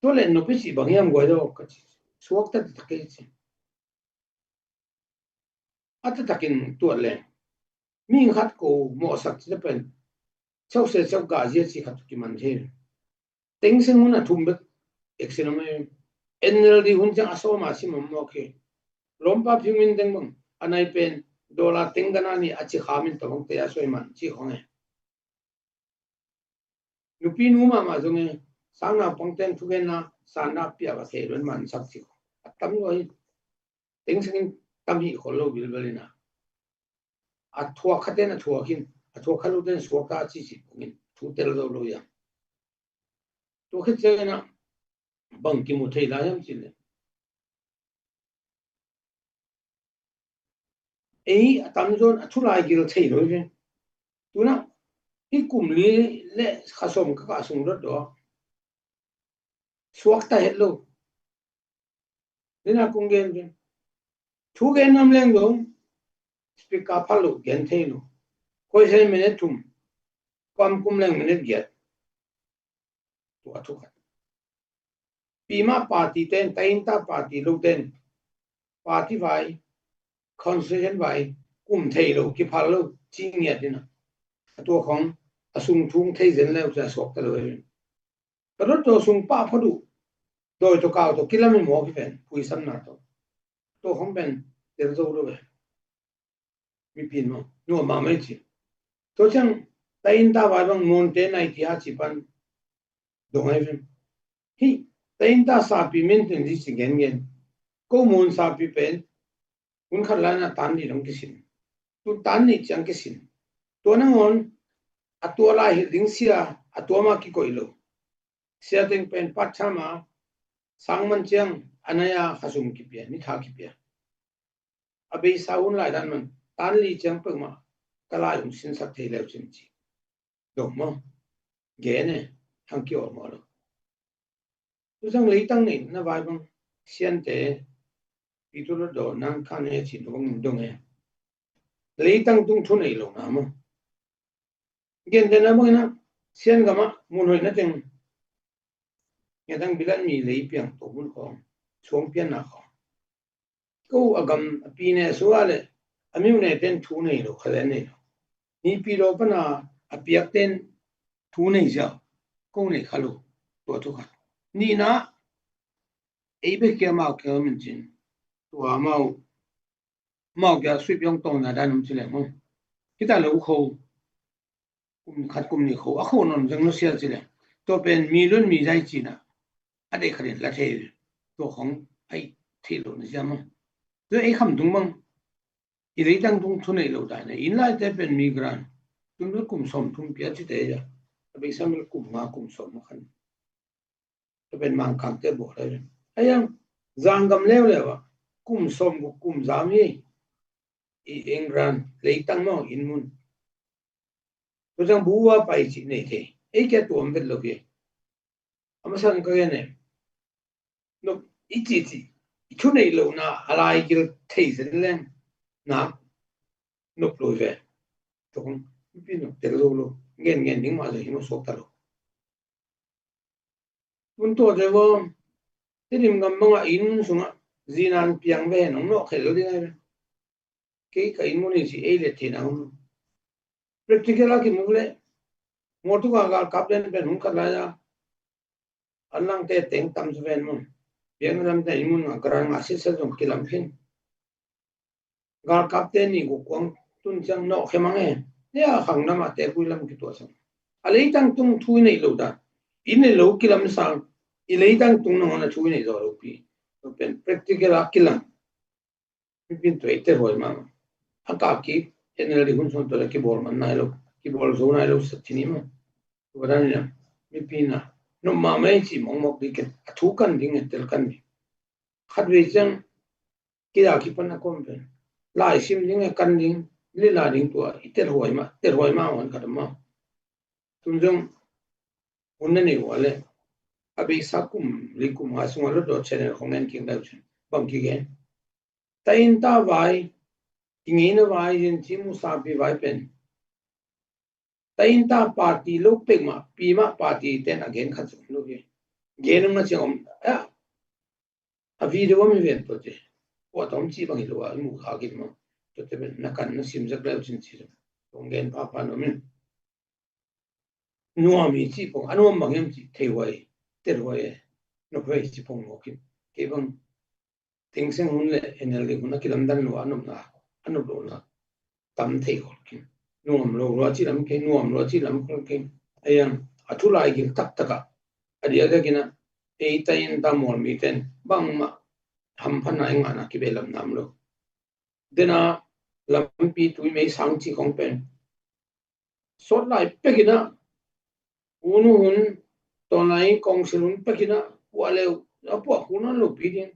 Tua le nop i ci bang hiam guai lo ka ci suak tak tak i ci. A taktakin tuat le mihing khat ko mawhsak ci pen chau se chau gah zia ci khat kiman thei. Teng seng hun a thum bek eksin om e. N L D hun ciang a sawm a sim om mawk hi. Lawmpa Phing Min teng bang a nai pen dollar teng gana ni a ci kha min tawh bang te a soi man ci khong e. Nupi nu mahmah zong e sang naupang ten thugenna sanna piak a thei luan man sak ci khong a tam lo hi. Teng sengin tam hi khol lo bilbel ina a thuak khaten a thuak hin a thuak kha loten suak ta ci ci khongin thu tel zo lo ia. Tua khit ciangin a bang kimu thei lai hiam cih leh ei a tamzaw in a thu lai gil thei lo hi. Tuna hi kum li le kha sawm ka kah sung dot daw suak ta het lo. Nina kong gen thu gen nam leng dong speaker phal lo gen thei lo. Koi sen minute thum, kam kum leng minute giat. Tua thu khat. Pima party ten, tainta party lo ten, party vai, constitution vai kum thei lo kiphal lo ci ngiat ina. A tua khong a sung thung thei zen leu ca suak ta lo e. Ka dot tawh sung pah phot uh dawi tawh kau tawh kilam in mawk hi ven phuisamna tawh. Tawh khong pen tel zo lo ve. Mipi in maw nuam mahmah i ci. Tua ciang tainta vai bang muante nai tia ci pan dong ai ven. Hi tainta sapi min teng di ci gen gen. Ko mun sapi pen hun khat lai na tan di dong kisin. Tu tan ni ciang kisin. Tua nangawn a tua lai hilh ding sia a tua ma kikoih lo. Sia teng pen part time a sang man ciang a nai a khasum kipia ni tha kipia. A beisa hun lai dan man tan li ciang pek ma ka lai hong sinsak thei leu cin ci. Dong maw gen e hang ki awm lo. Tu zang leitang nei na vai bang siante pi tu lo do nang khan e cin bang dong e. Leitang tung thu nei lo na maw. Gen den a bang ina sian gama mun hoih na teng. Nge dang bilan mi lei piang to bul khong suang pian na khong. Ko a gam a pi ne sua le a miu ne ten thu nei lo kha len nei lo. Ni pi lo pana a piak ten thu nei zia ko nei kha lo. Tua thu kha ni na ei be kia mau kia min cin. Tua mau mau kia suip yong tong na dan um ci le mo. Kita lo kho kum khat kum ni kho a kho non zeng lo sia ci le. Tua pen mi lun mi zai ci na a dei khatin la thei. Tua khong ai thei lo na zia mo. Tua ei kham tung bang i leitang tung thu nei lo dai na in lai te pen migrant tun bil kum som thum pia ci te ya. A beisam bil kum nga kum som ma khan. Tua pen mangkang te bo lai. Ayang Zanggam leuleu ah kum sawmguk kum zam hi. I England leitang maw, inn mun. Tua ciang buwa pai cih nei thei. Ei kia tuam vet lo hi. A masa in ka gen e. Nop i cih cih i thu neih lohna a laigil thei zen leng nak nop lo hi ve. Tua kong mipi nop tel lo lo. Ngen ngen ding mah zong hi nop suak ta lo. Tun tua te vaw, Tedim gam bangah inn mun sungah zinan piang ve hen hong nawh khelh lo ding ahi ve. Kei ka inn mun hi ci ei let theihna hong lo. Practical a kimuk leh, Mualtuk a galkap den pen hun khat lai a, an langte teng tam zaw ven mun. Biakna lamte inn mun a garang a sitset zong kilam khin. Galkapte nih guk kuang tun ciang nawh khe mang e. Nia khang namah te kui lam kituah sang. A leitang tung thu i neih lo dan. I neih lo kilam sang. I leitang tung nangawn a thu i neih zawh lo pi. Tua pen practical a kilang. Mipin tua i tel huai mahmah. A kah kik, N L D hun sung tua le kibawl man nai lo. Kibawl zo nai lo sat thini mah. Tua dan ina, mipin a nop mahmah i cih mawkmawk ding ken. A thu kan ding e, tel kan ding. Khatvei ciang kida kipan a kom pen. Lai sim ding e, kan ding, lila ding tua, i tel huai mah, tel huai mah wan khat mah. Tun zong, hun na nei ua le. A beisa kum, li kum nga sungah Lotdaw channel khong en king dau chin. Bang kigen. Tainta vai, kingeina vai, yin chi musapi vai pen. Tainta party lo pek mah, pi mah party ten a gen khat zong lo hi. Gen um na ciang om, a, a video mi ven to te. Kua tom chi bang hi lo a, i mu kha gin mah. To te pen na kan na sim zak leu chin chi zong. Kong gen papa no min. Nuam hi ci pong, a nuam bang hiam ci thei huai, tel huai e. Nop huai ci pong mawk in. Kei bang Thein Sein hun le N L D hun a kilamdan lua, a nopna, a nop lohna tam thei khol khin. Nuam lo lua ci lam kei, nuam lua ci lam khol kei. A yang, a thu laigil taktak a, a diakdiak ina, ei Tainta Mual miten bangmah hamphatna i ngahna kibehlap nam lo. Dena lampi tui mei sang ci khong pen. Sawt lai pek ina, unu hun, tawn lai kongsil hun pek ina, puah leu, a puah khu nawn lo pi ding.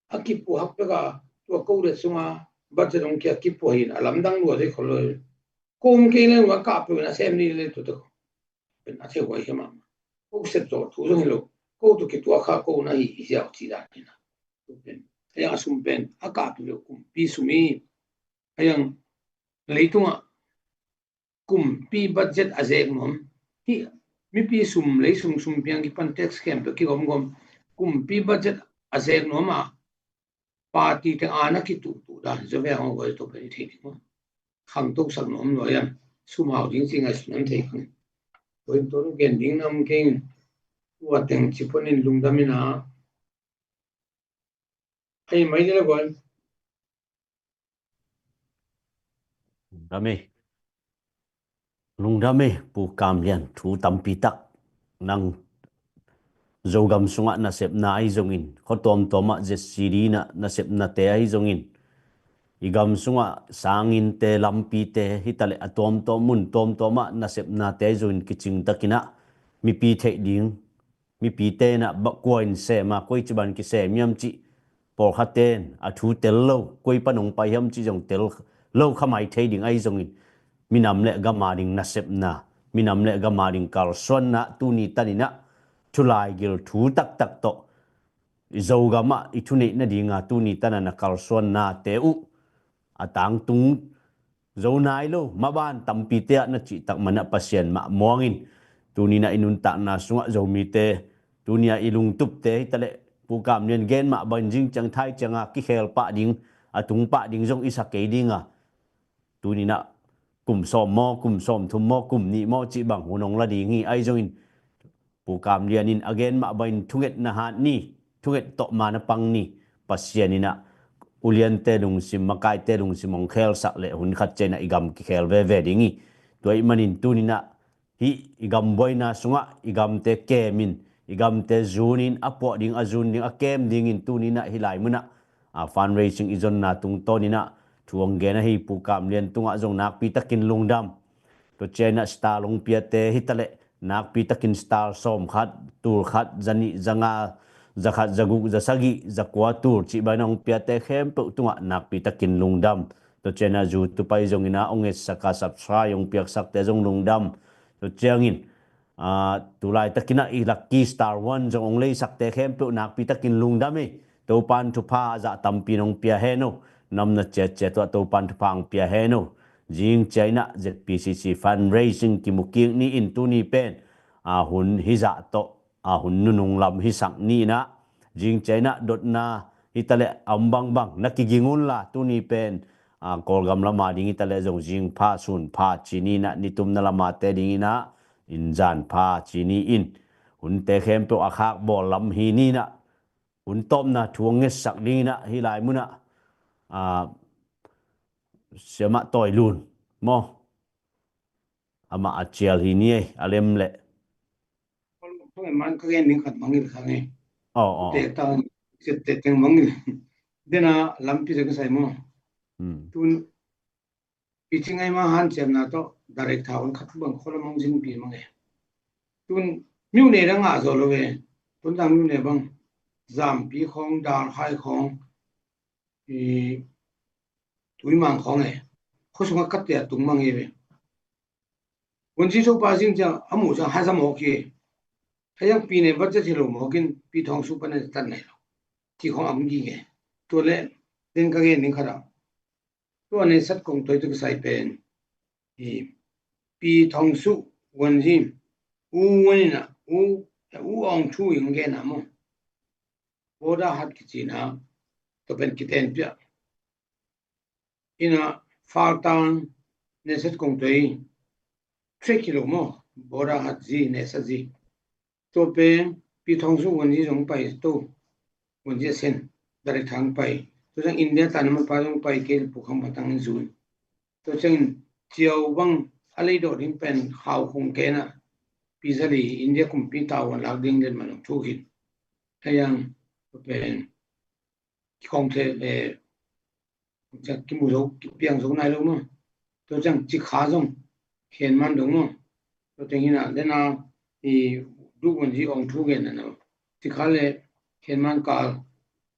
A kipuah hak pek a, tua kodet sunga, budget hong kia kipuah hi ina, a lamdang lua dei khol lo. Kum kei leng a kah pek ina, sem ni le tu te khong. Pen a thei huai hi mah. Ko set zawh thu zong hi lo. Ko tu kituak kha ko na hi, hi ziau ci dan hi na. Tu pen. A yang a sum pen. A kah tu lo kumpi sum hi. A yang leitungah kumpi budget a zek nuam. Hi mipi sum, lei sum, sum piang kipan tax khempeuh kigomgom. Kumpi budget a zek nuam a party teng a na kituhtuh dan hi zaw ve ang aw, guai tawh pen i thei ding maw? Khangto sak nuam lua hiam? Sum hau ding ci ngaihsun an thei khang. Guai tawh gen ding nam keng. Ua teng ci pon in lungdam ina. Ai mai ding le guai. Lungdam e. Lungdam e, Pu Kam Lian, thu tampi tak. Nang Zogam sungah nasepna ahi zongin, khua tuamtuamah Z C D inah nasepnate ahi zongin, i gam sungah sanginnte, lampite, hitaleh a tuamtuam mun tuamtuamah nasepnate ahi zongin kicing takinah mipi theih ding, mipite inah kua in sem a, koi ciban kisem hiam cih, pawlkhatte in a thu tel lo, koi pan hong pai hiam cih zong tel lo kha mai thei ding ahi zongin, minam le gam a ding nasepna, minam le gam a ding kalsuanna tuni taninah thulaigil thu taktak tawh i Zogamah i thuneih nadinga tuni tana na kalsuannate uh a tangtung zo nai lo, maban tampite ah na cihtak manah Pasian mah muangin tuninah i nuntakna sungah Zomite, tunia i lungtupte hitaleh Pu Kam Lian gen mah bangin zing ciang thai cianga kikhel pah ding, a tung pah ding zong i sa kei dinga, tuninah kum sawm maw, kum sawm thum maw, kum nih maw cih bang hun hong la ding hi. Ahi zongin Pu Kam Lian in a gen mah bangin thunget na hat ni, thunget tawh ma na pang ni. Pasian inah uliante lungsim, makaite lungsim hong khelsak le hun khat cianah i gam kikhel veve ding hi. Tua ih manin tuninah hih i gam buaina sungah i gamte kemin, i gamte zunin, a puah ding, a zun ding, a kem dingin tuninah hih lai munah a fundraising i zonna tungtawninah thu hong gen ahi Pu Kam Lian tungah zong nakpi takin lungdam. Tua cianah star hong piate hitaleh nakpi takin star sawm khat, tul khat, zanih, zanga, zakhat, zaguk, zasagih, zakua tul cih bangin a hong piate khempeuh tungah nakpi takin lungdam. Tua ciangin a YouTube ah zongin a hong etsak a subscribe hong piaksakte zong lungdam. Tua ciangin, aa, tu laitakin a i Lucky Star One zong hong leisakte khempeuh nakpi takin lungdam hi. Topan thupha a zah tampi in hong pia hen o. Namna ciatciat uh ah Topan thupha hong pia hen o. Zing ciangin a Z P C C fundraising kimukik ni in tuni pen, aa, hun hizah tawh, aa, hun nunung lam hisak ni in a, zing ciangin a dotna hitaleh a om bangbang na kiging unla, tuni pen, aa, Kawlgam lam a ding hitaleh zong zingpha sunpha ci ni in a, nitumna lam a te ding in a, in zanpha ci ni in, hunte khempeuh a khak bawl lam hi ni in a, hun tawpna thu hong ngetsak ding in a, hih lai mun ah, aa, Siamah Tawi Lun maw, amah a cial hi ni ei, a lem leh. Tung e, man ka gen ding khat mangngilh kha nge. Aw, aw. Tek tang, tek teng mangngilh. Dena lampi zia ka sai maw. Hmm. Tun, pi ci ngai ma hanciamna tawh, direct thawn khat bang khualam hong zin pi mang e. Tun, miu ne dang a zaw lo e. Tun dang miu ne bang, Zampi khawng, Dalhai khawng, i, Tuimang khawng e. Khua sungah ka tia tung mang e ve. Wunzi Topa zing ciang a muh ciang haza mawk hi. Hei ang pi ne budget hi lo mawk in pi Thawng Su pan a tan nai lo. Ci khawng a hong gige. Tua leh den ka gen ding khat ah, tua ne sat kong toi tu ka sai pen, i, pi Thawng Su, Wunzi, U Wun in a, U, U Aung Thu in gen a maw. Border Hut kici in a, tua pen kiten piah. In a, Faltang, Nesat kong toi, trek hi lo maw, Border Hut zi, Nesat zi. Tua pen, pi Thawng Su Wunzi zong pai to, Wunzi a sen, direct thang pai. Tua ciang India tan a man pa zong pai, kei Pu Kham Patang in zun. Tua ciangin ciau bang a lei dawh ding pen khau khung ken a, pi za li India kumpi tau an lak ding len man ong thu khin. Hei ang, tua pen, kikhawng thei, eh, ciang kimu zo, kipiang zo nai lo maw. Tua ciang cikha zong khen man dong maw. Tua teng hi na, dena i duk Wunzi Aung Thu gen na no. Cikha le khen man kal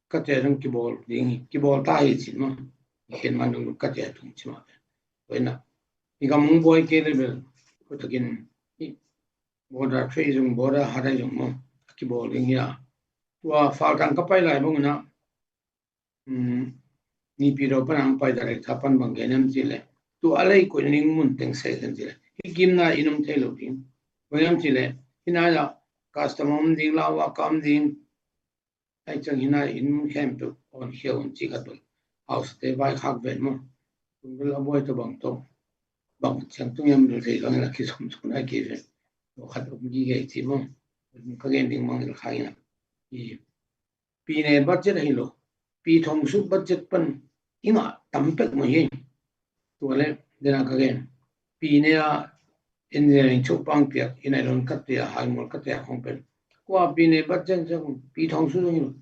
ka tia zong kibawl ding hi, kibawl ta hi cin maw. Khen man dong ka tia tung ci maw. Tua hi na, i gam hong buai kei le bel, ko takin i Border Hut zong, Border Hut zong maw, a kibawl ding hi a. Tua Faltang ka pai lai bang na, um, Naypyidaw pan ang pai direct tha pan bang gen em ci le. Tua a lei koih ning mun teng sei len ci le. Hi kim na in om thei lo ding. Bang em ci le. Hi na ya custom om ding, lawa ka om ding. Ai ciang hi na in mun khempeuh on khia un ci khat bang. House te vai khak ven maw. Kum bel a buai to bang to. Bang ciang tung em bel thei bang la ki som som na ki ven. Khat om gi gei ci maw. Ka gen ding mang il khai na. I pi ne budget ahi lo. Pi Thawng Su budget pan i ngah tam pek mah hi. Tua le, dena ka gen. Pi ne a engineering chuk pang piak, i nai lon ka tia, hai mol ka tia khong pen. Kua pi ne budget ciang, pi Thawng Su zong hi lo.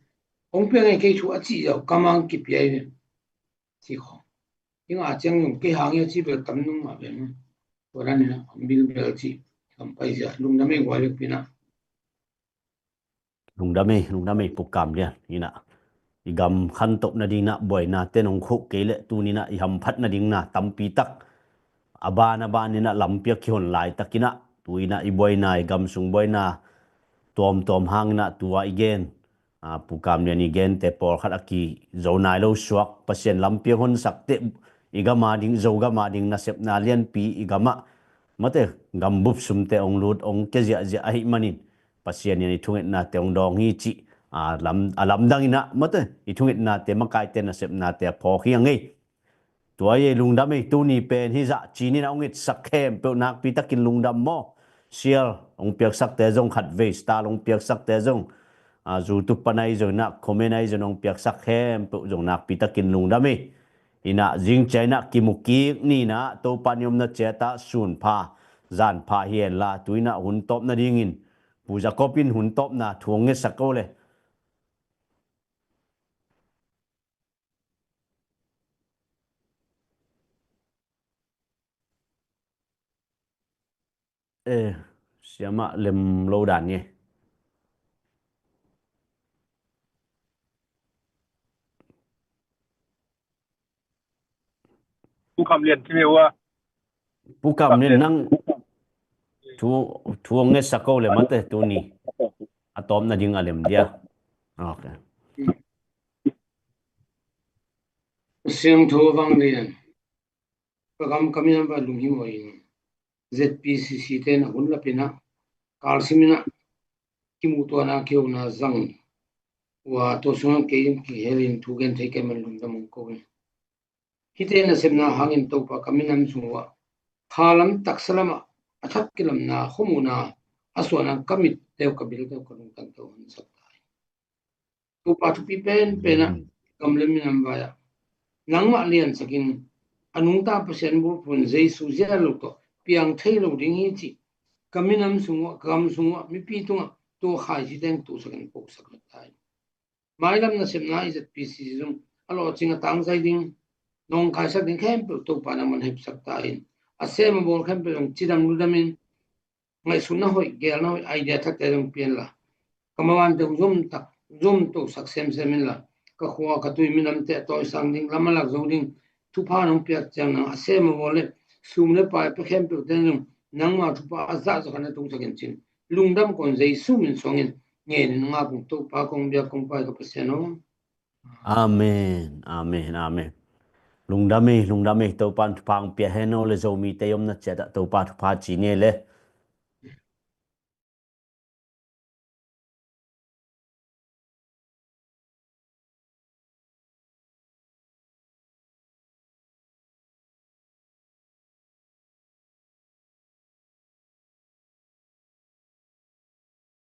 Hong piak ngai kei thu a ci zau, ka mang kipia i ve. Ci khong. I ngah ciang zong, kei hang i a ci bel tam nung mah ve. Tua dan ina, hong bil bel ci. Kam pai zia, lungdam ei guai lek pi na. Lungdam ei, lungdam ei Pu Kam Lian. Hi na, i gam khantoh nading na buaina te nong khuh kei le tuni na i hamphat nading na tampi tak a ban a ban ina lampi a kihon laitak ina, tu ina i buaina, i gam sung buaina tuamtuam hang ina tua i gen, a, Pu Kam Lian i gente pawlkhat a kizo nai lo suak, Pasian lampi a honsak te i gam a ding, Zogam a ding nasepna lianpi i gam ah, mate, gam bup sumte ong lut ong kia ziahziah ahih manin Pasian in i thungetnate ong dawng hi cih, a, lam, a lamdang ina, mate, i thungetnate, makaite, nasepnate a phawk hi a ngei. Tua ei lungdam ei, tuni pen hizah cinin a ong etsak khempeuh nakpi takin lungdam maw. Share ong piaksakte zong, khatvei star ong piaksakte zong, a, YouTube pan ahi zong ina, comment ahi zong ong piaksak khempeuh zong nakpi takin lungdam ei. Ina zing ciang ina kimukik ni ina, Topa ni omna ciat ah sunpha zanpha hi henla, tu ina hun tawp nadingin Pu Jacob in hun tawpna thu ong ngetsak o le. Eh, siamah lem lo dan nge. Kam Lian ci mi ua. Pu Kam Lian, nang thu, thu hong ngetsak ko le mate tuni. A tawpna ding a lem dia. Ok. Siangtho Vang Lian. Ka gam ka minam va lunghimawh in Z P C C te na hun lapina kalsimina kimutuana kiona zang ua tua sunga kei in kihelin thu gen thei kei man lungdam ung ko in. Hite nasepna hangin Topa ka minam sung ua khalam taksa lama a thak kilamna khomuna a suana ka mit teu ka bil teu ka lungtang teu hansak tai. Topa thupi penpena gam le minam vai-ah nangmah liansakin a nungta Pasian bulpun Jesu zia lo tawh piang thei lo ding hi ci. Ka minam sung uah, ka gam sung uah, mipi tungah tua khaisi teng tuhsakin pohsak lo tai. Mailam nasepna i Z P C C zung a lawhcing a tangzai ding, nawngkaisak ding khempeuh Topa nangman hepsak ta in, a sem a bawl khempeuh zung cidam ludamin ngaihsutna hoih, gelna hoih, idea thakte zong pianla ka mawan teu zumtak zumtosak semsem inla ka khua ka tui minamte a tawisang ding, lam a lak zo ding thupha nong piak ciang nang a sem a bawl le sum le pai pe khempeuhte zong nangma thupha a zahzah khat na tungsakin cin lungdam kon Jesu min suangin ngenin ngak ung Topa kong biak kong pai ka Pasian aw. Amen, amen, amen. Lungdam ei, lungdam ei, Topa in thupha ang pia hen aw le Zomite i omna ciatah Topa thupha ci ni le.